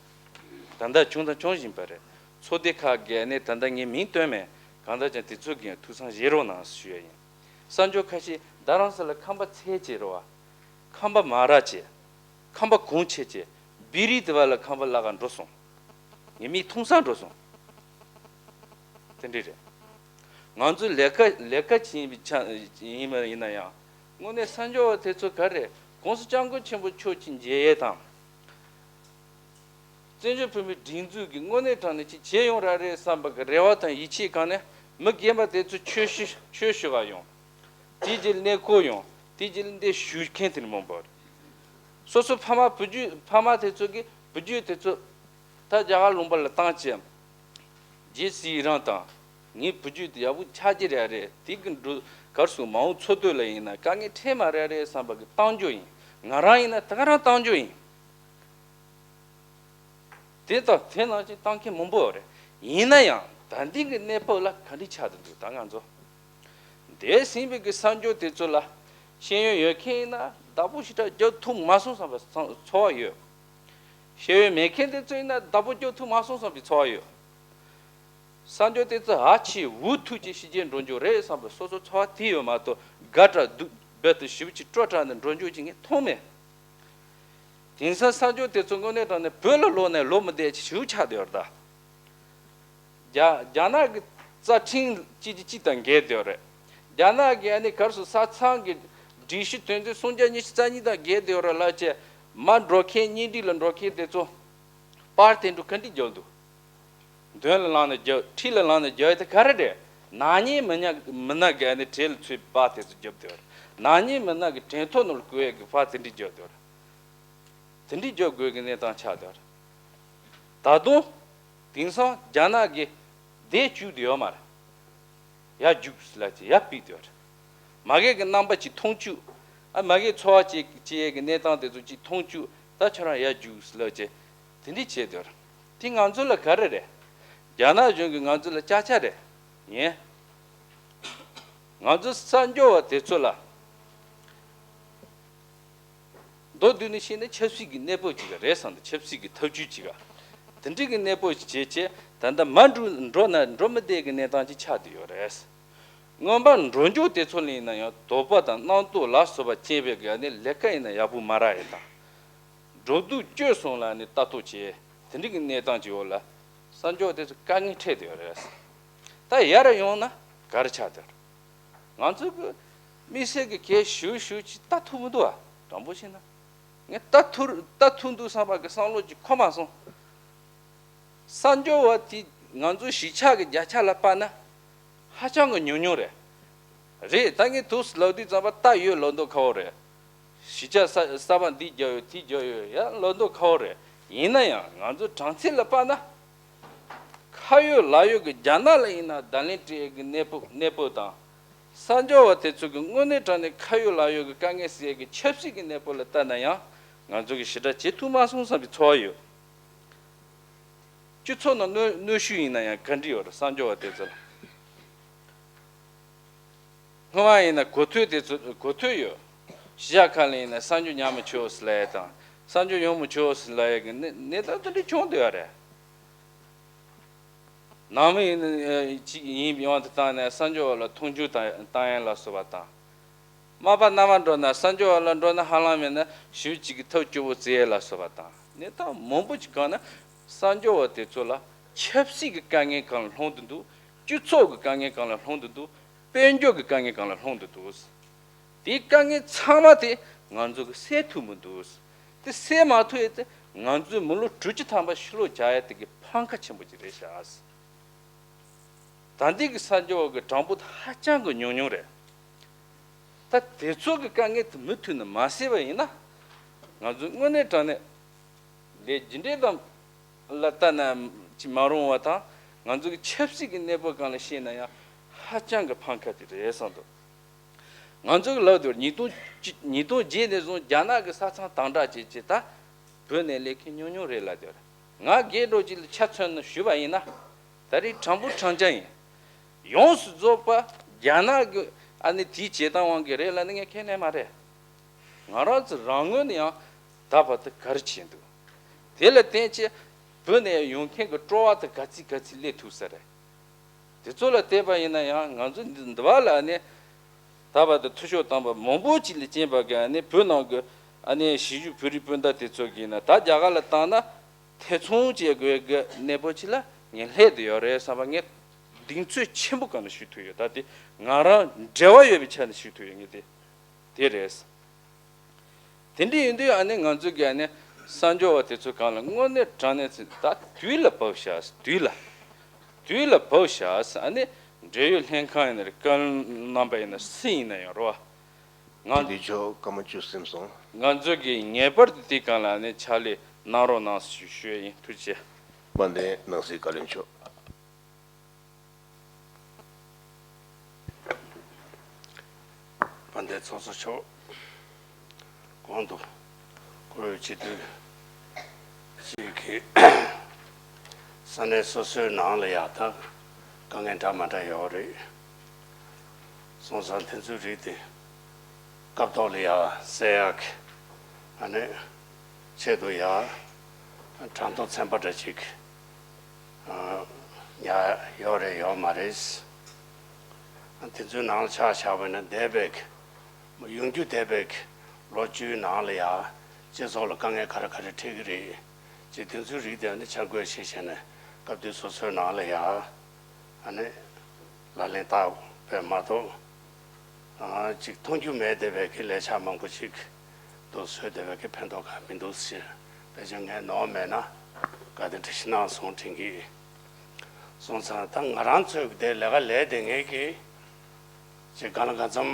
ད་ལྟ་བྱུང་དང་འབྱུང་བཞིན་པ་རེད། ཚོགས་སྡེ་ཁག་གིས་ནི་ད་ལྟ་ངས་མིང་བཏོན་མེད། གང་ལྟར་ཀྱང་དེ་ཚོ་གིས་ཐུགས་བསམ་བཞེས་རོགས་གནང་ཞུ་ཡ་ཡིན། གསར་འབྱོར་ཁ་ཤས་རྡ་རམ་ས་ལ་ཁང་པ་བཙལ་བྱས་རེད་བ། ཁང་པ་མ་རག་བྱས། ཁང་པ་གོང་ཆེ་བྱས། བེ་རི་དེ་བ་ལ་ཁང་པ་གླ་གར་འགྲོ་སོང་། ངས་མིག་མཐོང་སར་འགྲོ་སོང་། དེ་འདྲ་རེད། ང་ཚོའི་ལས་ཀ་ལས་ཀ་བྱེད་པའི་ཆ་ཡིན་པ་ཡིན་ན་ཡང་། དངོས་གནས་གསར་འབྱོར་བ་དེ་ཚོ་ག་རེ་གོང་ས་སྐྱབས་མགོན་ཆེན་པོ་མཆོག་ཅིག་མཇལ་ཡས་དང་། བཙན་བྱོལ་བོད་མིའི་སྒྲིག་འཛུགས་ཀྱི་དངོས་གནས་དྲང་གནས་ཅིག་བྱས་ཡོང་ར་རེད་བསམ་པ་གི་རེ་བ་དང་ཡིད་ཆེས་གང་ནས་མི་རྒན་པ་དེ་ཚོ་ཆོས་ཞུ་ཆོས་ཞུ་བ་ཡོང་། དེའི་རྗེས་ལ་གནས་སྐོར་ཡོང་། དེའི་རྗེས་ལ་འདིར་བཞུགས་མཁན་དེ་འདྲ་མང་པོ་རེད། སོ་སོ་ཕ་མ་བུ་རྒྱུད་ཕ་མ་དེ་ཚོ་གིས་བུ་རྒྱུད་དེ་ཚོ་ད་རྒྱ་གར་ལུང་པ་ལ་བཏང་བྱས། རྗེས་སུ་ཡི་རང་དང་། ངའི་བུ་རྒྱུད་དེ་ཡག་པོ་ཆགས་ཀྱི་རེད་རེད། དེ་གི་འགྲོ་གར་སོང་མ་འོངས་འཚོ་སྡོད་ལ་ཡིན་ན་དཀའ་ངལ་འཕྲད་མ་རེད་རེད་བསམ་པ་གི་གཏམ་བརྗོད་ཡིན། ང་རང་ཡིན་ན་ད་ག་རང་གཏམ་བརྗོད་ཡིན། དེ་དང་དེ་ནང་བཞིན་གཏོང་མཁན་མང་པོ་ཡོད་རེད། ཡིན་ན་ཡང་ད་ལྟའི་གི་གནས་བབ་ལ་ག་འདྲ་ཆགས་བསྡད་འདུག་ད་ང་ཚོ་འདས་ཟིན་པའི་གི་གསར་འབྱོར་དེ་ཚོ་ལ་ཤེས་ཡོན་ཡོད་མཁན་ཡིན་ན་བདག་པོ་ཞེ་དྲག་རྒྱག་ཐུབ་མ་སོང་བསམ་པའི་ཚོར་བ་ཡོད། ཤེས་ཡོན་མེད་མཁན་དེ་ཚོ་ཡིན་ན་བདག་པོ་རྒྱག་ཐུབ་མ་སོང་བསམ་པའི་ཚོར་བ་ཡོད། གསར་འབྱོར་དེ་ཚོ་ཧ་ཅང་འུ་ཐུག་ཅིག་ཕྱི་རྒྱལ་འགྲོ་རྒྱུ་རེད་བསམ་པའི་སོ་སོ་ཚོར་བ་དེ་ཡོད་མ་གཏོགས་དགའ་དྲགས་སྡུག་རྦད་དེ་ཞེ་པོ་ཅིག་སྤྲོ་དྲགས་ནས་འགྲོ་རྒྱུ་ཅིག་ངས་མཐོང་མེད། དེང་སང་གསར་འབྱོར་དེ་ཚོ་དངོས་གནས་དྲང་གནས་བོད་ལ་ལོག་ནས་ལོ་མི་བསྡད་ཅིག་ཞེ་པོ་ཆགས་བསྡད་ཡོད་རེད་ད། རྒྱ་རྒྱ་ནག་གི་རྩ་ཁྲིམས་གཅིག་གཅིག་གཅིག་དང་འགལ་བསྡད་ཡོད་རེད། རྒྱ་ནག་གི་ཨ་ནི་གར་སོང་ས་མཚམས་ཀྱི་སྒྲིག་གཞི་དོན་ཚན་སུམ་བརྒྱ་ཉི་ཤུ་རྩ་གཉིས་དང་འགལ་བསྡད་ཡོད་རེད་ལབ་བྱས་མར་འགྲོ་མཁན་གཉེན་སྒྲིག་ལ་འགྲོ་མཁན་དེ་ཚོ་པར་དེ་འདྲ་ག་འདྲ་རྒྱབ་འདུག་མདུན་ལ་ལངས་ནས་རྒྱབ། འཁྲིས་ལ་ལངས་ནས་རྒྱབ་ཡ་དེ་ག་རེ་རེད། ནག་ཉེས་མི་སྣ་མི་སྣ་གི་ཨ་ནི་གྲས་ལ་ཚུད་པའི་པར་དེ་ཚོ་རྒྱབ་བསྡད་ཡོད་རེད། ནག་ཉེས་མི་སྣ་གི་དྲན་ཐོ་ནང་ལ་བཀོད་ཡས་ཀྱི་པར་དེ་འདྲ་རྒྱབ་བསྡད་ཡོད་རེད། དེ་འདྲ་རྒྱབ་དགོས་ཀྱི་གནས་སྟངས་ཆགས་བསྡད་ཡོད་རེད། ད་དུང་དེང་སང་རྒྱ་ནག་གིས་བསྡད་བཅུག་བསྡད་ཡོད་མ་རེད། ཡར་རྒྱུགས་ལབ་བྱས་ཡར་ཕུད་བསྡད་ཡོད་རེད། མ་གི་གི་རྣམ་པ་ཅིག་མཐོང་བཅུག་ཨ་མ་གི་ཚོར་བ་ཅིག་ཅིག་གི་གནས་སྟངས་དེ་ཚོ་ཅིག་མཐོང་བཅུག་ད་ཁྱོད་རང་ཡར་རྒྱུགས་ལབ་བྱས་དེ་འདྲ་བྱས་བསྡད་ཡོད་རེད། དེ་ང་ཚོ་ལ་ག་རེ་རེད། རྒྱ་ནག་གཞུང་གིས་ང་ཚོ་ལ་ཅག་ཅག་རེད། ཡིན། ང་ཚོ་གསར་འབྱོར་བ་དེ་ཚོ་ལ། མདོར་བསྡུས་ནས་བཤད་ན་ཆབ་སྲིད་ཀྱི་གནས་བབ་ཅིག་རེད་བསམ་འདུག་ཆབ་སྲིད་ཀྱི་ཐབས་ཇུས་ཅིག་དེ་འདྲའི་གི་གནས་བབ་ཅིག་བྱས་བྱས་ད་ལྟ་མར་འགྲོ་འགྲོ་ན་འགྲོ་མི་བདེ་གི་གནས་སྟངས་ཅིག་ཆགས་བསྡད་ཡོད་རེད། སྔོན་མ་འགྲོ་མགྱོགས་དེ་ཚོ་ལ་ཡིན་ན་ཡང་དོགས་པ་དང་རྣམ་རྟོག་ལ་སོགས་པ་སྐྱེས་པའི་གི་ནི་ལས་ཀ་ཡིན་ན་ཡག་པོ་མ་རག་ཡས་དང་། འགྲོ་འདུག་སྤྱོད་གསུམ་ལ་ནི་ལྟ་རྟོག་བྱས་དེ་འདྲའི་གི་གནས་སྟངས་ཅིག་འོག་ལ་གསར་འབྱོར་དེ་ཚོ་དཀའ་ངལ་འཕྲད་བསྡད་ཡོད་རེད། ད་ཡར་ཡོང་ན་ག་རེ་ཆགས་བསྡད་ཡོད་རེད། ང་ཚོ་གི་དམིགས་བསལ་གི་གལ་ཞུ་ཞུ་ཅིག་ལྟ་ཐུབ་མི་འདུག་ཨ། དྲང་པོ་བཤད་ན། ངས་ལྟ་ཐུབ་ལྟ་ཐུབ་འདུག་བསམ་པ་གི་བསམ་བློ་ཅིག་འཁོར་མ་སོང་། གསར་འབྱོར་བ་དེ་ང་ཚོའི་གཞིས་ཆགས་ཀྱི་བརྒྱ་ཆ་ལ་དཔག་ན་ཧ་ཅང་གི་ཉུང་ཉུང་རེད། རེད་ད་ངས་དུས་སུ་ལབ་དུས་ཙམ་པ་ལྟ་ཡོད་ལབ་མདོག་ཁ་པོ་རེད། གཞིས་ཆགས་གསར་གསར་པ་འདི་རྒྱག་ཡོད་དེ་རྒྱག་ཡོད་ཡང་ལབ་མདོག་ཁ་པོ་རེད། ཡིན་ན་ཡང་ང་ཚོ་གྲངས་ཚད་ལ་དཔག་ན། ཁ་ཡོད་ལག་ཡོད་ཀྱི་རྒྱ་ནག་ལ་ཡིན་ན་བརྡ་ལན་སྤྲད་ཀྱི་གནས་བབ་གནས་བབ་དང་། གསར་འབྱོར་བ་དེ་ཚོ་གི་དངོས་གནས་དྲང་གནས་ཁ་ཡོད་ལག་ཡོད་ཀྱི་དཀའ་ངལ་སེལ་ཡས་ཀྱི་ཆབ་སྲིད་ཀྱི་གནས་བབ་ལ་ལྟ་ན་ཡང་ང་ཚོ་གི་ཞེ་དྲག་བྱེད་ཐུབ་མ་སོང་བསམ་པའི་ཚོར་བ་ཡོད། སྤྱི་ཚོགས་ནང་གནོན་གནོན་ཤུགས་ཡིན་ན་ཡང་ག་འདྲ་ཡོད་རེད་གསར་འབྱོར་བ་དེ་ཚོ་ལ། སྔོན་མ་ཡིན་ན་གོ་ཐོས་དེ་ཚོ་གོ་ཐོས་ཡོད། གཞིས་ཆགས་ཁག་ལ་ཡིན་ན་གསར་འབྱོར་ཉར་མི་ཆོག་ཟེར་ལབ་ཡས་དང་གསར་འབྱོར་ཡོང་མི་ཆོག་ཟེར་ལབ་ཡས་ཀྱི་གནས་གནས་སྟངས་དེ་འདྲ་བྱུང་བསྡད་ཡོད་རེད། ནང་མི་ཡིན་ན་ཅིག་ཡིན་ཡོང་དུ་བཏང་ནས་གསར་འབྱོར་བ་ལ་མཐོང་ཆུང་བཏང་བཏང་ཡས་ལ་སོགས་པ་དང་། མ་པ་ན་མ་འགྲོ་ན་གསར་འབྱོར་བ་ལ་འགྲོ་ན་ཧ་ལམ་མེད་ན་ཞུ་ཅིག་གི་ཐབས་སྐྱོ་བོ་བརྩི་ཡས་ལ་སོགས་པ་དང་གནས་སྟངས་མང་པོ་ཅིག་གང་ན་གསར་འབྱོར་བ་དེ་ཚོ་ལ་ཆབ་སྲིད་ཀྱི་དཀའ་ངལ་གང་ལ་ལྷུང་དུ་འདུག་སྤྱི་ཚོགས་ཀྱི་དཀའ་ངལ་གང་ལ་ལྷུང་དུ་འདུག་དཔལ་འབྱོར་གྱི་དཀའ་ངལ་གང་ལ་ལྷུང་དུ་འདུག་དེའི་དཀའ་ངལ་ཚང་མ་དེ་ང་ཚོ་གི་སེལ་ཐུབ་མི་འདུག་དེ་སེལ་མ་ཐུབ་ཡས་དེ་ང་ཚོའི་མི་ལོ་དྲུག་ཅུ་ཐམ་པ་ཕྱི་ལོགས་བྱ་ཡས་དེ་གི་ཕམ་ཁ་ཆེན་པོ་ཅིག་རེད་ཤག་ད་ལྟའི་གི་གསར་འགྱུར་བ་གི་གྲངས་འབོར་དེ་ཧ་ཅང་གི་ཉུང་ཉུང་རེད། ད་དེ་ཚོ་གི་དཀའ་ངལ་དེ་མུ་མཐུད་ནས་མ་སེལ་བ་ཡིན་ན། ང་ཚོ་དངོས་གནས་དྲང་གནས་ལས་རྒྱུ་འབྲས་དང་ལ་ལྟ་ན་ཅིག་མ་རུང་བ་དང་། ང་ཚོ་གི་ཆབ་སྲིད་ཀྱི་གནས་བབ་སྒང་ལ་བཤད་ན་ཡང་ཧ་ཅང་གི་ཕམ་ཁ་དེ་རེད་བསམ་འདུག་ང་ཚོ་གི་ལབ་དུས་ཉིས་སྟོང་ཉིས་སྟོང་བརྒྱད་ནས་བཟུང་རྒྱ་ནག་གི་ས་མཚམས་དམ་དྲག་བྱེད་ཆེད་ད་བོད་ནས་སླེབས་མཁན་ཉུང་ཉུང་རེད་ལབ་དུས། ང་སྒེར་འགྲོ་ཅིག་ལ་ཆ་མཚོན་ནས་ཞུས་པ་ཡིན་ན། ད་རེས་དྲང་པོ་དྲང་རྐྱང་ཡིན། ཡོངས་སུ་རྫོགས་པ་རྒྱ་ནག་གི་ཨ་ནི་དེའི་བྱེད་སྟངས་དབང་གིས་རེད་ལབ་ན་ངས་ཁས་ལེན་མ་རེད། ང་རང་ཚོ་རང་ངོས་ནས་ཡང་ད་བར་དུ་ག་རེ་བྱས་འདུག་དེ་ལ་བརྟེན་བྱས་བོད་ནས་ཡོང་མཁན་གྱི་སྤྲོ་བ་དེ་ག་ཚོད་ག་ཚོད་སླེབས་ཐུབ་ས་རེད། དེ་ཚོ་ལ་བལྟས་པ་ཡིན་ན་ཡང་ང་ཚོ་འདི་འདི་བ་ལ་ནི་ད་བར་དུ་འཐུས་ཤོར་བཏང་པ་མང་པོ་ཅིག་ལ་རྐྱེན་པ་གི་ཨ་ནི་བོད་ནང་གི་ཨ་ནི་གཞིས་བཞུགས་བོད་རིགས་སྤུན་ཟླ་དེ་ཚོ་གིས་ན་ད་རྒྱ་གར་ལ་བཏང་ན་ཐེ་ཚོམ་བྱེད་དགོས་གི་གནས་བབ་ཅིག་ལ་ངས་སླེབས་བསྡད་ཡོད་རེད་བསམ་པ་ངས་གདེང་ཚོད་ཆེན་པོ་གང་ལ་ཞུ་ཐུབ་ཡོད། ད་དེ་ང་རང་འབྲེལ་བ་ཡོད་པའི་ཆ་ནས་ཞུ་ཐུབ་ཡོད། ངས་དེ་དེ་རེད། དེ་འདྲ་ཡིན་དུས་ཨ་ནི་ང་ཚོ་གི་ཨ་ནི་གསར་འགྱུར་བ་དེ་ཚོ་གང་ལ་དངོས་གནས་དྲང་གནས་ཚིག་ད་དུས་ལ་བབས་ཤག་དུས་ལ། དུས་ལ་བབས་ཤག་ཨ་ནི་འབྲེལ་ཡོད་ལྷན་ཁང་ཡིན་ན་རེད། བཀའ་བློན་རྣམ་པ་ཡིན་ན་སུ་ཡིན་ན་ཡང་རོ། ང་དེ་ཆོ་སྐར་མ་བཅུ་ཟིན་སོང་། ང་ཚོ་གི་ངེས་པར་དུ་དེ་གང་ལ་ཨ་ནི་ཕྱག་ལས་གནང་རོགས་གནང་ཞུ་ཞུ་ཡ་ཡིན། ཐུགས་རྗེ་ཆེ། དཔལ་ལྡན་ནང་སྲིད་བཀའ་བློན་མཆོག་དཔལ་ལྡན་ཚོགས་གཙོ་མཆོག་གོང་དུ་བཀུར་འོས་སྤྱི་འཐུས་ཅིག་གིས་ས་གནས་སོ་སོའི་ནང་ལ་ཡག་ཐག་དཀའ་ངལ་འདྲ་མ་འདྲ་ཡོད་རེད། སོང་ཙང་དེ་ཚོའི་རིགས་དེ་སྐབས་ཐོག་ལ་ཡག་སེལ་ཡག་གི་ཨ་ནི་ཆེད་དུ་ཡག་གྲངས་ཐོ་ཚན་པ་འདྲ་ཅིག་ཉར་ཡོད་རེད་ཡོད་མ་རེད། དེ་ཚོའི་ནང་ལ་ཆ་བཞག་པ་ཡིན་ན་འདས་པའི་ཡོང་རྒྱུ་འདས་པའི་ལོ་བཅུའི་ནང་ལ་ཡ་སྤྱི་ཚོགས་ལ་དཀའ་ངལ་ག་རེ་ག་རེ་འཕྲད་ཀྱི་རེད་ཅེས་དེ་ཚོའི་རིགས་དེ་ནི་འཆར་འགོད་བྱེད་བྱས་ནས་སྐབས་དེ་སོ་སོའི་ནང་ལ་ཡ་ཨ་ནི་ལག་ལེན་བསྟར་བས་མ་གཏོགས་ཅིག་མཐོང་རྒྱུ་མེད་བསྡད་པའི་གི་ལས་འཆར་མང་པོ་ཞིག་འདུག་བཟོས་བསྡད་པའི་གི་ཕན་ཐོགས་གང་མི་འདུག་ཟེར། ཕལ་ཆེར་ངས་ནོར་མེད་ན་ག་དེ་འདྲ་ཞིག་གནང་སོང་དྲན་གི། སོང་ཙང་ད་ང་རང་ཚོའི་དེ་ལས་ཀ་ལས་དེ་ངེད་ཀྱིས་ཅིག་གང་ལ་གང་འཚམ་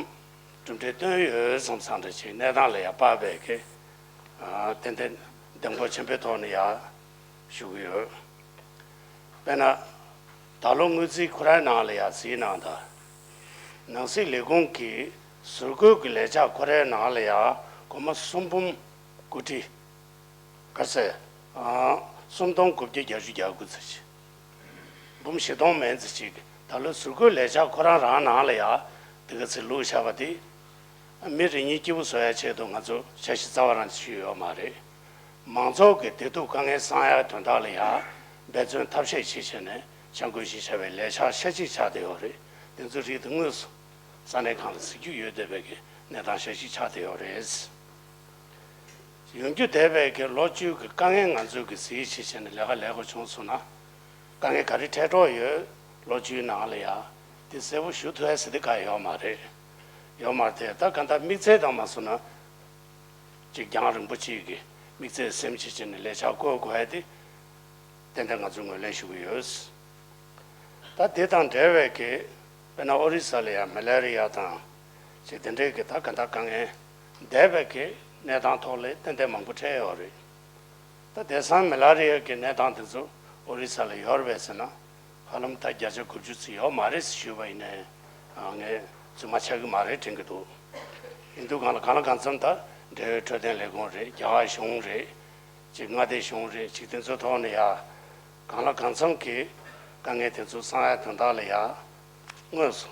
གྲུབ་འབྲས་བཏོན་ཡོད་བསམ་བསམ་འདྲ་ཅིག་གནས་སྟངས་ལ་ཡ་དཔག་པའི་གི་ཏན་ཏན་གདེང་སྤོབས་ཆེན་པོའི་ཐོག་ནས་ཡ་ཞུ་གི་ཡོད། དཔེར་ན་ད་ལོ་དངུལ་རྩིས་ཁོ་རའི་ནང་ལ་ཡ་གཟིགས་གནང་དང་། ནང་སྲིད་ལས་ཁུངས་ཀྱི་ཟུར་བཀོད་ཀྱི་ལས་འཆར་ཁོ་རའི་ནང་ལ་ཡ་སྒོར་མོ་གསུམ་འབུམ་དགུ་ཁྲི། ག་ཚད། ཨང་། སུམ་སྟོང་དགུ་བརྒྱ་བརྒྱད་ཅུ་གྱ་དགུ་ཙམ་ཞིག་འབུམ་བཞི་སྟོང་མན་ཙམ་ཞིག་ད་ལོ་ཟུར་བཀོད་ལས་འཆར་ཁོ་རང་རང་ནང་ལ་ཡ་དེ་ག་ཚོད་བླུགས་བཞག་པ་དེ། མི་རེ་གཉིས་སྐྱིད་པོ་བཟོ་ཡ་ཆེད་དུ་ང་ཚོ་འཆར་གཞི་རྩ་བ་རང་ཞུས་ཡོད་མ་རེད། མང་ཚོགས་ཀྱི་བདེ་སྡུག་དཀའ་ངལ་སེལ་ཡ་དོན་དག་ལ་ཡ་འབད་བརྩོན་ཐབས་ཤེས་བྱེད་བྱས་ནས་འཆར་འགོད་བཞིན་བྱ་བའི་ལས་འཆར་ཤ་གཅིག་ཆགས་བསྡད་ཡོད་རེད། དེ་ཚོ་རིགས་དེ་དངོས་སུ་ས་གནས་ཁག་ལ་གཟིགས་རྒྱུ་ཡོད་བསྡད་པའི་གི་གནས་སྟངས་ཤ་གཅིག་ཆགས་བསྡད་ཡོད་རེད། ཡོང་རྒྱུ་འདས་པའི་གི་ལོ་བཅུའི་གི་དཀའ་ངལ་ང་ཚོས་གི་གཟིགས་བྱེད་བྱས་ནས་ལས་ཀ་ལས་དགོས་བྱུང་སོང་ན། དཀའ་ངལ་ག་རེ་འཕྲད་འགྲོ་ཡོད་ལོ་བཅུའི་ནང་ལ་ཡ། དེ་གསལ་པོ་ཞུ་ཐུབ་ཡ་ཟེར་དེ་ག་ཡོད་མ་རེད། ཡོད་མ་རེད་དེ་ད་ག་འདྲ་དམིགས་བསལ་དང་མ་སོང་ན། ཅིག་རྒྱང་རིང་པོ་གཅིག་གི་དམིགས་བསལ་སེམས་བྱེད་བྱས་ནས་ལས་འཆར་བཀོད་དགོས་ཡ་དེ། ཏན་ཏན་ང་ཚོས་ངོས་ལེན་ཞུ་གི་ཡོད། ད་དེ་དང་འབྲེལ་བའི་གི་དཔེར་ན་ཨོ་རི་ས་ལ་ཡ་མ་ལེ་རི་ཡ་དང་ཅིག་དེ་འདྲའི་གི་ད་ག་འདྲ་དཀའ་ངལ་འདས་པའི་གི་གནས་སྟངས་ཐོག་ལ་ཏན་ཏན་མང་པོ་འཕྲད་ཡོད་རེད། ད་དེང་སང་མ་ལེ་རི་ཡ་གི་གནས་སྟངས་དེ་ཚོ་ཨོ་རི་ས་ལ་ཡོད་རེད་པས་ཟེར་ན་ཧ་ལམ་ད་བརྒྱ་ཆ་དགུ་བཅུ་ཙམ་ཡོད་མ་རེད་ཞུས་པ་ཡིན་ནའི་ངས་རྫུན་མ་ཆགས་ཀྱི་མ་རེད་དྲན་གྱི་འདུག་ཡིན་དུས་གང་ལ་གང་ལ་གང་འཚམ་ད་འབྲེལ་ཡོད་འཕྲོད་བསྟེན་ལས་ཁུངས་རེད། རྒྱ་གར་གཞུང་རེད། ཅིག་མངའ་སྡེ་གཞུང་རེད། ཅིག་དེ་ཚོའི་ཐོག་ནས་ཡ་གང་ལ་གང་འཚམ་གྱི་དཀའ་ངལ་དེ་ཚོ་སེལ་ཡ་དོན་དག་ལ་ཡ་དངོས་སུ་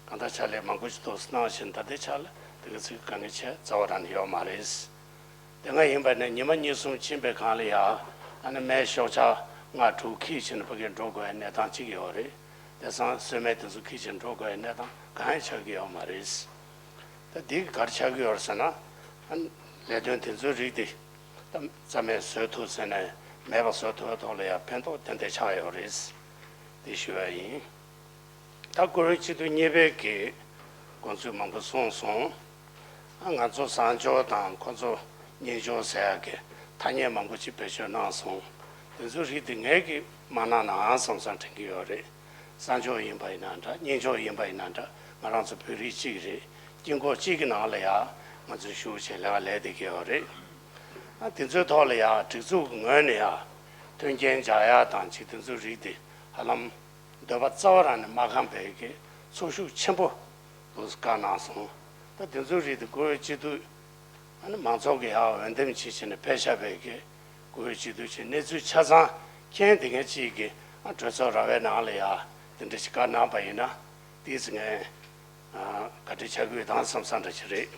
གང་ལྟར་ཕྱག་ལས་མང་པོ་ཞིག་འདུག་གནང་བཞིན་ད་ལྟའི་ཆ་ལ་དེ་ག་ཚོད་དཀའ་ངལ་ཆེ་རྩ་བ་རང་ནས་ཡོད་མ་རེད། དེ་སྔ་ཡིན་པ་ནས་ཉི་མ་གཉིས་གསུམ་ཕྱིན་པའི་སྒང་ལ་ཡ་ཨ་ནི་སྨན་ཤོག་ཆ་ལྔ་དྲུག་འཁྱེར་བྱས་ནས་ཕ་གིར་འགྲོ་དགོས་པའི་གནས་སྟངས་གཅིག་ཡོད་རེད། དེང་སང་གསོལ་སྨན་དེ་ཚོ་འཁྱེར་བྱས་འགྲོ་དགོས་པའི་གནས་སྟངས་གང་ཡང་ཆགས་ཀྱི་ཡོད་མ་རེད། ད་འདི་ག་རེ་ཆགས་ཀྱི་ཡོད་རེད་ཟེར་ན། ཨ་ནི་ལས་དོན་དེ་ཚོའི་རིགས་དེ་ད་རྩ་མེད་བཟོ་ཐུབ་ཟེར་ནས་མེད་པ་བཟོ་ཐུབ་པའི་ཐོག་ལ་ཡང་ཕན་ཐོགས་ཏན་ཏན་ཆགས་ཡོད་རེད། དེ་ཞུ་བ་ཡིན། ད་བཀུར་འོས་སྤྱི་འཐུས་གཉིས་པས་ཀྱི་དགོངས་ཚུལ་མང་པོ་གསུངས་སོང་། ཨ་ང་ཚོ་བཟང་ཕྱོགས་དང་ཁོ་ཚོ་ གཉེན་སྐྱོང་ཟེར་ཡག་གི་ཐ་སྙད་མང་པོ་ཅིག་བེད་སྤྱོད་གནང་སོང་། དེ་ཚོའི་རིགས་དེ་ངས་ཀྱིས་མ་གནང་ནའང་བསམ་བསམ་དྲན་གྱི་ཡོད་རེད། གསང་སྦྱོང་ཡིན་པ་ཡིན་ན་འདྲ། གཉེན་སྐྱོང་ཡིན་པ་ཡིན་ན་འདྲ། ང་རང་ཚོ་བོད་རིགས་གཅིག་རེད། དཀྱིལ་འཁོར་གཅིག་གི་ནང་ལ་ཡ་ང་ཚོས་ཞུགས་བྱས་ལས་ཀ་ལས་བསྡད་ཀྱི་ཡོད་རེད། ཨ། དེ་ཚོའི་ཐོག་ལ་ཡ་སྒྲིག་འཛུགས་ཀྱི་ངོས་ནས་ཡ་མཐུན་རྐྱེན་སྦྱར་ཡག་དང་ཅིག་དེ་ཚོའི་རིགས་དེ་ཧ་ལམ་འདོད་པ་རྩ་བ་རང་ནས་མ་ཁེངས་པའི་གི་ཚོར་ཤུགས་ཆེན་པོ་འདུག་བཀའ་གནང་སོང་། ད་དེ་ཚོའི་རིགས་དེ་བཀུར་འོས་སྤྱི་འཐུས། ཨ་ནི་མང་ཚོགས་ཀྱི་ཡར་འོས་འདེམས་བྱེད་བྱས་ནས་ཕེབས་བཞག་པའི་གི་བཀུར་འོས་སྤྱི་འཐུས་ཀྱི་གནས་ཚུལ་ཆ་ཚང་མཁྱེན། དེ་ངས་གཅིག་གི་ཨ་གྲོས་ཚོགས་ར་བའི་ནང་ལ་ཡ་དེ་འདྲ་ཞིག་བཀའ་གནང་པ་ཡིན་ན། དེས་ངས་ཨ་བཀའ་དྲིན་ཆེ་དགོས་དང་བསམ་བསམ་འདྲ་ཞིག་རེད།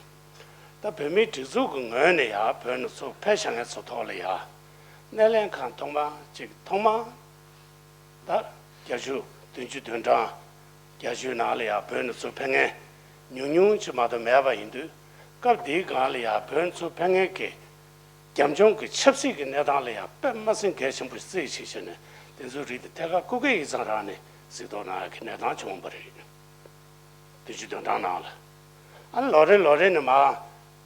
ད་བོད་མིའི་སྒྲིག་འཛུགས་ཀྱི་ངོས་ནས་ཡ་བོད་ནས་ཚུར་ཕེབས་བཞག་མཁན་ཚོ་ཐོག་ལ་ཡ་སྣེ་ལེན་ཁང་ཐོག་མ་གཅིག་ཐོག་མ། ད་བརྒྱད་ཅུ་བདུན་ཅུ་དོན་གྲངས་བརྒྱད་ཅུའི་ནང་ལ་ཡང་བོད་ནས་ཚུར་ཕེབས་མཁན་ཉུང་ཉུང་ཅིག་མ་གཏོགས་མེད་པ་ཡིན་དུས། སྐབས་འདིའི་སྒང་ལ་ཡང་བོད་ནས་ཚུར་ཕེབས་མཁན་གྱི་རྒྱབ་ལྗོངས་ཀྱི་ཆབ་སྲིད་ཀྱི་གནས་སྟངས་ལ་ཡང་དཔེ་མ་སྲིད་གལ་ཆེན་པོ་ཞིག་བརྩིས་བྱས་བྱས་ནས། དེ་ཚོའི་རིགས་དེ་ཐད་ཀར་སྐུ་སྒེར་ཡིག་ཚང་རང་ནས་གཟིགས་རྟོག་གནང་ཡག་གི་གནས་སྟངས་བྱུང་བ་རེད། བདུན་ཅུ་དོན་གྲངས་ནང་ལ། ཨ་ནི་ལོ་རེ་ལོ་རེ་ནས་མར་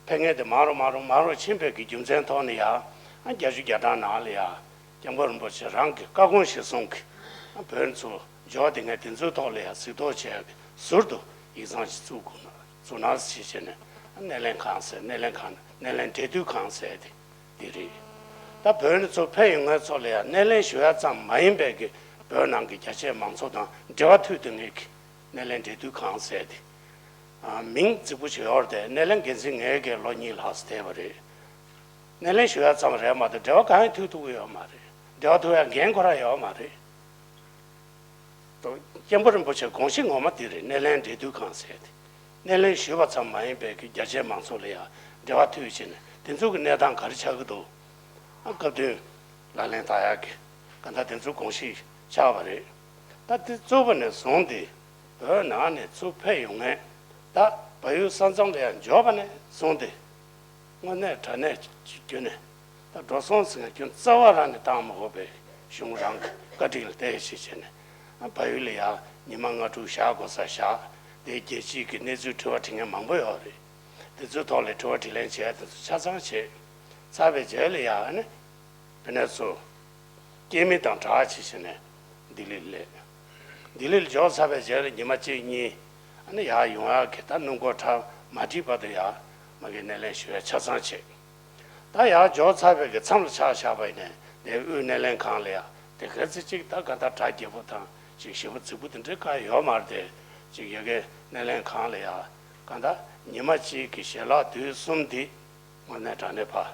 ཕེབས་མཁན་དེ་མང་རུ་མང་རུ་མང་རུ་ཕྱིན་པའི་གི་རྒྱུ་མཚན་ཐོག་ནས་ཡང་། ཨ། བརྒྱད་ཅུ་གྱ་གྲངས་ནང་ལ་ཡང་སྐྱབས་མགོན་རིན་པོ་ཆེ་རང་གི་བཀའ་དགོངས་གཞིར་བཟུང་གིས། ཨ། བོད་ཚོ་འབྱོར་དེ་ངས་དེ་ཚོའི་ཐོག་ལ་ཡང་གཟིགས་རྟོག་བྱེད་ཡག་གི་ཟུར་དུ་ཡིག་ཚང་ཞིག་བཙུགས་དགོས་ན་བཙུགས་ན་ཞེས་བྱས་ནས། ཨ། སྣེ་ལེན་ཁང་ཟེར། སྣེ་ལེན་ཁང་། སྣེ་ལེན་འབྲེལ་མཐུད་ཁང་ཟེར་དེ་འདི་རེད། ད་བོད་ནས་ཚུར་ཕེབས་ཡོང་མཁན་ཚོ་ལ་ཡང་སྣེ་ལེན་ཞུ་ཡག་ཙམ་མ་ཡིན་པའི་གི་བོད་ནང་གི་རྒྱ་ཆེའི་མང་ཚོགས་དང་འབྲེལ་བ་མཐུད་དེ་ངེས་ཀྱི་སྣེ་ལེན་འབྲེལ་མཐུད་ཁང་ཟེར་དེ། ཨ། མིང་རྫིག་པོ་ཞིག་ཡོད་རེད་དེ། སྣེ་ལེན་འགན་འཛིན་ངེད་ཀྱིས་ལོ་གཉིས་ལྷག་ཙམ་བསྡད་པ་རེད། སྣེ་ལེན་ཞུ་ཡག་ཙམ་རེད་མ་གཏོགས་འབྲེལ་བ་གང་ཡང་མཐུད་ཐུབ་ཀྱི་ཡོད་མ་རེད། འབྲེལ་བ་མཐུད་ཡག་འགན་ཁོ་རང་ཡོད་མ་རེད། སྐྱབས་མགོན་རིན་པོ་ཆེའི་དགོངས་གཞི་ངོ་མ་དེ་རེད། སྣེ་ལེན་འབྲེལ་མཐུད་ཁང་ཟེར་དེ། སྣེ་ལེན་ཞུས་པ་ཙམ་མ་ཡིན་པའི་གི་རྒྱ་ཆེའི་མང་ཚོགས་ལ་ཡང་འབྲེལ་བ་མཐུད་བྱས་ནས་དེ་ཚོ་གི་གནས་སྟངས་ག་རེ་ཆགས་ཀྱི་འདུག་ཨ། སྐབས་བསྟུན་ལག་ལེན་བསྟར་ཡག་གི་གང་ལྟར་དེ་ཚོ་དགོངས་གཞི་ཆགས་པ་རེད། ད་དེ་བཙུགས་པ་ནས་བཟུང་སྟེ་བོད་ནང་ནས་ཚུར་ཕེབས་ཡོང་མཁན། ད་བལ་ཡུལ་ས་མཚམས་ལ་ཡང་འབྱོར་བ་ནས་བཟུང་སྟེ། དངོས་གནས་དྲང་གནས་བརྒྱུད་ནས་ད་འགྲོ་སོང་ཟེར་མཁན་སྐྱོན་རྩ་བ་རང་ནས་བཏང་མ་དགོས་པའི་གཞུང་རང་གི་བཀའ་དྲིན་ལ་བརྟེན་བྱས་བྱས་ནས། ཨ། བལ་ཡུལ་ལ་ཡང་ཉི་མ་ལྔ་དྲུག་བཞག་དགོས་ས་བཞག་དེ་རྒྱལ་སྤྱིའི་གི་གནས་ཚུལ་དྲི་བ་དྲི་མཁན་མང་པོ་ཡོད་རེད། དེ་ཚོའི་ཐོག་ལ་དྲི་བ་དྲིས་ལན་བྱེད་ཡ་དེ་ཚོ་ཆ་ཚང་བྱས། ཚར་བའི་རྗེས་ལ་ཡང་ཨ་ནི་ཕ་ནས་ཚུར་སྐྱེས་མི་དང་འདྲ་བྱས་བྱས་ནས་ལྡི་ལི་ལ་སླེབས། ལྡི་ལི་ལ་འབྱོར་ཚར་བའི་རྗེས་ལ་ཉི་མ་གཅིག་གཉིས་ཨ་ནི་ཡར་ཡོང་ཡག་གི་ད་སྣུམ་འཁོར་གྲ་མ་འགྲིག་བར་དུ་ཡང་མ་གི་སྣེ་ལེན་ཞུ་ཡ་ཆ་ཚང་བྱས། ད་ཡར་འབྱོར་ཚར་བའི་གི་མཚམས་ལ་ཆ་བཞག་པ་ཡིན་ནའི་དེ་དབུས་སྣེ་ལེན་ཁང་ལ་ཡང་དེ་ག་ཚོད་ཅིག་ད་ག་ད་གྲ་རྒྱས་པོ་དང་ཅིག་ཞེ་པོ་རྫིག་པོ་དེ་འདྲའི་གང་ཡོད་མ་རེད་དེ། ཅིག་ཡ་གི་སྣེ་ལེན་ཁང་ལ་ཡང་ག་ད་ཉི་མ་གཅིག་གི་ཞལ་ལག་དུས་གསུམ་འདི་དངོས་གནས་དྲང་གནས་ཕར་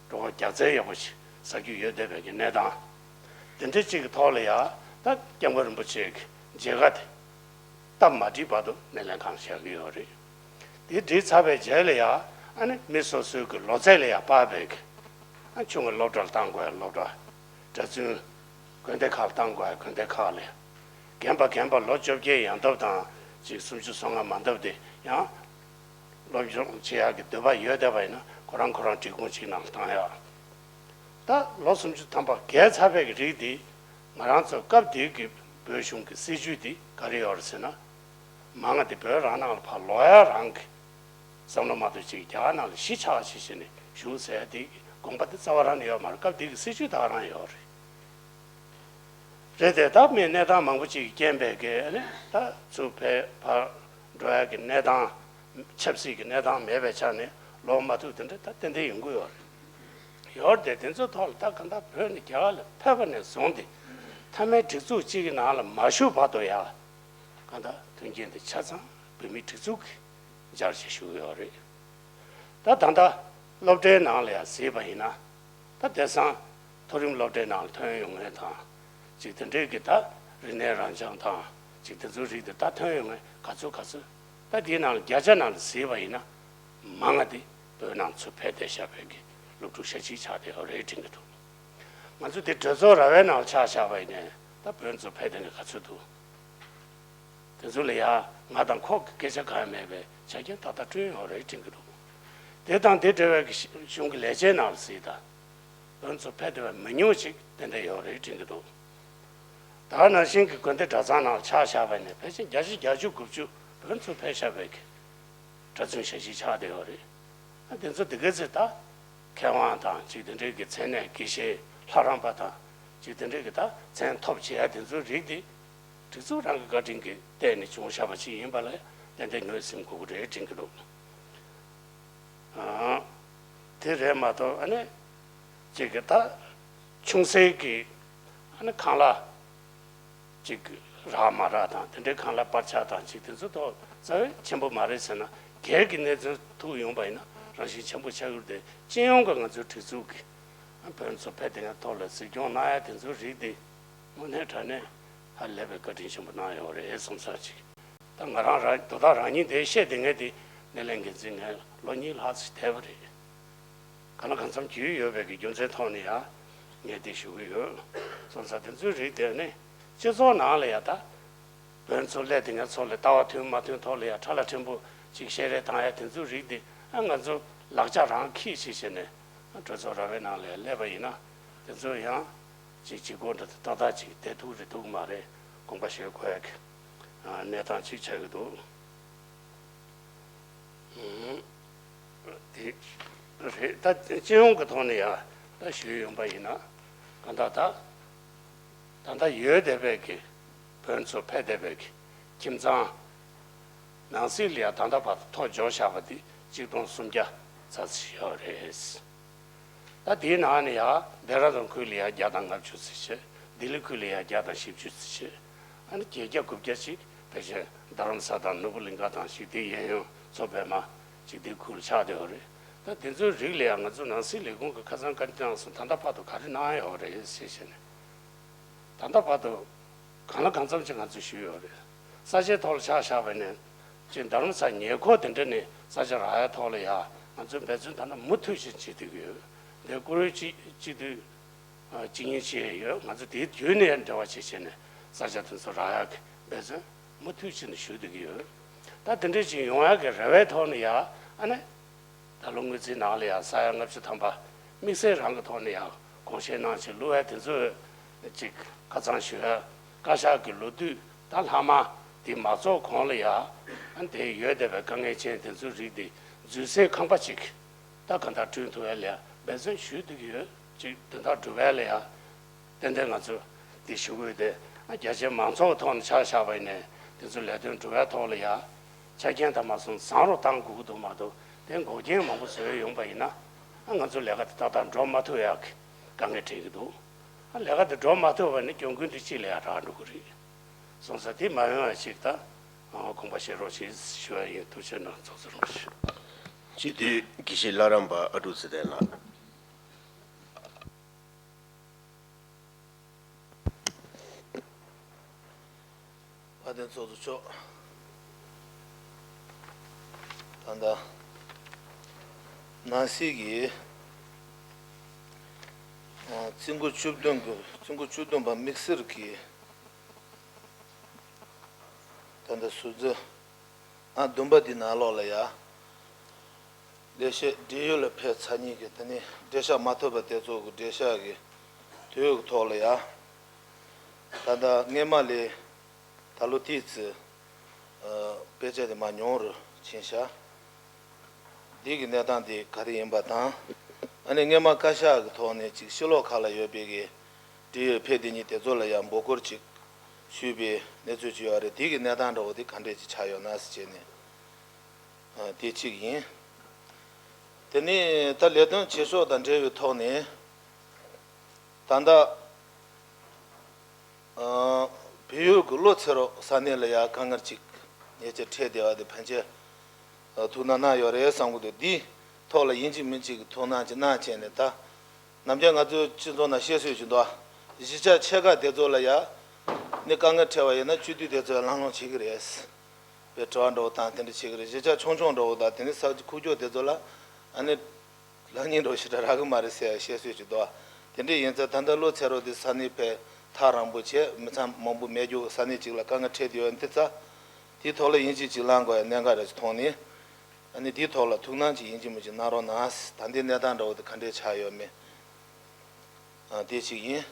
འགྲོ་སྒོ་རྒྱག་རྩལ་ཡག་པོ་ཞིག་ཟ་རྒྱུ་ཡོད་བསྡད་པའི་གི་གནས་སྟངས་དེ་འདྲ་ཅིག་གི་ཐོག་ལ་ཡང་ད་སྐྱབས་མགོན་རིན་པོ་ཆེ་གི་མཇལ་ཁ་དེ། སྟབས་མ་འགྲིག་བར་དུ་སྣེ་ལེན་ཁང་བཞག་གི་ཡོད་རེད། དེ་འགྲིག་ཚར་བའི་རྗེས་ལ་ཡང་ཨ་ནི་མི་སོ་སོའི་གི་ལོ་ཚད་ལ་ཡང་དཔག་པའི་གི་ཨ་ཆུང་བའི་སློབ་གྲྭ་ལ་བཏང་དགོས་ཡ་སློབ་གྲྭ། གྲྭ་བཙུན། དགོན་སྡེ་ཁག་ལ་བཏང་དགོས་ཡ་དགོན་སྡེ་ཁག་ལ། རྒན་པ་རྒན་པ་ལོ་བཅོ་བརྒྱད་ཡན་འདབ་དང་ཅིག་སུམ་ཅུ་སོ་ལྔ་མ་འདབ་དེ་ཡང་སློབ་སྦྱོང་བྱེད་ཡག་གི་འདོད་པ་ཡོད་བསྡད་པ་ཡིན་ན་ཁོ་རང་ཁོ་རང་འབྲི་གུང་གཅིག་ནང་ལ་བཏང་ཡ། ད་ལོ་སུམ་ཅུ་ཐམ་པ་བརྒལ་ཚར་བའི་གི་རིགས་འདི་ང་རང་ཚོ་སྐབས་དེའི་གི་བོད་གཞུང་གི་སྲིད་བྱུས་འདི་ག་རེ་ཡོད་རེད་ཟེར་ན། མང་བ་དེ་བོད་རང་ནང་ལ་ཕར་ལོག་ཡ་རང་གི་བསམ་བློ་མ་གཏོགས་ཅིག་རྒྱ་གར་ནང་ལ་གཞིས་ཆགས་བྱས་བྱས་ནས་བཞུགས་ཟེར་ཡ་དེ་དགོངས་པ་དེ་རྩ་བ་རང་ནས་ཡོད་མ་རེད། སྐབས་དེ་གི་སྲིད་བྱུས་ད་ག་རང་ཡོད་རེད། རེད་དེ་ད་མི་གནས་སྟངས་མང་པོ་ཅིག་གི་རྐྱེན་པས་གི་ཨ་ནི་ད་ཚུར་ཕར་འགྲོ་ཡ་གི་གནས་སྟངས། ཆབ་སྲིད་ཀྱི་གནས་སྟངས་མེད་པའི་ཆ་ནས་ལོག་མ་ཐུབ་དེ་འདྲ་ད་ཏན་ཏན་ཡོང་གི་ཡོད་རེད། ཡོད་རེད་དེ་དེ་ཚོའི་ཐོག་ལ་ད་གང་ལྟར་བོད་ནས་རྒྱ་གར་ལ་ཕེབས་པ་ནས་བཟུང་སྟེ་མཐའ་མའི་སྒྲིག་འཛུགས་གཅིག་གི་ནང་ལ་མ་ཞུགས་བར་དུ་ཡ། གང་ལྟར་མཐུན་རྐྱེན་དེ་ཆ་ཚང་བོད་མིའི་སྒྲིག་འཛུགས་ཀྱིས་སྦྱར་བྱས་བཞུགས་ཡོད་རེད། ད་ད་ལྟ་སློབ་གྲྭའི་ནང་ལ་ཡང་གཟིགས་པ་ཡིན་ན། ད་དེང་སང་མཐོ་རིམ་སློབ་གྲྭའི་ནང་ལ་ཐོན་ཡོང་མཁན་དང་། ཅིག་དེ་འདྲའི་གི་ད་རིག་གནས་རང་སྦྱོང་དང་ཅིག་དེ་ཚོའི་རིགས་དེ་ད་ཐོན་ཡོང་མཁན་ག་ཚོད་ག་ཚོད། ད་དེའི་ནང་ལ་བརྒྱ་ཆ་ནང་ལ་གཟིགས་པ་ཡིན་ན། མང་ང་དེ་བོད་ནང་ཚུར་ཕེབས་བསྡད་བཞག་པའི་གི་སློབ་ཕྲུག་ཤ་གཅིག་ཆགས་བསྡད་ཡོད་རེད་དྲན་གྱི་འདུག་ང་ཚོ་དེ་གྲོས་ཚོགས་ར་བའི་ནང་ལ་ཆ་བཞག་པ་ཡིན་ནའི་ད་བོད་ཚུར་ཕེབས་བསྡད་མཁན་ག་ཚོད་འདུག་དེ་ཚོ་ལ་ཡ་ང་དང་ཁོ་གི་སྐད་ཆ་གང་ཡང་མེད་པའི་ཆ་རྐྱེན་ཏག་ཏག་བསྐྲུན་ཡོད་རེད་དྲན་གྱི་འདུག་དེ་དང་དེ་འབྲེལ་བའི་གཞུང་གི་ལས་བྱེད་ནང་ལ་གཟིགས་དང་། བོད་ཚུར་ཕེབས་བསྡད་པ་མི་ཉུང་ཅིག་ཏན་ཏན་ཡོད་རེད་དྲན་གྱི་འདུག་ད་ནང་བཞིན་གྱི་དགོན་སྡེ་གྲྭ་ཚང་ནང་ལ་ཆ་བཞག་པ་ཡིན་ན་ཕལ་ཆེར་བརྒྱ་ཆ་བརྒྱད་ཅུ་དགུ་བཅུ་བོད་ཚུར་ཕེབས་བཞག་པའི་གི་གྲྭ་བཙུན་ཞལ་གྱིས་ཆགས་བསྡད་ཡོད་རེད། ཨ་དེ་ཚོ་དེ་ག་ཚོད་ད་ མཁས་དབང་དང་ཅིག་དེ་འདྲའི་གི་མཚན་གནས་དགེ་བཤེས་ལྷ་རམས་པ་དང་ཅིག་དེ་འདྲའི་གི་ད་མཚན་ཐོབ་བྱེད་ཡ་དེ་ཚོའི་རིགས་དེ་སྒྲིག་འཛུགས་རང་གི་བཀའ་དྲིན་གྱི་བརྟེན་ནས་བྱུང་བཞག་པ་ཅིག་ཡིན་པ་ལ་ཏན་ཏན་ངོས་ཟིན་དགོས་ཀྱི་རེད་དྲན་གྱི་འདུག་ཨ། དེ་རེད་མ་གཏོགས་ཨ་ནི་ཅིག་གི་ད་ཆུང་སའི་གི་ཨ་ནི་ཁང་གླ་ཅིག་རག་མ་རག་དང་དེ་འདྲའི་ཁང་གླ་པར་ཆག་དང་ཅིག་དེ་ཚོ་ཐོག་རྩ་བའི་ཆེན་པོ་མ་རེད་ཟེར་ན། སྒེར་གྱི་གནས་ཚུལ་ཐུག་ཡོང་པ་ཡིན་ན་རང་བཞིན་ཆེན་པོ་ཆགས་ཀྱི་རེད་དེ། སྤྱི་ཡོངས་ཀྱི་ང་ཚོའི་སྒྲིག་འཛུགས་ཀྱི་བོད་མི་ཚོ་ཕེབས་བསྡད་མཁན་ཐོག་ལ་གཟིགས་སྐྱོང་གནང་ཡ་དེ་ཚོའི་རིགས་དེ་དངོས་གནས་དྲང་གནས་ཧ་ལས་པའི་བཀའ་དྲིན་ཆེན་པོ་གནང་ཡོད་རེད་བསམ་ས་ཅིག་ད་ང་རང་རང་དོ་བདག་རང་ཉིད་དེ་བཤད་བསྡད་མཁན་དེ་སྣེ་ལེན་འགན་འཛིན་ངས་ལོ་གཉིས་ལྷག་ཙམ་བསྡད་པ་རེད། གང་ལ་གང་འཚམ་རྒྱུས་ཡོད་པའི་གི་རྒྱུ་མཚན་ཐོག་ནས་ཡང་ངས་དེ་ཞུ་གི་ཡོད། སོང་ཙང་དེ་ཚོའི་རིགས་དེ་ནི་སྤྱི་ཚོགས་ནང་ལ་ཡང་ད་བོད་ཚོ་སླེབས་དེ་ངའི་ཚོ་ལ་ལྟ་བ་མཐུན་མ་མཐུན་ཐོག་ལ་ཡང་ཁྲ་ལ་ཕྲན་བུ་ཅིག་བཤད་རེས་བཏང་ཡ་དེ་ཚོའི་རིགས་དེ་ཨ་ང་ཚོ་ལག་ཆ་རང་འཁྱེར་ཞིག་བྱས་ནས་གྲོས་ཚོགས་ར་བའི་ནང་ལ་ཡང་སླེབས་པ་ཡིན་ན་དེ་ཚོ་ཡང་ཅིག་ཅིག་གོ་འདྲ་ཏག་ཏག་ཅིག་བསྡད་ཐུབ་རེད་ཐུབ་མ་རེད་དགོངས་པ་བཞེས་དགོས་ཡ་གི་གནས་སྟངས་ཅིག་ཆགས་ཀྱི་འདུག་དེ་རེད། ད་སྤྱི་ཡོངས་ཀྱི་ཐོག་ནས་ཡང་ད་ཞུས་ཡོང་པ་ཡིན་ན་གང་ལྟར་ད་ད་ལྟ་ཡོད་བསྡད་པའི་གི་བོད་ཚོ་ཕེབས་བསྡད་པའི་གི་ཁྱིམ་ཚང་ནང་སྲིད་ལ་ཡང་ད་ལྟ་བར་དུ་ཐོ་འབྱོར་བཞག་པ་དེ་གཅིག་སྟོང་སུམ་བརྒྱ་ཙམ་ཞིག་ཡོད་རེད། ད་དེའི་ནང་ནས་ཡང་ལྡེ་ར་ལྡུན་ཁུལ་ལ་ཡང་བརྒྱ་དང་ལྔ་བཅུ་ཙམ་བྱས། ལྡི་ལི་ཁུལ་ལ་ཡང་བརྒྱ་དང་བཞི་བཅུ་ཙམ་བྱས། ཨ་ནི་བརྒྱད་བརྒྱ་དགུ་བརྒྱ་ཅིག་ཕལ་ཆེར་རྡ་རམ་ས་དང་ནོར་བུ་གླིང་ཁ་དང་ཞི་བདེ་གཡས་གཡོན་མཚོ་པདྨ་ཅིག་དེའི་ཁུལ་ཆགས་བསྡད་ཡོད་རེད། ད་དེ་ཚོའི་རིགས་ལ་ཡང་ང་ཚོ་ནང་སྲིད་ལས་ཁུངས་ཀྱིས་ཁ་སང་བཀའ་འདྲི་གནང་སོང་། ད་ལྟ་བར་དུ་ག་རེ་གནང་ཡོད་རེད་ཞེས་བཤད་ནས། ད་ལྟ་བར་དུ་གང་ལ་གང་འཚམ་ཅིག་ང་ཚོས་ཞུས་ཡོད་རེད། ས་ཆའི་ཐོག་ལ་ཆ་བཞག་པ་ཡིན་ན་ཅིག་རྡ་རམ་ས་ཉེ་འཁོར་དེ་འདྲ་ནས་ས་ཆ་རག་ཡ་ཐོག་ལ་ཡ་ང་ཚོས་འབད་བརྩོན་ད་ལྟ་མུ་མཐུད་བཞིན་བྱེད་བསྡད་ཀྱི་ཡོད། འདིར་བཀུར་འོས་སྤྱི་སྤྱི་འཐུས་ཨ་སྤྱི་གཉེར་བྱས་ཡོད། ང་ཚོ་དེའི་བརྒྱུད་ནས་འབྲེལ་བ་བྱེད་བྱས་ནས་ས་ཆ་དེ་ཚོ་རག་ཡག་གི་འབད་བརྩོན་མུ་མཐུད་བྱས་ནས་ཞུ་བསྡད་ཀྱི་ཡོད། ད་དེ་འདྲ་ཅིག་ཡོང་ཡག་གི་རེ་བའི་ཐོག་ནས་ཡ་ཨ་ནི། ད་ལོ་སྔོན་རྩིས་ནང་ལ་ཡང་ས་ཡ་ལྔ་བཅུ་ཐམ་པ་དམིགས་བསལ་རང་གི་ཐོག་ནས་ཡང་དགོངས་བཞེས་གནང་བྱས་བླུགས་ཡ་དེ་ཚོ་ཅིག་ཁ་ཚང་ཞུ་ཡ་བཀའ་ཤག་གི་ལོ་དུས་ད་ལྷག་མ་དེ་མ་རྫོགས་གོང་ལ་ཡང་དེ་ཡོད་བསྡད་པའི་དཀའ་ངལ་ཅན་དེ་ཚོའི་རིགས་དེ་འཛུལ་སའི་ཁང་པ་ཅིག་ད་གང་ལྟར་བསྐྲུན་ཐུབ་ཡ་ལ་ཡང་འབད་བརྩོན་ཞུ་བསྡད་ཀྱི་ཡོད། ཅིག་དོན་དག་སྒྲུབ་ཡ་ལ་ཡང་ཏན་ཏན་ང་ཚོ་འདི་ཞུ་དགོས་ཏེ། རྒྱ་ཆེའི་མང་ཚོགས་ཐོག་ནས་ཆ་བཞག་པ་ཡིན་ནའི་དེ་ཚོ་ལས་དོན་སྒྲུབ་པའི་ཐོག་ལ་ཡ་ཆ་རྐྱེན་དང་མ་སོང་བཟང་རུ་གཏང་དགོས་ཀྱི་འདུག་མ་གཏོགས་དེ་འགོག་རྐྱེན་མང་པོ་བཟོས་ཡོང་པ་ཡིན་ན་ང་ཚོ་ལས་ཀ་དེ་ཏག་ཏག་འགྲོ་མ་ཐུབ་ཡག་གི་དཀའ་ངལ་འཕྲད་ཀྱི་འདུག་ལས་ཀ་དེ་འགྲོ་མ་ཐུབ་པ་ནི་གྱོང་གུན་དེ་གཅིག་ལ་ཡ་རག་འགྲོ་གི་རེད། སོང་ཙང་དེ་མ་ཡོང་བ་ཞིག་ད་དགོངས་པ་བཞེས་རོགས་ཞེས་ཞུ་བ་ཡིན། ཐུགས་རྗེ་གནང་། ཚོགས་གཙོ་རིན་པོ་ཆེ། སྤྱི་འཐུས་དགེ་བཤེས་ལྷ་རམས་པ་ཨ་ཀྲུག་ཚེ་བརྟན་ལགས། དཔལ་ལྡན་ཚོགས་གཙོ་མཆོག་ད་ལྟ་ནང་སྲིད་ཀྱི་ཨ་རྩིས་འགོ་བཅུ་བདུན་གྱི་རྩིས་འགོ་བཅུ་བདུན་པ་དམིགས་བསལ་གྱི་ད་ལྟ་ཟུར་འཛིན་ཨང་བདུན་པ་འདི་ནང་ལོགས་ལ་ཡ། ལས་བྱེད་འབྲེལ་ཡོད་ལ་ཕེབས་ཚར་མཁན་གྱི་དེ་ནས་འགྲེལ་བཤད་མ་ཐོབ་པ་དེ་ཚོ་གི་འགྲེལ་བཤད་ཀྱི་དུས་ཀྱི་ཐོག་ལ་ཡ། ད་ལྟ་སྔས་མ་ལས་ད་ལོ་དེའི་ཚེ་ཨ་དཔེ་ཆ་དེ་མར་ཉུང་རུ་ཕྱིན་ཤག་འདི་གི་གནས་སྟངས་དེ་ག་རེ་ཡིན་པ་དང་། ཨ་ནི་སྔས་མ་བཀའ་ཤག་གི་ཐོག་ནས་ཅིག་ཕྱི་ལོགས་ཁག་ལ་ཡོད་པའི་གི་འབྲེལ་ཡོད་ཕེབས་བསྡད་མཁན་དེ་ཚོ་ལ་ཡང་འབོད་སྐུལ་ཅིག་ཞུས་པའི་གནས་ཚུལ་ཅིག་ཡོད་རེད། དེ་གི་གནས་སྟངས་འདྲ་བོ་དེ་ག་འདྲས་ཅིག་ཆགས་ཡོད་ན་ཟེར་བྱས་ནས། ཨ་དེ་གཅིག་ཡིན། དེ་ནས་ད་ལས་དོན་བྱེད་ཕྱོགས་དང་འབྲེལ་བའི་ཐོག་ནས་ད་ལྟ་ཨ་བལ་ཡུལ་གྱི་བློ་འཚེ་རོགས་ས་གནས་ལ་ཡང་དཀའ་ངལ་ཅིག་ཉེ་ཆར་འཕྲད་བསྡད་པ་དེ་ཕན་ཆད་ཨ་ཐུགས་སྣང་གནང་ཡོད་རེད་བསམ་གྱི་འདུག་འདིའི་ཐོག་ལ་ཡིན་གཅིག་མིན་གཅིག་གི་ཐུགས་སྣང་ཅིག་གནང་བྱས་ནས་ད་ནམ་རྒྱུན་ང་ཚོའི་སྤྱི་ཚོགས་ནང་བཤད་སྲོལ་ཅིག་འདུག་གཞིས་ཆགས་ཆེ་ཁག་དེ་ཚོ་ལ་ཡང་ནི་དཀའ་ངལ་འཕྲད་པ་ཡིན་ན་སྤྱི་འཐུས་དེ་ཚོས་ལམ་ལྷོང་བྱེད་ཀྱི་རེད། པའི་དྲི་བ་འདྲ་བོ་དང་དེ་འདྲ་བྱེད་ཀྱི་རེད། གཞིས་ཆགས་ཆུང་ཆུང་འདྲ་བོ་དང་དེ་ནི་ས་ཁུག་ཀྱོག་དེ་ཚོ་ལ་ཨ་ནི་ལག་གཉིས་འདྲ་བོ་ཞེ་དྲག་རག་གི་མ་རེད་ཟེར་བཤད་སྲོལ་ཅིག་འདུག་དེ་འདྲ་ཡིན་ཙང་ད་ལྟ་བློ་འཚེ་རོགས་དེ་ས་གནས་ཕར་ཐག་རིང་པོ་བྱས་མི་ཚང་མང་པོ་མེད་རྒྱུ་ས་གནས་ཅིག་ལ་དཀའ་ངལ་འཕྲད་དེ་ཡོད་འདི་ཙང་དེའི་ཐོག་ལ་ཡིན་གཅིག་གཅིག་ལངས་དགོས་ཡ་གནད་འགག་རེད་ཅེས་མཐོང་ནས་ཨ་ནི་དེའི་ཐོག་ལ་ཐུགས་སྣང་ཅིག་ཡིན་གཅིག་མིན་གཅིག་གནང་རོགས་གནང་། ད་ལྟའི་གནས་སྟངས་འདྲ་བོ་དེ་ག་འདྲས་ཆགས་ཡོད་མེད་ཨ་དེ་གཅིག་ཡིན།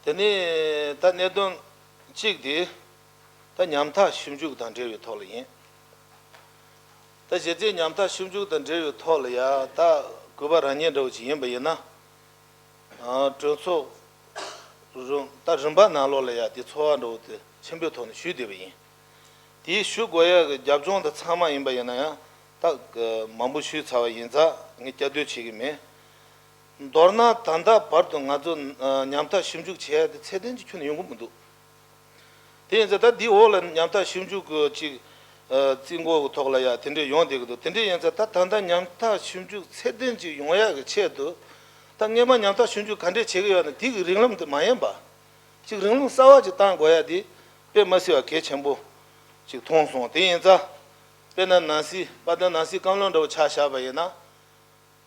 དེ་ནས་ད་གནད་དོན་གཅིག་དེ་ད་ཉམ་ཐག་ཞིབ་འཇུག་དང་འབྲེལ་བའི་ཐོག་ལ་ཡིན། ད་གཞི་རྩའི་ཉམ་ཐག་ཞིབ་འཇུག་དང་འབྲེལ་བའི་ཐོག་ལ་ཡ་ད་ གུས་པ་རང་ཉིད་འདྲ་བོ་ཅིག་ཡིན་པ་ཡིན་ན། ཨ་གྲོས་ཚོགས་རིམ་ད་རིམ་པ་ནང་ལོགས་ལ་ཡ་དེ་ཚོར་བ་འདྲ་བོ་དེ་ཆེན་པོའི་ཐོག་ནས་ཞུས་བསྡད་པ་ཡིན། དེའི་ཞུ་དགོས་ཡ་གི་རྒྱབ་ལྗོངས་དེ་ཚང་མ་ཡིན་པ་ཡིན་ན་ཡང་ད་མང་པོ་ཞུས་ཚར་བ་ཡིན་ཙང་ངས་བསྐྱར་ཟློས་བྱེད་ཀྱི་མེད། མདོར་ན་ད་ལྟ་བར་དུ་ང་ཚོ་ཉམ་ཐག་ཞིབ་འཇུག་བྱེད་ཡ་དེ་ཚད་ལྡན་གྱི་ཁྱོན་ནས་ཡོང་གི་མི་འདུག་དེ་ཡིན་ཙང་ད་འདིའི་འོག་ལ་ཉམ་ཐག་ཞིབ་འཇུག་གི་ཅིག་ཨ་རྩིས་འགོ་གི་ཐོག་ལ་ཡ་དེ་འདྲས་ཡོང་བསྡད་ཀྱི་འདུག་དེ་འདྲས་ཡིན་ཙང་ད་ད་ལྟ་ཉམ་ཐག་ཞིབ་འཇུག་ཚད་ལྡན་ཅིག་ཡོང་ཡག་གི་ཆེད་དུ། ད་སྔས་མ་ཉམ་ཐག་ཞིབ་འཇུག་ག་འདྲས་བྱེད་ཀྱི་ཡོད་ན་དེ་གི་རིང་ལམ་དེ་མ་ཡིན་པ། ཅིག་རིང་ལམ་གསར་བ་ཅིག་བཏང་དགོས་ཡ་དེ་དཔེ་མི་སྲིད་པ་གལ་ཆེན་པོ་ཅིག་མཐོང་སོང་། དེ་ཡིན་ཙང་དཔེར་ན་ནང་སྲིད་དཔལ་ལྡན་ནང་སྲིད་བཀའ་བློན་འདྲ་བོ་ཆ་བཞག་པ་ཡིན་ན།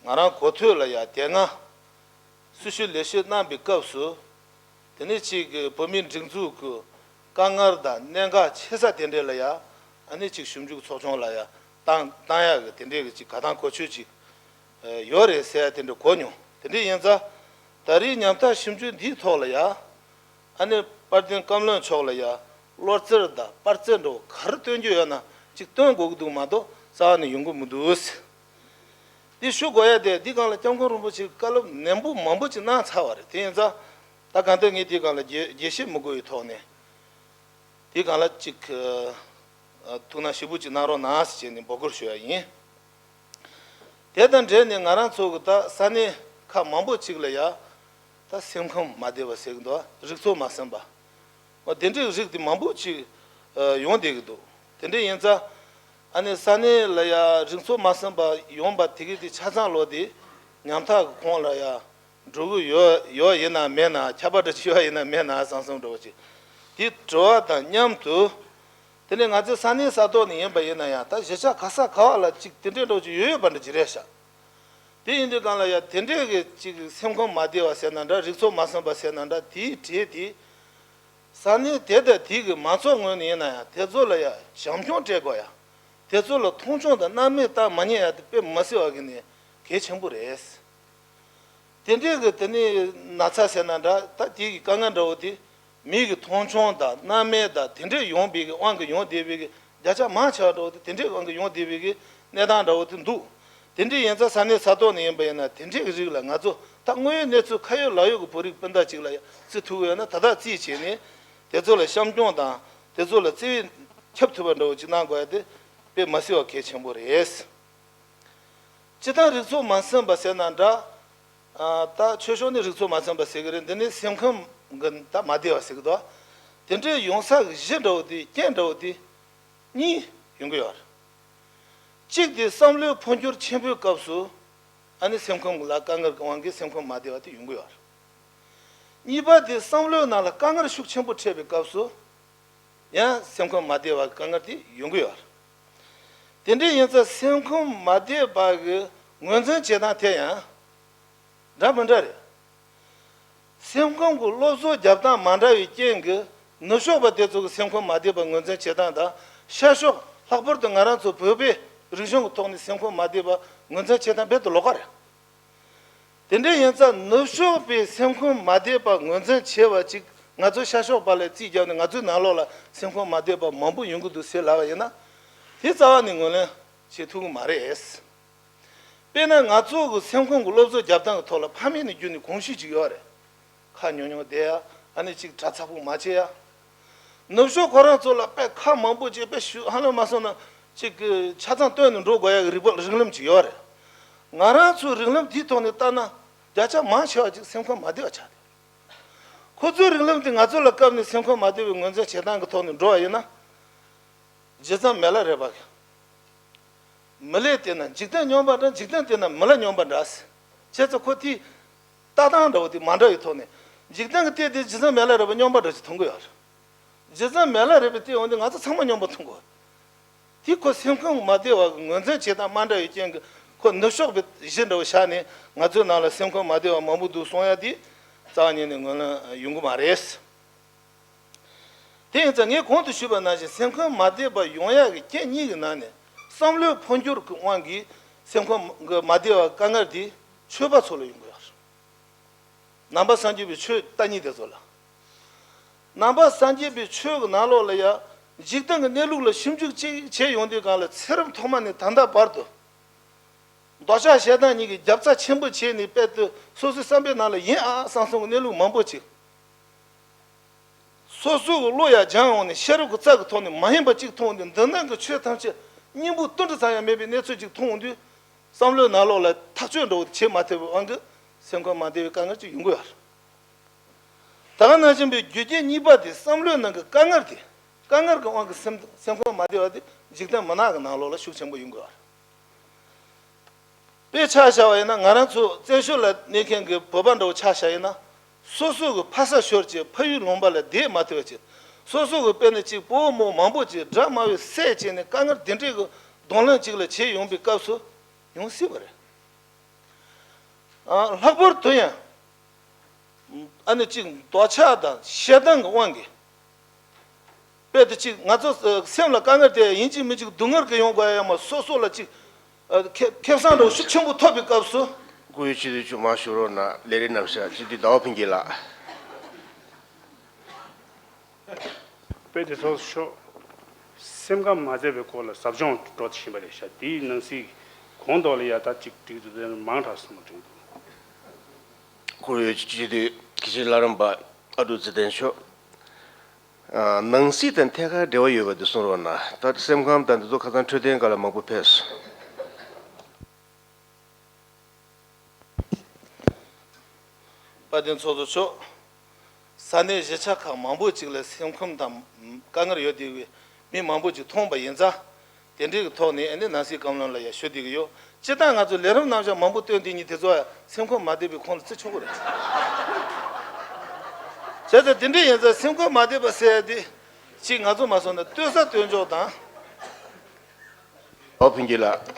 ང་རང་གོ་ཐོས་ལ་ཡ་དེ་སྔ་སྲི་ཞུ་ལས་ཞུ་གནང་པའི་སྐབས་སུ། དེ་ནས་ཅིག་གི་བོད་མིའི་སྒྲིག་འཛུགས་ཀྱི་དཀའ་ངལ་དང་གནད་འགག་ཆེ་ས་དེ་འདྲས་ལ་ཡ་ཨ་ནི་ཅིག་ཞིབ་འཇུག་ཚོགས་ཆུང་ལ་ཡ་བཏང་བཏང་ཡག་གི་དེ་འདྲས་ཀྱི་ཅིག་ག་དང་གོ་ཆོད་ཅིག་ཡོད་རེད་ཟེར་ཡ་དེ་འདྲས་གོ་མྱོང་། དེ་འདྲས་ཡིན་ཙང་ད་རེས་ཉམ་ཐག་ཞིབ་འཇུག་འདིའི་ཐོག་ལ་ཡ་ཨ་ནི་དཔལ་ལྡན་བཀའ་བློན་མཆོག་ལ་ཡ་བློ་རྩེར་དང་དཔའ་རྩལ་འདྲ་བོ་ག་རེ་སྟོན་རྒྱུ་ཡོད་ན་ཅིག་སྟོན་དགོས་ཀྱི་འདུག་མ་གཏོགས་རྩ་བ་ནས་ཡོང་གི་མི་འདུག་འདི་ཞུ་དགོས་ཡ་དེ་འདི་སྒང་ལ་སྐྱབས་མགོན་རིན་པོ་ཆེས་བཀའ་སློབ་ནན་པོ་མང་པོ་ཅིག་གནང་ཚར་བ་རེད། དེ་ཡིན་ཙང་ད་གང་ལྟར་ངས་འདི་སྒང་ལ་རྒྱས་རྒྱས་བཤད་མི་དགོས་པའི་ཐོག་ནས་འདི་སྒང་ལ་ཅིག་ཨ་ཐུགས་སྣང་ཞེ་པོ་ཅིག་གནང་རོགས་གནང་ཟེར་བྱས་ནས་འབོད་སྐུལ་ཞུ་ཡ་ཡིན། དེ་དང་འབྲེལ་ནས་ང་རང་ཚོ་གི་ད་ས་གནས་ཁག་མང་པོ་ཅིག་ལ་ཡ་ད་སེམས་ཁམས་མ་བདེ་བ་ཟེར་གི་འདུག་རིག་ཚོགས་མ་ཟིན་པ། འོ་དེ་འདྲའི་རིགས་དེ་མང་པོ་ཅིག་ཨ་ཡོང་བསྡད་ཀྱི་འདུག་དེ་འདྲ་ཡིན་ཙང་ཨ་ནི་ས་གནས་ལ་ཡ་རིག་ཚོགས་མ་ཟིན་པ་ཡོང་པ་དེ་གི་དེ་ཆ་ཚང་ལོ་དེ་ཉམ་ཐག་གི་ཁོངས་ལ་ཡ་འགྲོ་གི་ཡོད་ཡོད་ཡིན་ན་མེད་ན་ཁྱབ་པ་འདྲ་ཅིག་ཡོད་ཡིན་ན་མེད་ན་བསམ་བསམ་འདྲ་བོ་ཅིག་དེ་དྲི་བ་དང་མཉམ་དུ། དེ་ནས་ང་ཚོའི་ས་གནས་ས་ཐོག་ནས་ཡིན་པ་ཡིན་ན་ཡང་ད་གཞིས་ཆགས་ག་ས་ག་བ་ལ་ཅིག་དེ་འདྲའི་འདྲ་བོ་ཅིག་ཡོད་ཡོད་པ་འདྲ་ཅིག་རེད་ཤག་དེ་ཡིན་དུས་སྒང་ལ་ཡ་དེ་འདྲའི་གི་ཅིག་སེམས་ཁམས་མ་བདེ་བ་ཟེར་ན་འདྲ་རིག་ཚོགས་མ་ཟིན་པ་ཟེར་ན་འདྲ་དེའི་གྲས་དེ། ས་གནས་དེ་དང་དེའི་གི་མང་ཚོགས་ངོས་ནས་ཡིན་ན་ཡང་དེ་ཚོ་ལ་ཡ་བྱམས་སྐྱོང་སྤྲད་དགོས་ཡ། དེ་ཚོ་ལ་མཐོང་ཆུང་དང་སྣང་མེད་བཏང་མ་ཉན་ཡ་དེ་དཔེ་མི་སྲིད་པ་གི་ནས་གལ་ཆེན་པོ་རེད། དེ་འདྲའི་གི་དེ་ནས་ན་ཚ་ཟེར་ན་འདྲ་ད་དེའི་གི་དཀའ་ངལ་འདྲ་བོ་དེ་མི་གི་མཐོང་ཆུང་དང་སྣང་མེད་དང་དེ་འདྲའི་ཡོང་བའི་གི་དབང་གིས་ཡོང་བསྡད་པའི་གི་བརྒྱ་ཆ་མང་ཆེ་བ་འདྲ་བོ་དེ་དེ་འདྲའི་དབང་གིས་ཡོང་བསྡད་པའི་གི་གནས་སྟངས་འདྲ་བོ་དེ་འདུག་དེ་འདྲའི་ཡིན་ཙང་ས་གནས་ས་ཐོག་ནས་ཡིན་པ་ཡིན་ན་དེ་འདྲའི་གི་རིགས་ལ་ང་ཚོ་ད་དངོས་ཡོད་གནས་ཚུལ་ཁ་ཡོད་ལག་ཡོད་གི་བོད་རིགས་སྤུན་ཟླ་གཅིག་ལ་ཡ་བརྩི་ཐུབ་ཀྱི་ཡོད་ན་ད་ལྟ་རྩིས་བྱས་ནས་དེ་ཚོ་ལ་བྱམས་སྐྱོང་དང་དེ་ཚོ་ལ་བརྩེ་བས་ཁྱབ་ཐུབ་པ་འདྲ་བོ་ཅིག་གནང་དགོས་ཡ་དེ་དཔེ་མི་སྲིད་པ་གལ་ཆེན་པོ་རེད། སྤྱི་བཏང་རིག་ཚོགས་མ་ཟིན་པ་ཟེར་ན་འདྲ། ཨ་ད་ཆོས་ཕྱོགས་ནས་རིག་ཚོགས་མ་ཟིན་པ་ཟེར་གི་རེད། འདི་ནི་སེམས་ཁམས་གི་ད་མ་བདེ་བ་ཟེར་གི་འདུག་དེ་འདྲའི་ཡོང་ས་གི་གཞི་འདྲ་བོ་དེ་རྐྱེན་འདྲ་བོ་དེ་གཉིས་ཡོང་གི་ཡོད་རེད། གཅིག་དེ་བསམ་བློའི་འཕོ་འགྱུར་ཆེན་པོའི་སྐབས་སུ་ཨ་ནི་སེམས་ཁམས་ལ་དཀའ་ངལ་གྱི་དབང་གིས་སེམས་ཁམས་མ་བདེ་བ་དེ་ཡོང་གི་ཡོད་རེད། གཉིས་པ་དེ་བསམ་བློའི་ནང་ལ་དཀའ་ངལ་ཤུགས་ཆེན་པོ་འཕྲད་པའི་སྐབས་སུ། ཡང་སེམས་ཁམས་མ་བདེ་བ་དཀའ་ངལ་དེ་ཡོང་གི་ཡོད་རེད། དེ་འདྲ་ཡིན་ཙང་སེམས་ཁམས་མ་བདེ་བ་གི་ངོས་འཛིན་བྱེད་སྟངས་དེ་ཡང་འདྲ་མི་འདྲ་རེད། སེམས་ཁམས་ཀྱི་སློབ་གསོ་རྒྱབ་སྟངས་མ་འདྲ་བའི་རྐྱེན་གྱིས་ནུབ་ཕྱོགས་པ་དེ་ཚོ་གི་སེམས་ཁམས་མ་བདེ་བ་ངོས་འཛིན་བྱེད་སྟངས་དང་ཤར་ཕྱོགས་ལྷག་པར་དུ་ང་རང་ཚོ་བོད་པའི་རིག་གཞུང་གི་ཐོག་ནས་སེམས་ཁམས་མ་བདེ་བ་ངོས་འཛིན་བྱེད་སྟངས་རྦད་དེ་ལོགས་ཀ་རེད། དེ་འདྲ་ཡིན་ཙང་ནུབ་ཕྱོགས་པའི་སེམས་ཁམས་མ་བདེ་བ་ངོས་འཛིན་བྱས་པ་ཅིག་ང་ཚོ་ཤར་ཕྱོགས་པ་ལ་རྩིས་བརྒྱབ་ནས་ང་ཚོའི་ནང་ལོགས་ལ་སེམས་ཁམས་མ་བདེ་བ་མང་པོ་ཡོང་གི་འདུག་ཟེར་ལབ་པ་ཡིན་ན། དེ་རྩ་བ་ནས་ངོས་ལེན་བྱེད་ཐུབ་ཀྱི་མ་རེད། དཔེར་ན་ང་ཚོ་གི་སེམས་ཁམས་ཀྱི་སློབ་གསོ་རྒྱབ་སྟངས་ཀྱི་ཐོག་ལ་ཕ་མེས་ནས་བརྒྱུད་ནས་གོམས་གཤིས་ཅིག་ཡོད་རེད། ཁ་ཉུང་ཉུང་བསྡད་ཡ། ཨ་ནི་ཅིག་གྲ་ཚ་པོ་མ་བྱེད་ཡ། ནུབ་ཕྱོགས་ཁོ་རང་ཚོ་ལ་དཔེ་ཁ་མང་པོ་ཅིག་དཔེ་ཞུ་ཧ་ལམ་མ་སོང་ན་ཅིག་གི་ཆ་ཚང་བཏོན་ནས་འགྲོ་དགོས་ཡ་གི་རིག་པ་རིགས་ལམ་ཅིག་ཡོད་རེད། ང་རང་ཚོའི་རིགས་ལམ་དེའི་ཐོག་ནས་བལྟས་ན་བརྒྱ་ཆ་མང་ཆེ་བ་ཅིག་སེམས་ཁམས་མ་བདེ་བ་ཆགས་ཏེ། ཁོ་ཚོའི་རིགས་ལམ་དེ་ང་ཚོ་ལ་བཀབ་ནས་སེམས་ཁམས་མ་བདེ་བའི་ངོས་འཛིན་བྱེད་སྟངས་ཀྱི་ཐོག་ནས་འགྲོ་བ་ཡིན་ན། རྗེ་བཙུན་མི་ལ་རས་པ་གིས། མི་ལས་བལྟས་ན་འཇིག་རྟེན་སྙོམས་པ་འདྲ། འཇིག་རྟེན་བལྟས་ན་མི་ལ་སྙོམས་པ་འདྲ། བྱས་ཙང་ཁོ་དེའི་ལྟ་སྟངས་འདྲ་བོ་དེ་མ་འདྲ་བའི་ཐོག་ནས་འཇིག་རྟེན་གྱི་ལྟས་དེ་རྗེ་བཙུན་མི་ལ་རས་པ་སྙོམས་པ་འདྲ་ཞིག་མཐོང་གི་ཡོད་རེད། རྗེ་བཙུན་མི་ལ་རས་པའི་ལྟས་འོང་དུས་ང་ཚོ་ཚང་མ་སྙོམས་པ་མཐོང་གི་ཡོད་རེད། དེ་ཁོ་སེམས་ཁམས་མ་བདེ་བ་གི་ངོས་འཛིན་བྱེད་སྟངས་མ་འདྲ་བའི་རྐྱེན་གྱིས་ཁོ་ནུབ་ཕྱོགས་པའི་གཞི་འདྲ་བོ་བཞག་ནས་ང་ཚོའི་ནང་ལ་སེམས་ཁམས་མ་བདེ་བ་མང་པོ་འདུག་གསུང་ཡ་དེ་རྩ་བ་ཉིད་ནས་ངོས་ལེན་ཡོང་གི་མ་རེད། དེ་ཡིན་ཙང་ངས་གོང་དུ་ཞུས་པ་ནང་བཞིན་སེམས་ཁམས་མ་བདེ་བ་ཡོང་ཡག་གི་རྐྱེན་གཉིས་ཀྱི་ནང་ནས་བསམ་བློའི་འཕོ་འགྱུར་གྱི་དབང་གིས་སེམས་ཁམས་ཀྱི་མ་བདེ་བ་དཀའ་ངལ་དེ་ཆོས་པ་ཚོ་ལ་ཡོང་གི་ཡོད་རེད། ནང་པ་སངས་རྒྱས་པའི་ཆོས་ལྟ་ཉིད་དེ་ཚོ་ལ། ནང་པ་སངས་རྒྱས་པའི་ཆོས་ཀྱི་ནང་ལོགས་ལ་ཡང་འཇིག་རྟེན་གྱི་གནས་ལུགས་ལ་ཞིབ་འཇུག་ཅིག་བྱས་ཡོང་དུས་སྒང་ལ་ཚེ་རབས་ཐོག་མ་ནས་ད་ལྟ་བར་དུ། འདོད་ཆགས་ཞེ་སྡང་གཉིས་ཀྱིས་རྒྱབ་རྩ་ཆེན་པོ་བྱས་ནས་དཔེ་དེ་སོ་སོའི་བསམ་པའི་ནང་ལ་ཡིན་ཨ་བསམ་བསམ་གྱི་གནས་ལུགས་མང་པོ་ཅིག་སོ་སོ་གི་བློ་ཡང་སྦྱངས་ཡོང་ནས་ཤེས་རབ་ཀྱི་རྩལ་གྱི་ཐོག་ནས་མ་ཡིན་པ་ཅིག་མཐོང་དུས། འདི་ནང་གི་ཆོས་ཐམས་ཅད་སྙིང་པོ་དུད་འགྲོ་ཙམ་ཡང་མེད་པའི་གནས་ཚུལ་ཅིག་མཐོང་དུས། བསམ་བློའི་ནང་ལོགས་ལ་ཐག་གཅོད་འདྲ་བོ་བྱེད་མ་ཐུབ་པའི་དབང་གིས་སེམས་ཁམས་མ་བདེ་བའི་དཀའ་ངལ་ཅིག་ཡོང་གི་ཡོད་རེད། ད་ག་ནང་བཞིན་པའི་རྒྱུ་རྐྱེན་གཉིས་པ་དེ་བསམ་བློའི་ནང་གི་དཀའ་ངལ་དེ། དཀའ་ངལ་གྱི་དབང་གིས་སེམས་སེམས་ཁམས་མ་བདེ་བ་དེ་འཇིག་རྟེན་མི་ནག་གི་ནང་ལོགས་ལ་ཤུགས་ཆེན་པོ་ཡོང་གི་ཡོད་རེད། དཔེ་ཆ་བཞག་པ་ཡིན་ན། ང་རང་ཚོ་བཙན་བྱོལ་ལ་གནས་མཁན་གྱི་བོད་པ་འདྲ་བོ་ཆ་བཞག་ཡིན་ན། སོ་སོ་གི་ཕ་ས་ཤོར་བྱས་ཕ་ཡུལ་ལུང་པ་ལ་བསྡད་མ་ཐུབ་པ་བྱས། སོ་སོ་གི་དཔེར་ན་གཅིག་སྤོ་བོ་མོ་མང་པོ་བྱས་དགྲ་དམར་པོས་བསད་བྱས་ནས་དཀའ་ངལ་དེ་འདྲའི་གི་གདོང་ལེན་གཅིག་ལ་བྱས་ཡོང་པའི་སྐབས་སུ་ཡོང་སྲིད་པ་རེད། ཨ། ལྷག་པར་དུ་ཡང་ཨ་ནི་གཅིག་འདོད་ཆགས་དང་ཞེ་སྡང་གི་དབང་གིས། དཔེ་དེ་གཅིག་ང་ཚོ་སེམས་ལ་དཀའ་ངལ་དེ་ཡིན་གཅིག་མིན་གཅིག་སྡུག་བསྔལ་གྱི་ཡོང་དགོས་ཡ་མ། སོ་སོ་ལ་གཅིག་ཨ། ཁེ་ཁེ་བཟང་འདྲ་བོ་ཤུགས་ཆེན་པོ་ཐོབ་པའི་སྐབས་སུ། སྐུ་ཡོད་སྤྱི་འཐུས་མཆོག་མར་ཞུ་རོགས་གནང་། ལས་རིམ་རྣམ་གཞག་སྤྱི་འཐུས་ཟླ་བ་ཕུན་སྐྱིད་ལགས། དཔལ་ལྡན་ཚོགས་གཙོ་མཆོག་སེམས་ཁམས་མ་བདེ་བའི་སྐོར་ལ་ཟབ་སྦྱོང་འགྲོ་བཞིན་པ་རེད་ཤག་དེའི་ནང་གསེས་གོང་ཐོག་ལ་ཡ་ད་ཅིག་བསྒྲིགས་འདུག་དེ་མང་དྲགས་སོང་བ་དྲན་འདུག་སྐུ་ཡོད་སྤྱི་འཐུས་དགེ་བཤེས་ལྷ་རམས་པ་ཨ་འབྲུག་ཚེ་བརྟན་མཆོག་ཨ། ནང་སྲིད་དང་ཐད་ཀར་འབྲེལ་བ་ཡོད་པ་དེ་གསུང་རོགས་གནང་། ད་སེམས་ཁམས་དང་འདི་ཚོ་ཁ་སང་འཕྲོད་བསྟེན་སྒང་ལ་མང་པོ་ཕེབས་སོང་། དཔལ་ལྡན་ཚོགས་གཙོ་མཆོག་ས་གནས་གཞིས་ཆགས་ཁག་མང་པོ་ཅིག་ལ་སེམས་ཁམས་དང་དཀའ་ངལ་ཡོད་བསྡད་པའི་མི་མང་པོ་ཅིག་མཐོང་པ་ཡིན་ཙང་། དེ་འདྲའི་གི་ཐོག་ནས་ཨ་ནི་ནང་སྲིད་བཀའ་བློན་ལ་ཡང་ཞུ་བསྡད་ཀྱི་ཡོད། སྤྱིར་བཏང་ང་ཚོ་ལས་རིམ་རྣམ་གཞག་མང་པོ་བཏོན་བསྡད་མཁན་དེ་ཚོ་ཡང་སེམས་ཁམས་མ་བདེ་བའི་ཁོངས་ལ་བརྩི་ཆོག་གི་རེད། བྱས་ཙང་དེ་འདྲ་ཡིན་ཙང་སེམས་ཁམས་མ་བདེ་བ་ཟེར་ཡ་དེ་གཅིག་ང་ཚོ་མ་སོང་ན་ལྟོས་ས་ལྟོས་འཇོག་དང་། ཨོ་ཕུན་སྐྱིད་ལགས།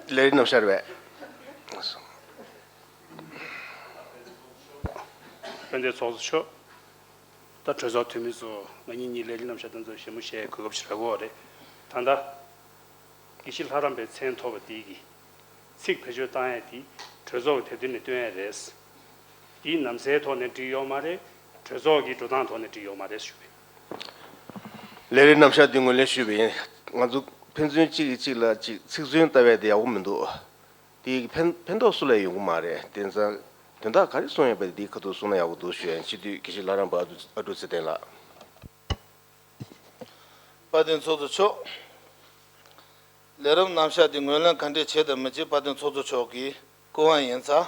ལས་རིམ་རྣམ་གཞག་རེད་པས། དཔལ་ལྡན་ཚོགས་གཙོ་མཆོག་ད་གྲོས་ཚོགས་འཐུས་མི་ཚོ་ང་གཉིས་གཉིས་ལས་རིམ་རྣམ་གཞག་དེ་ཚོ་ཞིབ་མོ་བཤད་གོ་སྐབས་ཤིག་རག་གི་ཡོད་རེད། ད་ལྟ་དགེ་བཤེས་ལྷ་རམས་པའི་མཚན་ཐོབ་པ་དེ་གི་ཚིག་བེད་སྤྱོད་བཏང་ཡ་དེ་གྲོས་ཚོགས་ཀྱི་དེབ་ཐེར་ནས་བཏོན་ཡ་རེད། དེ་ནམ་སའི་ཐོག་ནས་བྲིས་ཡོད་མ་རེད། གྲོས་ཚོགས་ཀྱི་འགྲོ་སྟངས་ཐོག་ནས་བྲིས་ཡོད་མ་རེད་ཞུ་བས། ལས་རིམ་རྣམ་གཞག་འདི་ངོས་ལེན་ཞུས་པ་ཡིན། ང་ཚོ་ཕན་ཚུན་གཅིག་གིས་གཅིག་ལ་གཅིག་ཚིག་མཚོན་ལྟ་བས་དེ་ཡག་པོ་མི་འདུག་དེ་ཕན་ཕན་ཐོགས་སུ་ལས་ཡོང་གི་མ་རེད། དེ་ཙང་དོན་དག་ག་རེ་གསུང་ཡོད་པ་དེ་ཁ་ཐུག་གསུང་ན་ཡག་པོ་འདུག་ཞུ་ཡ་ཡིན། སྤྱི་འཐུས་དགེ་བཤེས་ལྷ་རམས་པ་ཨ་འབྲུག་ཨ་འབྲུག་ཚེ་བརྟན་ལགས། དཔལ་ལྡན་ཚོགས་གཙོ་མཆོག་ལས་རིམ་རྣམ་གཞག་འདི་ངོས་ལེན་ག་འདྲས་བྱེད་དང་མི་བྱེད་དཔལ་ལྡན་ཚོགས་གཙོ་མཆོག་གི་སྐུ་དབང་ཡིན་ཙང་།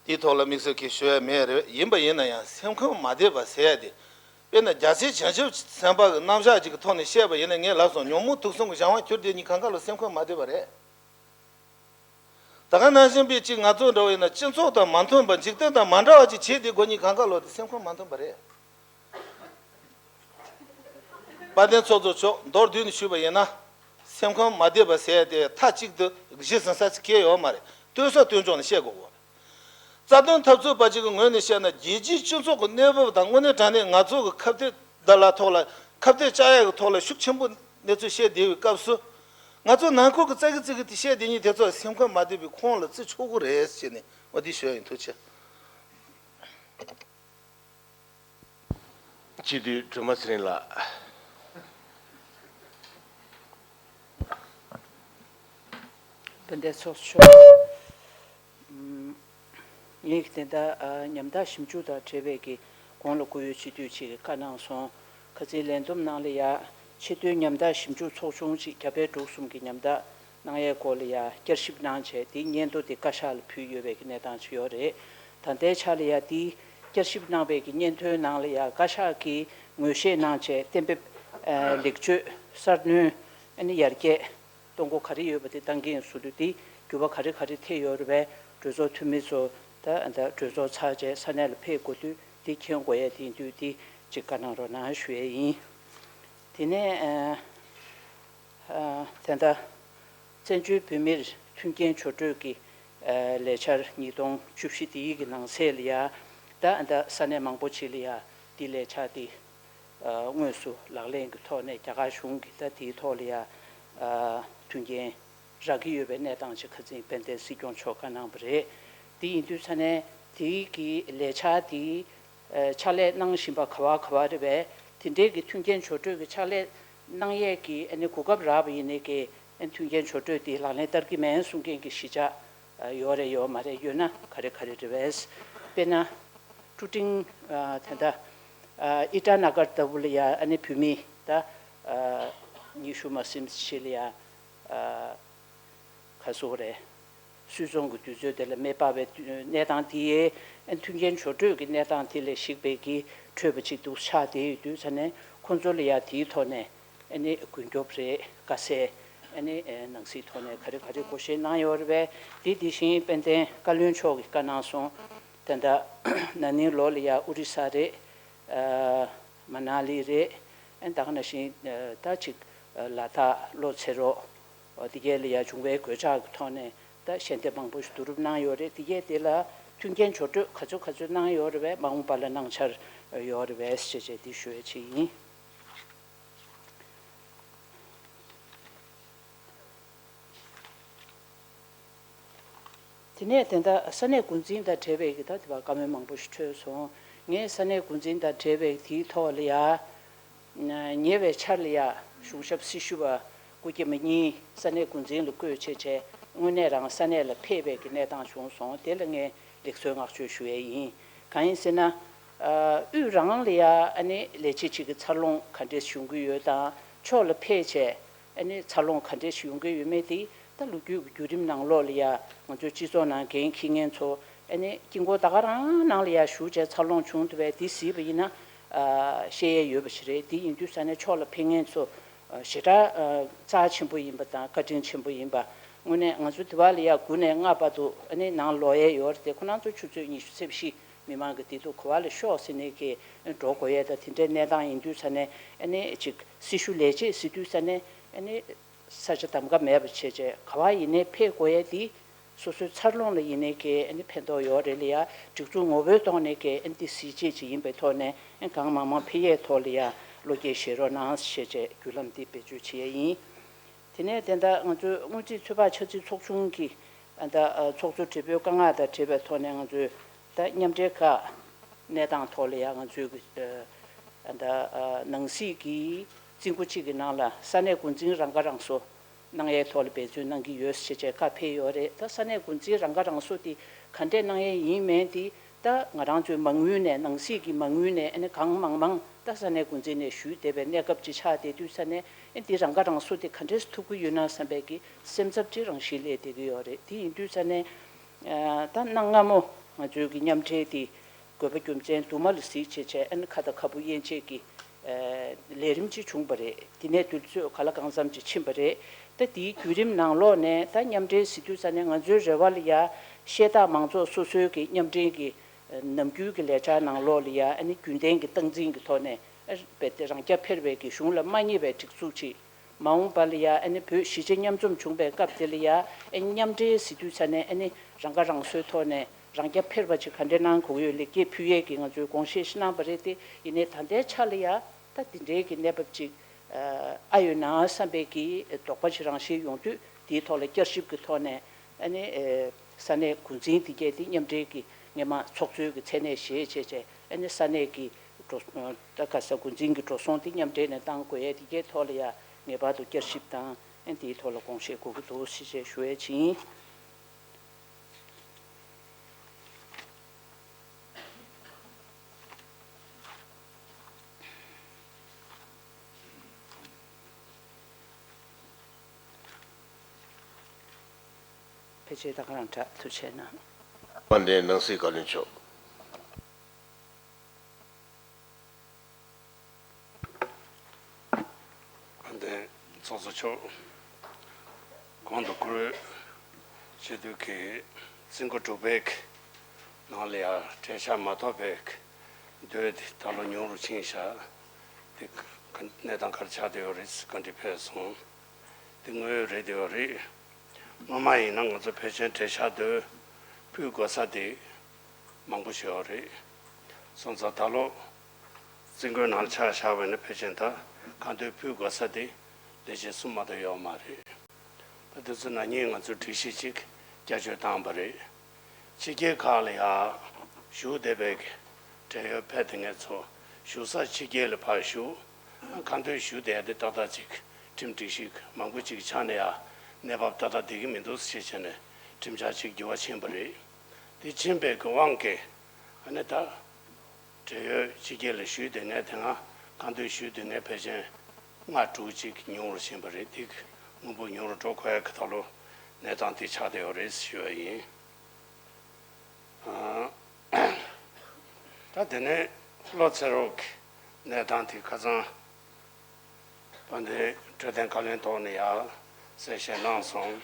དེའི་ཐོག་ལ་དམིགས་བསལ་གྱི་ཞུ་ཡ་མེད་རེད། ཡིན་པ་ཡིན་ན་ཡང་སེམས་ཁམས་མ་བདེ་བ་ཟེར་ཡ་དེ། དཔེར་ན་རྒྱལ་སྲས་བྱང་ཆུབ་སེམས་དཔའ་གི་རྣམ་གཞག་ཅིག་གི་ཐོག་ནས་བཤད་པ་ཡིན་ན། ངས་ལབ་སོང་། ཉོན་མོངས་དུག་གསུམ་གྱི་གཞན་དབང་གྱུར་དེ་ཉིད་གང་ག་ལ་སེམས་ཁམས་མ་བདེ་བ་རེད། ད་ག་ནང་བཞིན་པའི་ཅིག་ང་ཚོ་འདྲ་བོ་ཡིན་ན་སྤྱི་ཚོགས་དང་མ་མཐུན་པ། འཇིག་རྟེན་དང་མ་འདྲ་བ་ཅིག་བྱེད་དེ་དགོས་ཉིད་གང་ག་ལོ་དེ་སེམས་ཁམས་མ་མཐུན་པ་རེད། དཔལ་ལྡན་ཚོགས་གཙོ་མཆོག་མདོར་བསྡུས་ནས་ཞུས་པ་ཡིན་ན། སེམས་ཁམས་མ་བདེ་བ་ཟེར་ཡ་དེ་མཐའ་གཅིག་ཏུ་གཞི་ཟིན་ས་ཅིག་གང་ཡང་ཡོད་མ་རེད། ལྟོས་ས་ལྟོས་འཇོག་ནས་བཤད་དགོས་གོ། རྩ་དོན་འཐབ་རྩོད་པ་ཅིག་གི་ངོས་ནས་བཤད་ན། རྒྱལ་སྤྱིའི་སྤྱི་ཚོགས་ཀྱི་གནས་བབ་དང་། དངོས་གནས་དྲང་གནས་ང་ཚོ་གི་ཁ་གཏད་འདི་ལ་ཐོག་ལ་ཁ་གཏད་བཅག་ཡ་གི་ཐོག་ལ་ཤུགས་ཆེན་པོ་གནས་ཚུལ་བཤད་བསྡད་པའི་སྐབས་སུ། ང་ཚོ་ནང་ཁུལ་གྱི་ཙག་གི་ཙིག་གི་དེ་བཤད་བསྡད་མཁན་དེ་ཚོ་སེམས་ཁམས་མ་བདེ་བའི་ཁོངས་ལ་བརྩི་ཆོག་གི་རེད་ཟེར་ནས་འོ་དེ་ཞུ་ཡ་ཡིན། ཐུགས་རྗེ་ཆེ། སྤྱི་འཐུས་སྒྲོལ་མ་ཚེ་རིང་ལགས། དཔལ་ལྡན་ཚོགས་གཙོ་མཆོག་ཨམ། ངས་དེ་ལྟར་ཨ། ཉམ་ཐག་ཞིབ་འཇུག་དང་འབྲེལ་བའི་གི་གོང་ལ་སྐུ་ཡོད་སྤྱི་འཐུས་ཅིག་གིས་བཀའ་གནང་སོང་། ཁ་སང་ལས་བསྡོམས་ནང་ལ་ཡ་ཆེད་དོན་ཉམ་ཐག་ཞིབ་འཇུག་ཚོགས་ཆུང་ཅིག་རྒྱ་བལ་འབྲུག་གསུམ་གྱི་ཉམ་ཐག་གནང་ཡས་སྐོར་ལ་ཡ་བསྐྱར་ཞིབ་གནང་བྱས། དེའི་སྙན་ཐོ་དེ་བཀའ་ཤག་ལ་ཕུལ་ཡོད་པའི་གི་གནས་སྟངས་ཅིག་ཡོད་རེད། ད་ལྟའི་ཆ་ལ་ཡ་དེའི་བསྐྱར་ཞིབ་གནང་བའི་གི་སྙན་ཐོའི་ནང་ལ་ཡ་བཀའ་ཤག་གིས་ངོས་བཞེས་གནང་བྱས། གཏན་འབེབས་ཨ། ལེགས་བཅོས་གསར་སྣོན་ཨ་ནི་ཡར་རྒྱས་གཏོང་སྒོ་ག་རེ་ཡོད་པ་དེ་བཏང་གི་ཡིན་ཟེར་དུས། དེ་འགྱུར་བ་ག་རེ་ག་རེ་ཐེབས་ཡོད་རེད་པས། གྲོས་ཚོགས་འཐུས་མི་ཚོ་ད་ད་གྲོས་ཚོགས་ཚར་རྗེས་ས་གནས་ལ་ཕེབས་དགོས་དུས་དེ་མཁྱེན་དགོས་ཡས་དེ་ཡིན་དུས། དེ་ཅིག་བཀའ་གནང་རོགས་གནང་ཞུ་ཡས་ཡིན། དེ་ནས་ཨ་ཨ་ད་ལྟ་བཙན་བྱོལ་བོད་མིར་མཐུན་རྐྱེན་སྦྱོར་སྤྲོད་ཀྱི་ཨ་ལས་འཆར་ཉིས་སྟོང་བཅུ་བཞི་དེའི་གི་ནང་གསེས་ལ་ཡ་ད་ད་ས་གནས་མང་པོ་ཅིག་ལ་ཡ་དེ་ལས་འཆར་དེ་དངོས་སུ་ལག་ལེན་གྱི་ཐོག་ནས་རྒྱ་གར་གཞུང་གིས་ད་དེའི་ཐོག་ལ་ཡ་མཐུན་རྐྱེན་རག་གི་ཡོད་པའི་གནས་སྟངས་ཅིག་ཁ་སང་དཔལ་ལྡན་སྲིད་སྐྱོང་མཆོག་བཀའ་གནང་བ་རེད། དེ་ཡིན་དུས་ས་གནས་དེའི་གི་ལས་འཆར་དེའི་ཕྱག་ལས་གནང་བཞིན་པ་ག་བ་ག་བ་རེད་པས། དེ་འདྲའི་གི་མཐུན་རྐྱེན་སྦྱོར་སྤྲོད་ཀྱི་ཕྱག་ལས་གནང་ཡས་ཀྱི་ཨ་ནི་གོ་སྐབས་རག་པ་ཡིན་ནའི་གི་ ཨ་མཐུན་རྐྱེན་སྦྱོར་སྤྲོད་འདི་ལག་ལེན་བསྟར་གྱི་མེད་གསུང་མཁན་གྱི་གཞིས་ཆགས་ཡོད་རེད་ཡོད་མ་རེད། ཡོད་ན་ག་རེ་ག་རེ་རེད་བས། དཔེར་ན་ཀྲུ་ཀྲིང་ད་ལྟ་ཨི་ཊ་ན་གར་ལྟ་བུ་ལ་ཡ་ཨ་ནི་བོད་མི་ད་ཉི་ཤུ་མ་ཟིན་ཞིག་ལ་ཡ། ག་སོགས་རེད། སུད་ཚོང་གི་དུས་ཚོད་དེ་ལ་མེ་སྤར་བའི་གནས་སྟངས་དེ་ཡའི་མཐུན་རྐྱེན་སྦྱོར་སྤྲོད་ཀྱི་གནས་སྟངས་དེ་ལས་ཞིག་པའི་གི་འཕྲོད་པ་ཅིག་ཏུ་ཆགས་བསྡད་ཡོད་དུས་ཙ་ནས་ཁོང་ཚོ་ལ་ཡ་དེའི་ཐོག་ནས་ཨ་ནི་རྒུན་སྐྱོབ་རེད། དཀའ་སེལ་ཨ་ནི་ནང་སྲིད་ཐོག་ནས་ག་རེ་ག་རེ་བགོ་བཤའ་གནང་ཡོད་རེད་པས། དེ་དེ་བཞིན་དཔལ་ལྡན་བཀའ་བློན་མཆོག་གིས་བཀའ་གནང་སོང་། ད་ལྟ་ན་ནིང་ལོ་ལ་ཡ་ཨོ་རི་ས་རེད། མ་ན་ལི་རེད། ཨ་ནི་ད་ག་ནང་བཞིན་ད་ཅིག་ལ་དྭགས་བློ་འཚེ་རོགས། འོ་དེ་གས་ལ་ཡ་བྱུང་བའི་གོད་ཆག་གི་ཐོག་ནས་ད་ཞལ་འདེབས་མང་པོ་ཞིག་བསྡུ་རུབ་གནང་ཡོད་རེད། དེ་གས་དེ་ལ་མཐུན་རྐྱེན་སྦྱོར་སྤྲོད་ག་ཚོད་ག་ཚོད་གནང་ཡོད་རེད་པས། མ་འོངས་པ་ལ་གནང་འཆར་ཡོད་རེད་པས་ཞེས་བྱས་འདི་ཞུ་ཡས་ཅིག་ཡིན། དེ་ནས་དེ་འདྲ་ས་གནས་འགོ་འཛིན་དང་འབྲེལ་བའི་གི་ད་དེ་བ་བཀའ་མོལ་མང་པོ་ཞིག་འཕྲོས་སོང་། ངས་ས་གནས་འགོ་འཛིན་དང་འབྲེལ་བའི་དེའི་ཐོག་ལ་ཡ། ཉེ་བའི་ཆར་ལ་ཡ་གཞུང་ཞབས་སྲི་ཞུ་བ་སྐུ་སྐྱེ་མ་གཉིས་ས་གནས་འགོ་འཛིན་ལ་བསྐོས་བྱས་བྱས་དངོས་གནས་རང་ས་གནས་ལ་ཕེབས་པའི་གི་གནས་སྟངས་བྱུང་སོང་། དེ་ལ་ངས་ལེགས་གསོལ་བསྔགས་བརྗོད་ཞུ་ཡས་ཡིན། གང་ཡིན་ཟེར་ན། དབུས་རང་ལ་ཡ་ཨ་ནི་ལས་བྱེད་ཅིག་གི་འཚར་ལོངས་ག་འདྲས་བྱུང་གི་ཡོད་དང་ཕྱོགས་ལ་ཕེབས་བྱས། ཨ་ནི་འཚར་ལོངས་ག་འདྲས་ཤིག་ཡོང་གི་ཡོད་མེད་དེ་ད་ལོ་རྒྱུས་ཀྱི་བརྒྱུད་རིམ་ནང་ལོགས་ལ་ཡ་ང་ཚོའི་སྤྱི་ཚོགས་ནང་འགན་འཁྱེར་མཁན་ཚོ་ཨ་ནི་དཀྱིལ་འཁོར་ད་ག་རང་ནང་ལ་ཡ་ཞུགས་བྱས་འཚར་ལོངས་བྱུང་ཐུབ་པའི་དེ་གཟིགས་པ་ཡིན་ན་ཨ་ཤེས་ཡས་ཡོད་པ་ཞིག་རེད། དེ་ཡིན་དུས་ས་གནས་ཕྱོགས་ལ་ཕེབས་མཁན་ཚོ་ཞེ་དྲག་རྩ་ཆེན་པོ་ཡིན་པ་དང་བཀའ་དྲིན་ཆེན་པོ་ཡིན་པ། དངོས་གནས་ང་ཚོ་དེ་བ་ལ་ཡ་དགུ་ནས་ལྔ་བར་དུ་ཨ་ནི་ནང་ལོགས་ཡས་ཡོད་རེད་དེ། ཁོ་རང་ཚོ་ཆུ་ཚོད་ཉི་ཤུ་རྩ་བཞི་མི་མང་གི་དེ་དུ་ག་བ་ལ་ཤོག་ཟེར་ནས་ཀྱི་འགྲོ་དགོས་ཡས་དང་དེ་འདྲའི་གནས་སྟངས་ཡིན་དུས་ས་ནས་ཨ་ནི་ཅིག་སྲི་ཞུ་ལས་བྱེད་ཟེར་དུས་ས་ནས་ཨ་ནི། ས་ཆ་གདམ་ག་མེད་པ་བྱས་བྱས་ག་བ་ཡིན་ནའི་ཕེབས་དགོས་ཡས་འདི་སོ་སོའི་འཚར་ལོངས་ལ་ཡིན་ནའི་གའི་ཨ་ནི་ཕན་ཐོགས་ཡོད་རེད་ལ་ཡ། སྒྲིག་འཛུགས་ངོ་བོའི་ཐོག་ནས་གའི་ཨ་ནི་འདི་གཟི་བརྗིད་ཅིག་ཡིན་པའི་ཐོག་ནས་ཨ་ནི་གང་མང་མང་ཕེབས་ཡས་ཐོག་ལ་ཡ་བློ་སྐྱེད་བཞེས་རོགས་གནང་ཞེས་བྱས་བརྒྱུད་ལམ་འདི་བེད་སྤྱོད་བྱེད་ཡས་ཡིན། དེ་ནས་དེ་འདྲ་ང་ཚོའི་དངུལ་རྩིས་ཚོད་དཔག་འཆར་རྩིས་ཚོགས་ཆུང་གི་ཨ་ད་ཚོགས་གཙོ་བགྲེས་པོའི་བཀའ་མངགས་དང་འབྲེལ་བའི་ཐོག་ནས་ང་ཚོའི་ད་མཉམ་འབྲེལ་ཁག་གནས་སྟངས་ཐོག་ལ་ཡང་ང་ཚོའི་གི་ཨ་ད་ནང་སྲིད་ཀྱི་རྩིས་འགོ་གཅིག་གི་ནང་ལ་ས་གནས་འགོ་འཛིན་རང་ཁ་རང་གསོ་གནང་ཡའི་ཐོག་ལ་འབད་བརྩོན་གནང་གི་ཡོད་ཞེས་བྱས་བཀའ་ཕེབས་ཡོད་རེད། ད་ས་གནས་འགོ་འཛིན་རང་ཁ་རང་གསོ་དེ་ག་འདྲས་གནང་ཡས་ཡིན་མིན་དེ་ད་ང་རང་ཚོའི་མ་དངུལ་ནས་ནང་སྲིད་ཀྱི་མ་དངུལ་ནས་ཨ་ནི་གང་མང་མང་ད་ས་གནས་འགོ་འཛིན་ནས་ཞུས་བསྡད་པའི་གནས་སྐབས་ཅིག་ཆགས་བསྡད་དུས་ས་ནས་ཨ་འདི་རང་ཁ་རང་གསོ་དེ་ག་འདྲས་ཐུབ་ཀྱི་ཡོད་ན་བསམ་པའི་གི་སེམས་འཚབ་ཅིག་རང་བཞིན་སླེབས་བསྡད་ཀྱི་ཡོད་རེད། དེ་ཡིན་དུས་ས་ནས་ཨ་ད་གནའ་སྔ་མོ་ང་ཚོའི་གི་མཉམ་འབྲེལ་དེ་དགོས་པ་རྒྱུ་མཚན་དུ་མ་ལ་གཟིགས་བྱས་བྱས་ཨ་ནི་ཁ་དང་ཁ་སྤུ་དབྱེ་འབྱེད་ཀྱི་ཨ་ལས་རིམ་ཅིག་བྱུང་བ་རེད། དེ་ནས་དུས་ཚོད་ག་ལ་གང་འཚམ་ཅིག་ཕྱིན་པ་རེད། ད་དེའི་བརྒྱུད་རིམ་ནང་ལོགས་ནས་ད་མཉམ་འབྲེལ་ཟེར་དུས་ས་ནས་ང་ཚོའི་རེ་བ་ལ་ཡ་ཤེས་རྟགས་མང་ཚོགས་སོ་སོའི་གི་མཉམ་འབྲེལ་གྱི་ནམ་རྒྱུན་གྱི་ལས་འཆར་ནང་ལོགས་ལ་ཡ་ཨ་ནི་རྒྱུན་ལྡན་གྱི་སྟངས་འཛིན་གྱི་ཐོག་ནས་ཨ་རྦད་དེ་རང་རྐྱ་འཕེར་བའི་གི་གཞུང་ལ་མ་བརྙས་པའི་སྒྲིག་འཛུགས་ཅིག་མ་འོངས་པ་ལ་ཡ་ཨ་ནི་བོད་གཞིས་བྱེས་མཉམ་འཛོམས་བྱུང་བའི་སྐབས་དེ་ལ་ཡ་ཨ་ནི་མཉམ་འབྲེལ་ཟེར་དུས་ས་ནས་ཨ་ནི་རང་ཁ་རང་གསོའི་ཐོག་ནས་རང་རྐྱ་འཕེར་བ་ཅིག་ག་འདྲས་གནང་དགོས་ཡོད་ལེགས་སྐྱེས་ཕུལ་ཡས་ཀྱི་ང་ཚོས་དགོངས་བཞེས་ཤིག་གནང་བ་རེད་དེ། ཡིན་ནའི་ད་ལྟའི་ཆ་ལ་ཡ་ད་འདི་འདྲའི་གི་གནས་བབ་ཅིག་ཨ་ཡོད་ན་བསམ་པའི་གི་དོགས་པ་ཅིག་རང་བཞིན་ཡོང་དུས་དེའི་ཐོག་ལ་བསྐྱར་ཞིབ་ཀྱི་ཐོག་ནས་ཨ་ནི་ས་གནས་འགོ་འཛིན་དེ་གས་དེ་མཉམ་འབྲེལ་གྱི་སྔས་མ་ཚོགས་གཙོའི་གི་མཚན་གནས་བཞེས་བྱས་བྱས་ཨ་ནི་ས་གནས་ཀྱི་འགྲོ་ད་ག་ས་འགོ་འཛིན་གྱི་འགྲོ་སོང་དེ་མཉམ་འབྲེལ་ནས་བཏང་དགོས་ཡས་དེ་གའི་ཐོག་ལ་ཡ་ངེས་པར་དུ་བསྐྱར་ཞིབ་དང་ཨན་དེའི་ཐོག་ལ་དགོངས་བཞེས་དགོས་ཀྱི་འདུག་ཞེས་བྱས་ཞུ་ཡས་ཕྱིན། ཕལ་ཆེར་ད་ག་རང་དྲག་ཐུགས་རྗེ་གནང་། དཔལ་ལྡན་ནང་སྲིད་བཀའ་བློན་མཆོག་དཔལ་ལྡན་ཚོགས་གཙོ་མཆོག་གོང་དུ་བཀུར་འོས་ཆེ་བསྟོད་ཀྱི་རྩིས་འགོ་དྲུག་པའི་ནང་ལ་ཡང་གྲལ་ཆ་མ་ཐོབ་པའི་འདོད་དེ་ད་ལོ་ཉུང་རུ་ཕྱིན་ཤག་དེ་ག་གནས་སྟངས་ག་རེ་ཆགས་བསྡད་ཡོད་རེད། ག་འདྲ་ཕེབས་སོང་། དེ་དངོས་ཡོད་རེད་བསྡད་ཡོད་རེད། སྔོན་མ་ཡིན་ན་ང་ཚོ་ཕལ་ཆེར་གྲལ་ཆ་དེ་ཕུལ་དགོས་ས་དེ་མང་པོ་ཞིག་ཡོད་རེད། སོང་ཙང་ད་ལོ་རྩིས་འགོའི་ནང་ཆ་བཞག་པ་ཡིན་ན་ཕལ་ཆེར་ད་གང་འདོད་ཕུལ་དགོས་ས་དེ་ལས་བྱེད་གསུམ་མ་གཏོགས་ཡོད་མ་རེད། ད་དེ་ཚོ་ན་ནིང་ང་ཚོས་སྒྲིག་གཞི་གཅིག་བསྐྱར་བཅོས་བཏང་བ་རེད། ཕྱི་རྒྱལ་ཁག་ལ་ཡང་བཞུགས་བསྡད་པའི་བགྲེས་ཡོལ་ཕེབས་བསྡད་མཁན་ཚོ་བཞུགས་ས་ཕྱི་རྒྱལ་ལ་ཕར་བཞུགས། གང་འདོད་བཞུགས་བསྡད་དེ་ཏག་ཏག་ཅིག་ཁྲིམས་སྒྲིག་གཞི་མང་པོ་ཅིག་ཆ་ནས་ཡང་ གནས་བབ་ཏག་ཏག་བསྡད་ཀྱི་མི་འདུག་ཞེས་བྱས་ནས་ཁྲིམས་འཆར་ཅིག་འགྱུར་བ་ཕྱིན་པ་རེད། དེ་ཕྱིན་པའི་གི་དབང་གིས་ཨ་ནི་ད་བགྲེས་ཡོལ་ཕྱི་རྒྱལ་ལ་བཞུགས་བསྡད་མཁན་དེ་སྔ་གང་འདོད་བཞུགས་བསྡད་མཁན་ཕལ་ཆེར་ལྔ་དྲུག་ཅིག་ཉུང་རུ་ཕྱིན་པ་རེད། དེ་གི་དངོས་པོ་ཉུང་རུ་འགྲོ་དགོས་ཡ་གི་ཐོག་ལ་གནས་སྟངས་དེ་ཆགས་བསྡད་ཡོད་རེད་ཞུ་བ་ཡིན། ཨ། ད་དེ་ནས་བློ་འཚེར་རོགས་ཀྱི་གནས་སྟངས་དེ་ཁ་སང་དཔལ་ལྡན་འཕྲོད་བསྟེན་བཀའ་བློན་ཐོག་ནས་ཡར་གསལ་བཤད་གནང་སོང་།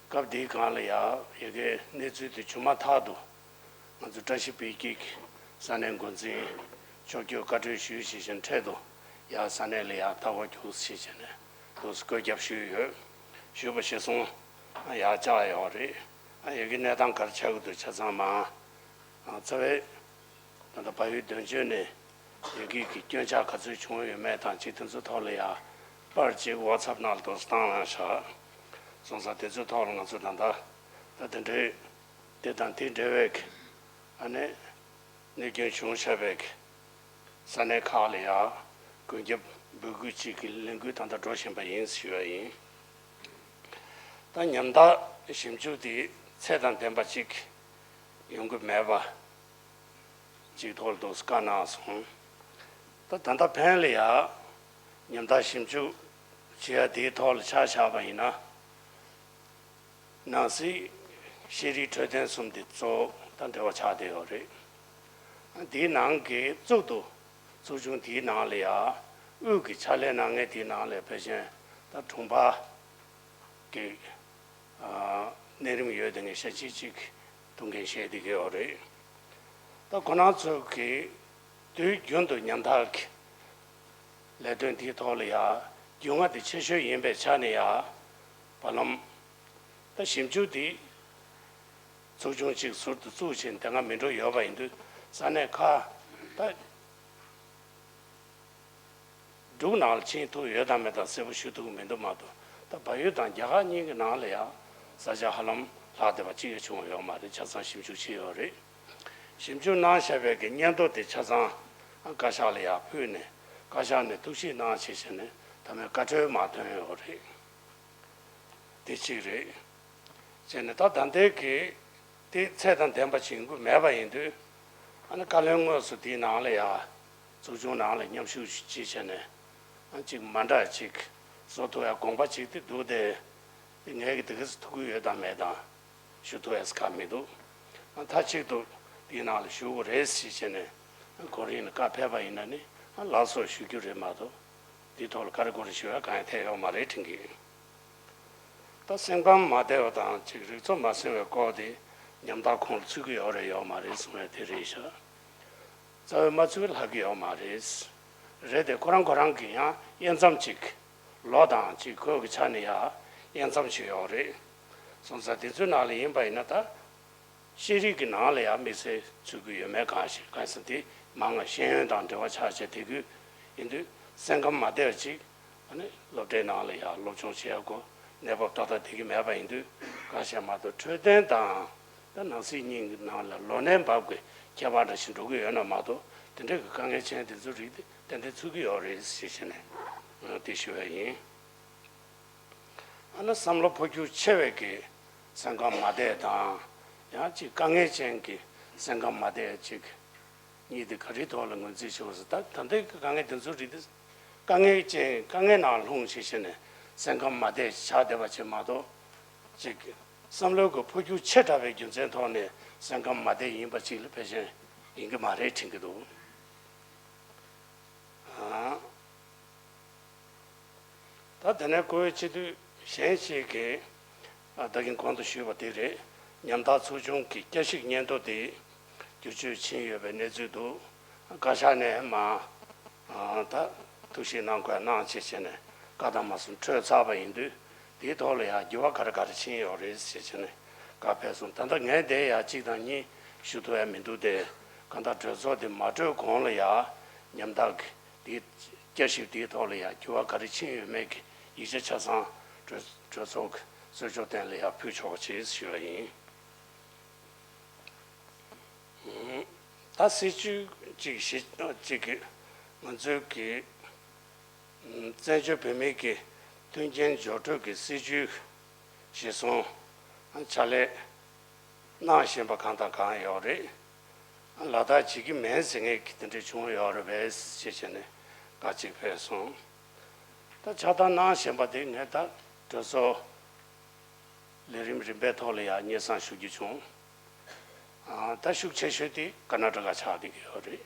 སྐབས་འདིའི་སྒང་ལ་ཡར་ཡ་གིའི་གནས་ཚུལ་དེ་བྱུང་མ་ཐག་ཏུ་ང་ཚོ་བཀྲ་ཤིས་འཕེལ་རྒྱས་ཀྱི་ས་གནས་འགོ་འཛིན་མཆོག་གིས་བཀའ་འཁྲོལ་ཞུས་ཞེས་བྱས་འཕྲལ་དུ་ཡར་ས་གནས་ལ་ཡར་ལྟ་སྐོར་རྒྱུགས་ཞེས་བྱས་ནས་དུ་བཀོད་ཁྱབ་ཞུས་ཡོད། ཞུས་པ་གཞིར་བཟུང་ཡར་བཅར་ཡོད་རེད། ཡ་གི་གནས་སྟངས་ག་རེ་ཆགས་ཀྱི་འདུག་ཆ་ཚང་མ། རྩ་བའི་ད་ལྟ་བལ་ཡུལ་དོན་གཅོད་ནས་ཡ་གི་གི་སྐྱོན་ཆ་ག་ཚོད་བྱུང་ཡོད་མེད་དང་ཅིག་དེ་ཚོའི་ཐོག་ལ་ཡ་པར་ཅིག་ཝ་ཚབ་ནང་ལ་དུ་བཏང་གནང་ཤག་སོང་ཙང་དེ་ཚོའི་ཐོག་ལ་ང་ཚོ་ད་ལྟ་ད་དེ་འདྲའི་དེ་དང་དེ་འབྲེལ་བའི་གི་ཨ་ནི་གནོད་སྐྱོན་བྱུང་བྱས་པའི་གི་ས་གནས་ཁག་ལ་ཡ་མགོན་སྐྱབས་འབོད་སྐུལ་ཅིག་གི་ལས་འགུལ་ད་ལྟ་འགྲོ་བཞིན་པ་ཡིན་ཞུ་བ་ཡིན། ད་ཉམ་ཐག་ཞིབ་འཇུག་དེ་ཚད་དང་ལྡན་པ་ཅིག་ཡོང་གི་མེད་པ་ཅིག་ཐོག་ལ་འདུག་བཀའ་གནང་སོང་། ད་ད་ལྟ་ཕན་ལ་ཡ་ཉམ་ཐག་ཞིབ་འཇུག་བྱེད་ཡ་དེའི་ཐོག་ལ་ཆ་བཞག་པ་ཡིན་ན། ནང་སྲིད་ཤེས་རིག་འཕྲོད་བསྟེན་གསུམ་དེ་གཙོ་བོ་དང་འབྲེལ་བ་ཆགས་བསྡད་ཡོད་རེད། འདིའི་ནང་གི་གཙུག་ཏུ་ཚོགས་ཆུང་དེའི་ནང་ལ་ཡ་དབུས་ཀྱི་ཕྱག་ལས་གནང་མཁན་དེའི་ནང་ལ་ཕལ་ཆེར་ད་དྲུང་འཕར་གྱི་ཨ་གནས་རིམ་ཡོད་དེ་ངས་ཤ་ཆེ་གཅིག་ཐུག་འགན་བཞེས་བསྡད་ཀྱི་ཡོད་རེད། ད་ཁོ་རང་ཚོ་གིས་དུས་རྒྱུན་དུ་ཉམ་ཐག་གི་ལས་དོན་དེའི་ཐོག་ལ་ཡ་རྒྱུས་མངའ་དེ་ཆེ་ཤོས་ཡིན་པའི་ཆ་ནས་ཡ་བར་ལམ་ད་ཞིབ་འཇུག་དེ་ཚོགས་ཆུང་གཅིག་ཟུར་དུ་བཙུགས་ཕྱིན་དེ་སྔ་མི་འགྲོ་ཡོད་པ་ཡིན་དུས་ས་གནས་ཁག་ད། འབྲུག་ནང་ལ་ཕྱིན་ཐུབ་ཡོད་དམ་མེད་དམ་གསལ་པོ་ཞུ་ཐུབ་ཀྱི་མི་འདུག་མ་གཏོགས་ད་བལ་ཡུལ་དང་རྒྱ་གར་གཉིས་ཀྱི་ནང་ལ་ཡང་ས་ཆ་ཧ་ལམ་ལྷག་བསྡད་པ་གཅིག་ཀྱང་བྱུང་ཡོད་མ་རེད། ཆ་ཚང་ཞིབ་འཇུག་བྱས་ཡོད་རེད། ཞིབ་འཇུག་གནང་བཞག་པའི་གི་སྙན་ཐོ་དེ་ཆ་ཚང་བཀའ་ཤག་ལ་ཡང་ཕུལ་ནས་བཀའ་ཤག་ནས་ཐུགས་ཞིབ་གནང་བྱས་བྱས་ནས་ད་མའི་བཀའ་འཁྲོལ་མར་ཐོན་ཡོད་རེད། དེ་གཅིག་རེད། བྱས་ནས་ད་ད་ལྟའི་གི་དེ་ཚད་དང་ལྡན་པ་བྱེད་དགོས་མེད་པ་ཡིན་དུས་ཨ་ནི་བཀའ་བློན་དངོས་སུ་དེའི་ནང་ལ་ཡ་ཚོགས་ཆུང་ནང་ལ་མཉམ་ཞུགས་ཅིག་བྱས་ནས་ཨ་གཅིག་མ་འདྲ་ཅིག་བཟོ་ཐུབ་ཡ་དགོངས་པ་གཅིག་དེ་འདུག་སྟེ། དེ་ངས་གི་དེ་ག་ཚོད་ཐུབ་ཀྱི་ཡོད་དམ་མེད་དམ་ཞུ་ཐུབ་ཡ་ཁག་མི་འདུག་ཨ་མཐའ་གཅིག་ཏུ་དེའི་ནང་ལ་ཞུ་དགོས་རེད་ཟེར་བྱས་ནས་ཨ་གོ་རིམ་ལ་བཀའ་ཕེབས་པ་ཡིན་ན་ནི་ཨ་ལགས་སོ་ཞུ་རྒྱུ་རེད་མ་གཏོགས་དེའི་ཐོག་ལ་བཀའ་རེ་གོ་རེ་ཞུ་ཡ་གང་ཡང་ཐེབས་ཡོད་མ་རེད་དྲན་གི་ཡིན། ད་སེམས་ཁམས་མ་བདེ་བ་དང་ཅིག་རིག་ཚོགས་མ་སྲུང་བའི་སྐོར་དེ་ཉམ་ཐག་ཁོང་ལ་ཚུད་ཀྱི་ཡོད་རེད་ཡོད་མ་རེད་གསུང་བའི་དེ་རེད་ཤག་རྩ་བའི་མ་ཚུད་ལྷག་གི་ཡོད་མ་རེད། རེད་དེ་ཁོ་རང་ཁོ་རང་གི་ཡང་དབྱེ་མཚམས་ཅིག་ལོ་དང་ཅིག་གོས་ཀྱི་ཆ་ནས་ཡང་དབྱེ་མཚམས་ཅིག་ཡོད་རེད། སོང་ཙང་དེ་ཚོའི་ནང་ལ་ཡིན་པ་ཡིན་ན་ད། ཤེས་རིག་གི་ནང་ལ་ཡང་དམིགས་བསལ་ཚུད་ཀྱི་ཡོད་མེད་གང་ཞིག་གང་ཟེར་དེ་མང་ང་ཤེས་ཡོན་དང་འབྲེལ་བ་ཆགས་བྱས་དེ་དགོས་ཡིན་དུས་སེམས་ཁམས་མ་བདེ་བ་ཅིག་ཨ་ནི་སློབ་གྲྭའི་ནང་ལ་ཡང་སློབ་སྦྱོང་བྱེད་ཡག་གོ་གནས་བབ་ཏག་ཏག་བསྡད་ཀྱི་མེད་པ་ཡིན་དུས་གང་ཞིག་མ་གཏོགས་འཕྲོད་བསྟེན་དང་ད་ནང་སྲིད་གཉིས་ཀྱི་ནང་ལ་ལོ་ནའི་འབབ་ཀྱི་ཁྱད་པར་འདྲ་ཞིག་འགྲོ་གི་ཡོད་ན་མ་གཏོགས་དེ་འདྲ་གི་དཀའ་ངལ་ཅན་དེ་ཚོ་རིགས་དེ་ཏན་ཏན་ཚུད་ཀྱི་ཡོད་རེད་ཞེས་བྱས་ནས་དེ་ཞུ་བ་ཡིན། ཨ་ནི་བསམ་བློ་འཕོ་འགྱུར་ཆེ་བའི་གི་སེམས་ཁམས་མ་བདེ་དང་། ཡང་ཅིག་དཀའ་ངལ་ཅན་གྱི་སེམས་ཁམས་མ་བདེ་ཅིག་གཉིས་དེ་ག་རེའི་ཐོག་ལ་ངོས་འཛིན་བྱེད་དགོས་སོ། ད་ད་ལྟའི་གི་དཀའ་ངལ་དེ་ཚོ་རིགས་དེ་དཀའ་ངལ་ཅན་དཀའ་ངལ་ནང་ལྷུང་བྱས་བྱས་ནས་སེམས་ཁམས་མ་བདེ་ཆགས་བསྡད་པ་ཅིག་མ་གཏོགས། ཅིག་བསམ་བློའི་གི་འཕོ་འགྱུར་ཆེ་དྲགས་པའི་རྒྱུ་མཚན་ཐོག་ནས་སེམས་ཁམས་མ་བདེ་ཡིན་པ་ཅིག་ལ་ཕལ་ཆེར་ཡིན་གྱི་མ་རེད་དྲན་གྱི་འདུག་ཨ། ད་དེ་ནས་བཀུར་འོས་སྤྱི་འཐུས་གཞན་ཞིག་གིས་ཨ་ད་གིན་གོང་དུ་ཞུས་པ་དེ་རེད། ཉམ་ཐག་ཚོགས་ཆུང་གི་བསྐྱར་ཞིབ་སྙན་ཐོ་དེ་བསྒྱུར་བཅོས་ཕྱིན་ཡོད་པའི་གནས་ཚུལ་འདུག་བཀའ་ཤག་ནས་མར་ཨ་ད་ཐུགས་ཞིབ་གནང་དགོས་གནང་བྱས་བྱས་ནས་བཀའ་དང་མ་གསུམ་འཕྲོད་ཚར་བ་ཡིན་དུས་དེའི་ཐོག་ལ་ཡང་འགྱུར་བ་ག་རེ་ག་རེ་ཕྱིན་ཡོད་རེད་ཟེར་བྱས་ནས་བཀའ་ཕེབས་སོང་། ད་ལྟ་ངས་དེ་ཡང་གཅིག་དང་གཉིས་ཞུ་ཐུབ་ཡ་མི་འདུག་སྟེ། གང་ལྟར་གྲོས་ཚོགས་དེ་མ་གྲོལ་གོང་ལ་ཡང་ཉམ་ཐག་གི་དེའི་བསྐྱར་ཞིབ་དེའི་ཐོག་ལ་ཡང་འགྱུར་བ་ག་རེ་ཕྱིན་ཡོད་མེད་ཀྱི་ཡིག་ཆ་ཆ་ཚང་གྲོས་གྲོས་ཚོགས་ཀྱི་གསོལ་ལྕོག་སྟེང་ལ་ཡང་ཕུལ་ཆོག་ཅེས་ཞུ་བ་ཡིན། ད་སྲིད་བྱུས་གཅིག་གཞི་གཅིག་གི་ང་ཚོའི་གི་བཙན་བྱོལ་བོད་མིའི་གི་ མཐུན་རྐྱེན་སྦྱོར་སྤྲོད་ཀྱི་སྲིད་ཇུས་གཞིར་བཟུང་ཕྱག་ལས་གནང་བཞིན་པ་གང་དང་གང་ཡོད་རེད། ལག་བསྟར་བྱེད་ཀྱི་མེད་ཟེར་མཁན་གྱི་དེ་འདྲ་བྱུང་ཡོད་རེད་པས་ཞེས་བྱས་ནས་བཀའ་གཅིག་ཕེབས་སོང་། ད་ཕྱག་བསྟར་གནང་བཞིན་པ་དེ་ངས་ད་གྲོས་ཚོགས་ལས་རིམ་རིམ་པའི་ཐོག་ལ་ཡང་སྙན་སེང་ཞུ་རྒྱུ་བྱུང་། ཨ། ད་ཤུགས་ཆེ་ཤོས་དེ་ཀར་ན་ཊ་ཀ་ཆགས་བསྡད་ཀྱི་ཡོད་རེད།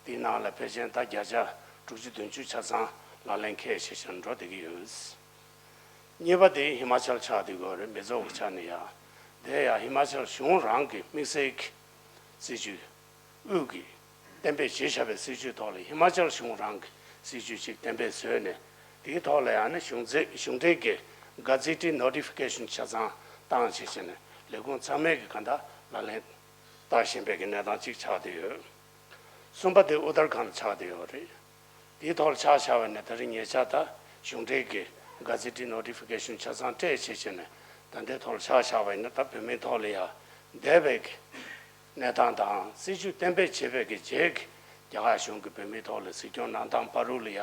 དེའི་ནང་ལ་ཕལ་ཆེར་ད་བརྒྱ་ཆ་དྲུག་ཅུ་བདུན་ཅུ་ཆ་ཚང་ལག་ལེན་འཁེལ་ཞེས་བྱས་འགྲོ་བསྡད་ཀྱི་ཡོད། གཉིས་པ་དེ་ཧི་མ་ཅལ་ཆགས་བསྡད་ཀྱི་ཡོད་རེད། མི་ཚོགས་ཀྱི་ཆ་ནས་ཡང་དེ་ཡང་ཧི་མ་ཅལ་གཞུང་རང་གི་དམིགས་བསལ་གྱི་སྲིད་ཇུས། དབུས་ཀྱིས་གཏན་འབེབས་བྱས་བཞག་པའི་སྲིད་ཇུས་ཐོག་ལ་ཧི་མ་ཅལ་གཞུང་རང་གི་སྲིད་ཇུས་ཅིག་གཏན་འབེབས་བཟོས་ནས། དེའི་ཐོག་ལ་ཡང་ནི་གཞུང་འབྲེལ་གཞུང་འབྲེལ་གྱི་ག་ཛི་ཊི་ནོ་ཊི་ཕི་ཀེ་ཤན་ཆ་ཚང་བཏང་བྱས་བྱས་ནས་ལས་ཁུངས་ཚང་མས་ཀྱི་གང་ལྟར་ལག་ལེན་བསྟར་བཞིན་པའི་གི་གནས་སྟངས་ཅིག་ཆགས་བསྡད་ཡོད། གསུམ་པ་དེ་ཨུ་ཏར་ཁཱན་ཆགས་བསྡད་ཡོད་རེད། དེའི་ཐོག་ལ་ཆ་བཞག་པ་ཡིན་ན་ད་རིང་ཉེ་ཆར་ད་གཞུང་འབྲེལ་གྱི་ག་ཛི་ཊི་ནོ་ཊི་ཕི་ཀེ་ཤན་ཆ་ཚང་སྤྲད་བྱས་བྱས་ནས། ད་ལྟའི་ཐོག་ལ་ཆ་བཞག་པ་ཡིན་ན་ད་བོད་མིའི་ཐོག་ལ་ཡ་འདས་པའི་གི་གནས་སྟངས་དང་སྲིད་ཇུས་གཏན་འབེབས་བྱས་པའི་གི་རྗེས་ཀྱི་རྒྱ་གར་གཞུང་གིས་བོད་མིའི་ཐོག་ལ་གཟིགས་སྐྱོང་གནང་སྟངས་བར་དུ་ལ་ཡ་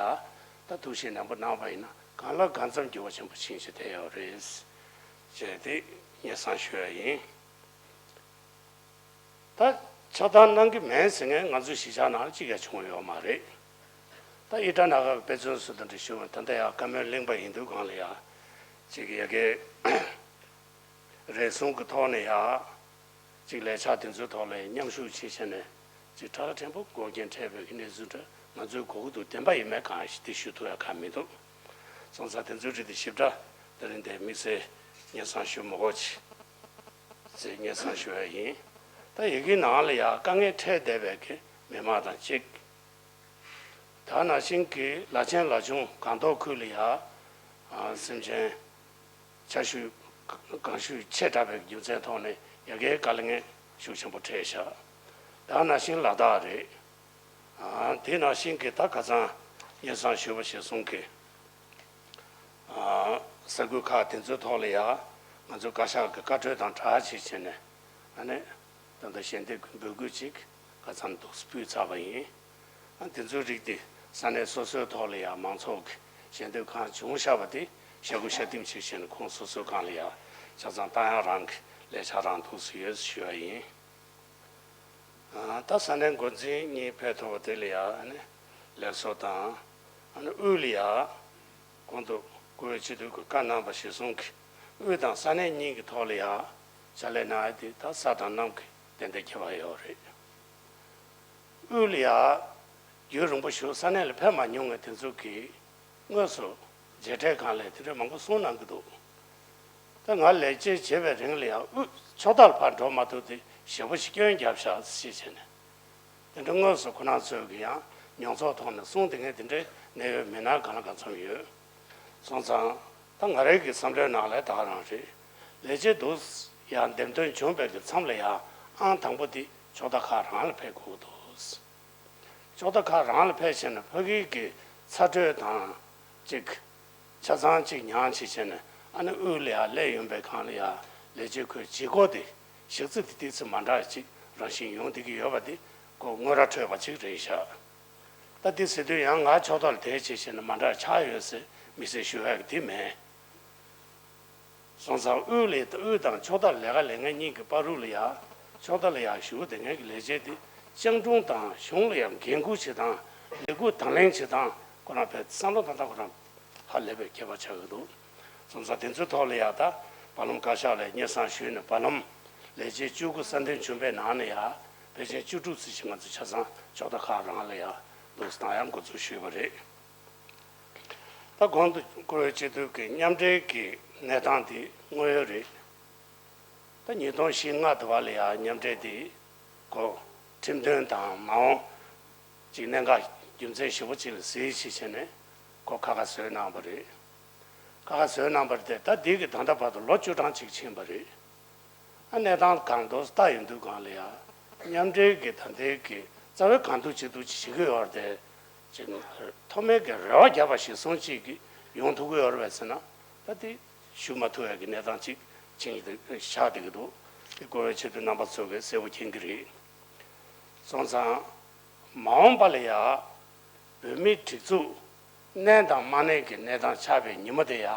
ད་ཐུགས་ཞིབ་ནན་པོ་གནང་བ་ཡིན་ན་གང་ལ་གང་འཚམ་འགྱུར་བ་ཆེན་པོ་ཕྱིན་བཞིན་བསྡད་ཡོད་རེད་ཅེས་དེ་སྙན་སེང་ཞུ་ཡ་ཡིན། ད་ཕྱག་བསྟར་གནང་གི་མེད་ཟེར་མཁན་ང་ཚོའི་གཞིས་ཆགས་ནང་གཅིག་ཀྱང་བྱུང་ཡོད་མ་རེད། ད་ཨི་ཊ་ན་ག་གི་དཔེ་མཚོན་སུ་དང་འདྲ་ཞུ་བ་ད་ལྟ་ཡང་བཀའ་མོལ་གླེང་པ་ཡིན་དུས་གང་ལ་ཡ་ཅིག་ཡ་གི་རེ་ཟུང་གི་ཐོག་ནས་ཡ་ཅིག་ལས་འཆར་དེ་ཚོའི་ཐོག་ལ་མཉམ་ཞུགས་བྱེད་བྱས་ནས་ཅིག་ཁྲ་ལ་ཕྲན་བུ་འགོག་རྐྱེན་འཕྲད་པའི་གི་གནས་ཚུལ་འདྲ་ང་ཚོའི་གོ་གི་འདུག་བདེན་པ་ཡིན་མིན་གང་ཞིག་དེ་ཞུ་ཐུབ་ཡ་གང་མི་འདུག་སོང་ཙང་དེ་ཚོའི་རིགས་དེ་ཞིབ་ཕྲ་དེ་རིང་དེ་དམིགས་བསལ་སྙན་སེང་ཞུ་མི་དགོས་ཅིག་ཅེས་སྙན་སེང་ཞུ་བ་ཡིན། ད་ཡི་གེའི་ནང་ལ་ཡང་དཀའ་ངལ་འཕྲད་བསྡད་པའི་གི་མི་མང་དང་གཅིག་ད་ནང་བཞིན་གྱི་ལ་ཆེན་ལ་ཆུང་སྒང་ཏོག་ཁུལ་ལ་ཡང་སེམས་ཅན་ཆ་ཤས་གང་ཤུགས་ཆེ་དྲགས་པའི་རྒྱུ་མཚན་ཐོག་ནས་ཡ་གིའི་དཀའ་ངལ་ཤུགས་ཆེན་པོ་འཕྲད་བཞག་ད་ནང་བཞིན་ལ་དྭགས་རེད། དེ་ནང་བཞིན་གྱི་ད་ཁ་སང་སྙན་སེང་ཞུས་པ་ཞིག་གསུང་གི་ས་ཁུལ་ཁག་དེ་ཚོའི་ཐོག་ལ་ཡང་ང་ཚོ་བཀའ་ཤག་གི་བཀའ་འཁྲོལ་དང་སྦྲགས་བྱས་བྱས་ནས་ཨ་ནི་ད་ལྟ་ཞལ་འདེབས་ཀྱི་འབོད་སྐུལ་ཅིག་ཁ་སང་འདུག་སེ་ཕུལ་ཚར་བ་ཡིན། ཨ་དེ་ཚོའི་རིགས་དེ་ས་གནས་སོ་སོའི་ཐོག་ལ་ཡང་མང་ཚོགས་ཀྱི་ཞལ་འདེབས་གང་བྱུང་བཞག་པ་དེ་ཞལ་སྒོ་ཞལ་ཐིམ་ཅིག་བྱས་ནས་ཁོང་སོ་སོའི་སྒང་ལ་ཡང་ཆ་ཚང་བཏང་ཡག་རང་གི་ལས་འཆར་རང་འདུག་སེ་ཡོད་ཞུ་བ་ཡིན། ད་ས་གནས་འགོ་འཛིན་གཉིས་ཕེབས་ཐུབ་པ་དེ་ལ་ཡང་ཨ་ནི་ལེགས་སོ་དང་། ཨ་ནི་དབུས་ལ་ཡང་གོང་དུ་བཀུར་འོས་སྤྱི་འཐུས་ཀྱིས་བཀའ་གནང་བ་གཞིར་བཟུང་གིས་དབུས་དང་ས་གནས་གཉིས་ཀྱི་ཐོག་ལ་ཡང་ཕྱག་ལས་གནང་ཡ་དེ་ད་ས་དང་གནམ་གྱི་གཏན་གཏན་ཁྱད་པར་ཡོད་རེད། དབུས་ལ་ཡང་རྒྱུན་རིང་པོ་ཞིག་ས་གནས་ལ་ཕེབས་མ་མྱོང་བའི་དེ་ཚོ་གིས་དངོས་སུ་མཇལ་འཕྲད་སྒང་ལ་དེ་འདྲ་མང་པོ་གསུངས་གནང་གི་འདུག་ད་ང་ལས་བྱེད་བྱེད་པའི་རིང་ལ་ཡང་དབུས་ཕྱོགས་མཐར་ཕར་འགྲོ་མ་ཐུབ་དེ་ཞེ་པོ་ཞིག་སྐྱོན་བརྒྱབ་བཞག་ཅེས་བྱས་ནས། དེ་འདྲ་དངོས་སུ་ཁོ་རང་ཚོས་ཀྱི་ཡང་མྱོང་ཚོར་ཐོག་ནས་གསུངས་བསྡད་མཁན་དེ་འདྲའི་གནད་ཡོད་མི་སྣ་གང་ལ་གང་འཚམ་ཡོད། སོང་ཙང་ད་ང་རང་གི་བསམ་བློའི་ནང་ལ་ད་ག་རང་རེད། ལས་བྱེད་འདུག་ཡང་འདེམས་ཐོན་བྱུང་བའི་གི་མཚམས་ལ་ཡང་ཨང་དང་པོ་དེ་ཕྱོགས་མཐའ་ཁག་རང་ལ་ཕེབས་དགོས་ཀྱི་འདུག་ཕྱོགས་མཐའ་ཁག་རང་ལ་ཕེབས་བྱས་ནས་ཕ་གི་གི་ཚ་དྲོད་དང་གཅིག་ཆ་ཚང་གཅིག་མྱངས་བྱས་བྱས་ནས་ཨ་ནི་དབུས་ལ་ཡར་སླེབས་ཡོང་པའི་སྒང་ལ་ཡར་ལས་བྱེད་ཁོའི་བྱེད་སྒོ་དེ་གཞི་རྩ་དེ་ཏོག་ཙམ་མ་འདྲ་ཅིག་རང་བཞིན་ཡོང་བསྡད་ཀྱི་ཡོད་པ་དེ་ཁོ་དངོས་ར་འཕྲོད་པ་ཅིག་རེད་ཤག་ད་དེ་ཟེར་དུས་ཡང་ང་ཕྱོགས་མཐའ་ལ་བསྡད་བྱས་བྱས་ནས་མ་འདྲ་ཆགས་ཡོད་ཟེར་མི་ཟེར་ཞུ་ཡག་གི་དེ་མེད། སོང་ཙང་དབུས་ལ་དབུས་དང་ཕྱོགས་མཐའ་ལས་ཀ་ལས་མཁན་གཉིས་ཀྱི་བར་དུ་ལ་ཡ་ཕྱོགས་མཐའ་ལ་ཡ་བཞུགས་བསྡད་མཁན་གྱི་ལས་བྱེད་དེ་སྤྱང་གྲུང་དང་གཞུང་ལ་ཡང་འགན་འཁུར་བྱེད་སྟངས་ལས་འགུལ་དང་ལེན་བྱེད་སྟངས་ཁོ་རང་བས་བསམ་བློ་བཏང་སྟངས་ཁོ་རང་ཧ་ལས་པའི་ཁྱད་པར་ཆགས་ཀྱི་འདུག་སོང་ཙང་དེ་ཚོའི་ཐོག་ལ་ཡ་ད་བར་ལམ་བཀའ་ཤག་ལ་སྙན་སེང་ཞུས་ནས་བར་ལམ་ལས་བྱེད་བཅུ་དགུ་གསར་འདེམས་བྱུང་བའི་ནང་ནས་ཡ་ཕལ་ཆེར་བཅུ་དྲུག་ཙམ་ཞིག་ང་ཚོ་ཆ་ཚང་ཕྱོགས་མཐའ་ཁག་རང་ལ་ཡ་འདུག་སེ་བཏང་ཡ་འགོ་འཛུགས་ཞུས་པ་རེད། ད་གོང་དུ་བཀུར་འོས་སྤྱི་འཐུས་ཀྱི་མཉམ་འབྲེལ་གྱི་གནས་སྟངས་དེ་དངོས་ཡོད་རེད། ད་ཉིས་སྟོང་བཞི་ལྔ་དུ་བ་ལ་ཡང་མཉམ་འབྲེལ་དེ་ཁོ་ཁྲིམས་དོན་དང་མ་འོངས་ཀྱི་གནད་འགག་རྒྱུ་མཚན་ཞེ་པོ་ཅིག་ལ་གཟིགས་ཞིབ་བྱས་ནས་ཁོ་ཁ་ཁ་བཟོས་གནང་བ་རེད། ཁ་ཁ་བཟོས་གནང་བ་རེད་དེ་ད་འདི་གི་ད་ལྟ་བར་དུ་ལོ་བཅུ་གྲངས་ཅིག་ཕྱིན་པ་རེད། ཨ་གནས་སྟངས་གང་འདུག་ལྟ་ཡོང་དུས་སྒང་ལ་ཡ། མཉམ་འབྲེལ་གྱི་ད་ལྟའི་གི་རྩ་བའི་གང་ཐུབ་ཅི་ཐུབ་ཅིག་བྱེད་ཀྱི་ཡོད་རེད་དེ། ཅིག་ཐོག་མའི་གི་རེ་བ་བརྒྱབ་པ་ཞིག་སོང་ཅིག་གི་ཡོང་ཐུབ་ཀྱི་ཡོད་རེད་པས་ཟེར་ན། ད་དེ་ཞུ་མ་ཐུབ་ཡ་གི་གནས་སྟངས་ཅིག་ཕྱིན་ཏེ་བཞག་བསྡད་ཀྱི་འདུག་དེ་བཀུར་འོས་སྤྱི་འཐུས་རྣམ་པ་ཚོ་གིས་གསལ་པོ་མཁྱེན་གྱི་རེད། སོང་ཙང་མ་འོངས་པ་ལ་ཡ། བོད་མིའི་སྒྲིག་འཛུགས་ གནས་དང་མ་གནས་ཀྱི་གནས་སྟངས་ཆགས་པའི་ཉིན་མོ་དེ་ཡ།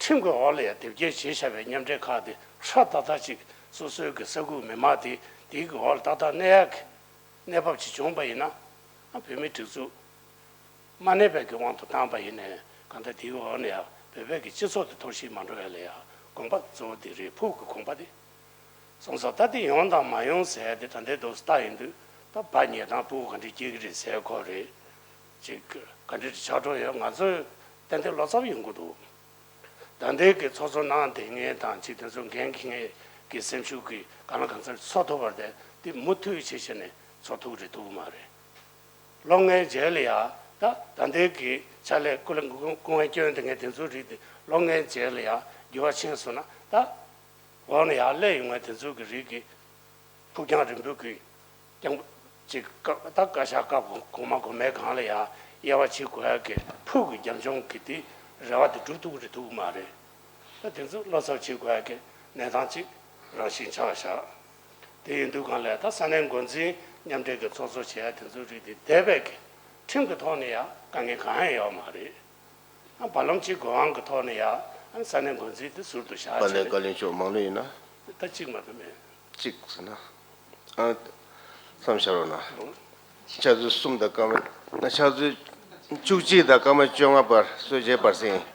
ཁྲིམས་ཀྱི་འོག་ལ་ཡ་དེབ་སྐྱེལ་བྱས་བཞག་པའི་མཉམ་འབྲེལ་ཁག་དེ་ཧྲ་ཏག་ཏག་ཅིག་སོ་སོའི་གི་ས་ཁུག་མི་མང་དེ་དེའི་གི་འོག་ལ་ཏག་ཏག་གནས་ཡག་གི་གནས་བབ་ཅིག་བྱུང་བ་ཡིན་ན། ཨ་བོད་མིའི་སྒྲིག་འཛུགས་མ་གནས་པའི་གི་དབང་དུ་བཏང་པ་ཡིན་ནའི་གང་ལྟར་དེའི་འོག་ནས་ཡ་བོད་པའི་གི་སྤྱི་ཚོགས་དེ་འཐོར་ཞིག་མ་འགྲོ་ཡ་ལ་ཡ་དགོངས་པ་གཙོ་བོ་དེ་རེད། ཕུགས་ཀྱི་དགོངས་པ་དེ། སོང་ཙང་ད་དེ་ཡོང་དང་མ་ཡོང་ཟེར་དེ་ད་ལྟའི་དུས་སུ་ལྟ་ཡིན་དུས་ད་ཕར་ཉེ་དང་ཕྲུ་གུ་ག་འདྲས་སྐྱེ་གི་རེད་ཟེར་ཁོ་རེད། ཅིག་ག་འདྲས་ཆགས་འགྲོ་ཡོད། ང་ཚོས་ཏན་ཏན་བློ་འཚབ་ཡོང་གི་འདུག་ད་ལྟའི་གི་ཚོགས་གཙོ་གནང་བསྡད་མཁན་དང་ཅིག་དེ་ཚོ་འགན་འཁྱེར་མཁན་གྱི་སེམས་ཤུགས་ཀྱིས་གང་ལ་གང་འཚམ་འཚོ་ཐུབ་པ་རེད། དེ་མུ་མཐུད་བྱས་བྱས་ནས་འཚོ་ཐུབ་རེད་ཐུབ་ཀྱི་མ་རེད། ལོ་ལྔའི་རྗེས་ལ་ཡ་ད་ད་ལྟའི་གི་ཕྱག་ལས་སྐུ་ལས་སྐུ་ངལ་སྐྱོན་བསྡད་མཁན་དེ་ཚོའི་རིགས་དེ་ལོ་ལྔའི་རྗེས་ལ་ཡ་འགྱུར་བ་ཕྱིན་སོང་ན་ད། འོག་ནས་ཡར་སླེབས་ཡོང་མཁན་དེ་ཚོ་གི་རིགས་ཀྱི་ཕུགས་རྒྱང་རིང་པོའི་གི་རྐྱང་པ་ཅིག་བཀའ་ད་བཀའ་ཤག་བཀའ་གོང་མ་གོང་མའི་སྒང་ལ་ཡ་དབྱེ་བ་ཕྱེ་དགོས་ཡ་གི་ཕུགས་ཀྱི་རྒྱབ་ལྗོངས་ཀྱི་དེ་རེ་བ་དེ་འགྲུབ་ཐུབ་ཀྱི་རེད་ཐུབ་ཀྱི་མ་རེད། ད་དེ་ཚོ་བློ་འཚབ་བྱེད་དགོས་ཡ་གི་གནས་སྟངས་ཅིག་རང་བཞིན་ཆགས་བཞག་དེ་ཡིན་དུས་སྒང་ལ་ད་ས་གནས་འགོ་འཛིན་མཉམ་འབྲེལ་གྱི་ཚོགས་གཙོ་བྱེད་ཡ་དེ་ཚོའི་རིགས་དེ་འདས་པའི་གི་ཁྲིམས་ཀྱི་ཐོག་ནས་ཡ་དཀའ་ངལ་གང་ཡང་ཡོད་མ་རེད། ཨ་བར་ལམ་གཅིག་གོ་འང་གི་ཐོག་ནས་ཡ་ཨ་ས་གནས་འགོ་འཛིན་དེ་ཟུར་དུ་བཞག་བྱས་ནས། བཀའ་བློན་མཆོག་མང་ལོས་ཡིན་ན། ད་གཅིག་མ་གཏོགས་མེད། གཅིག་ཟེར་ན། ཨ་བསམ་བཞག་རོགས་གནང་། ཕྱག་ཚོད་གསུམ་དང་སྐར་མ་ན་ཕྱག་ཚོད་བཅུ་གཅིག་དང་སྐར་མ་བཅོ་ལྔ་བར་གསོལ་ཇའི་བར་གསེང་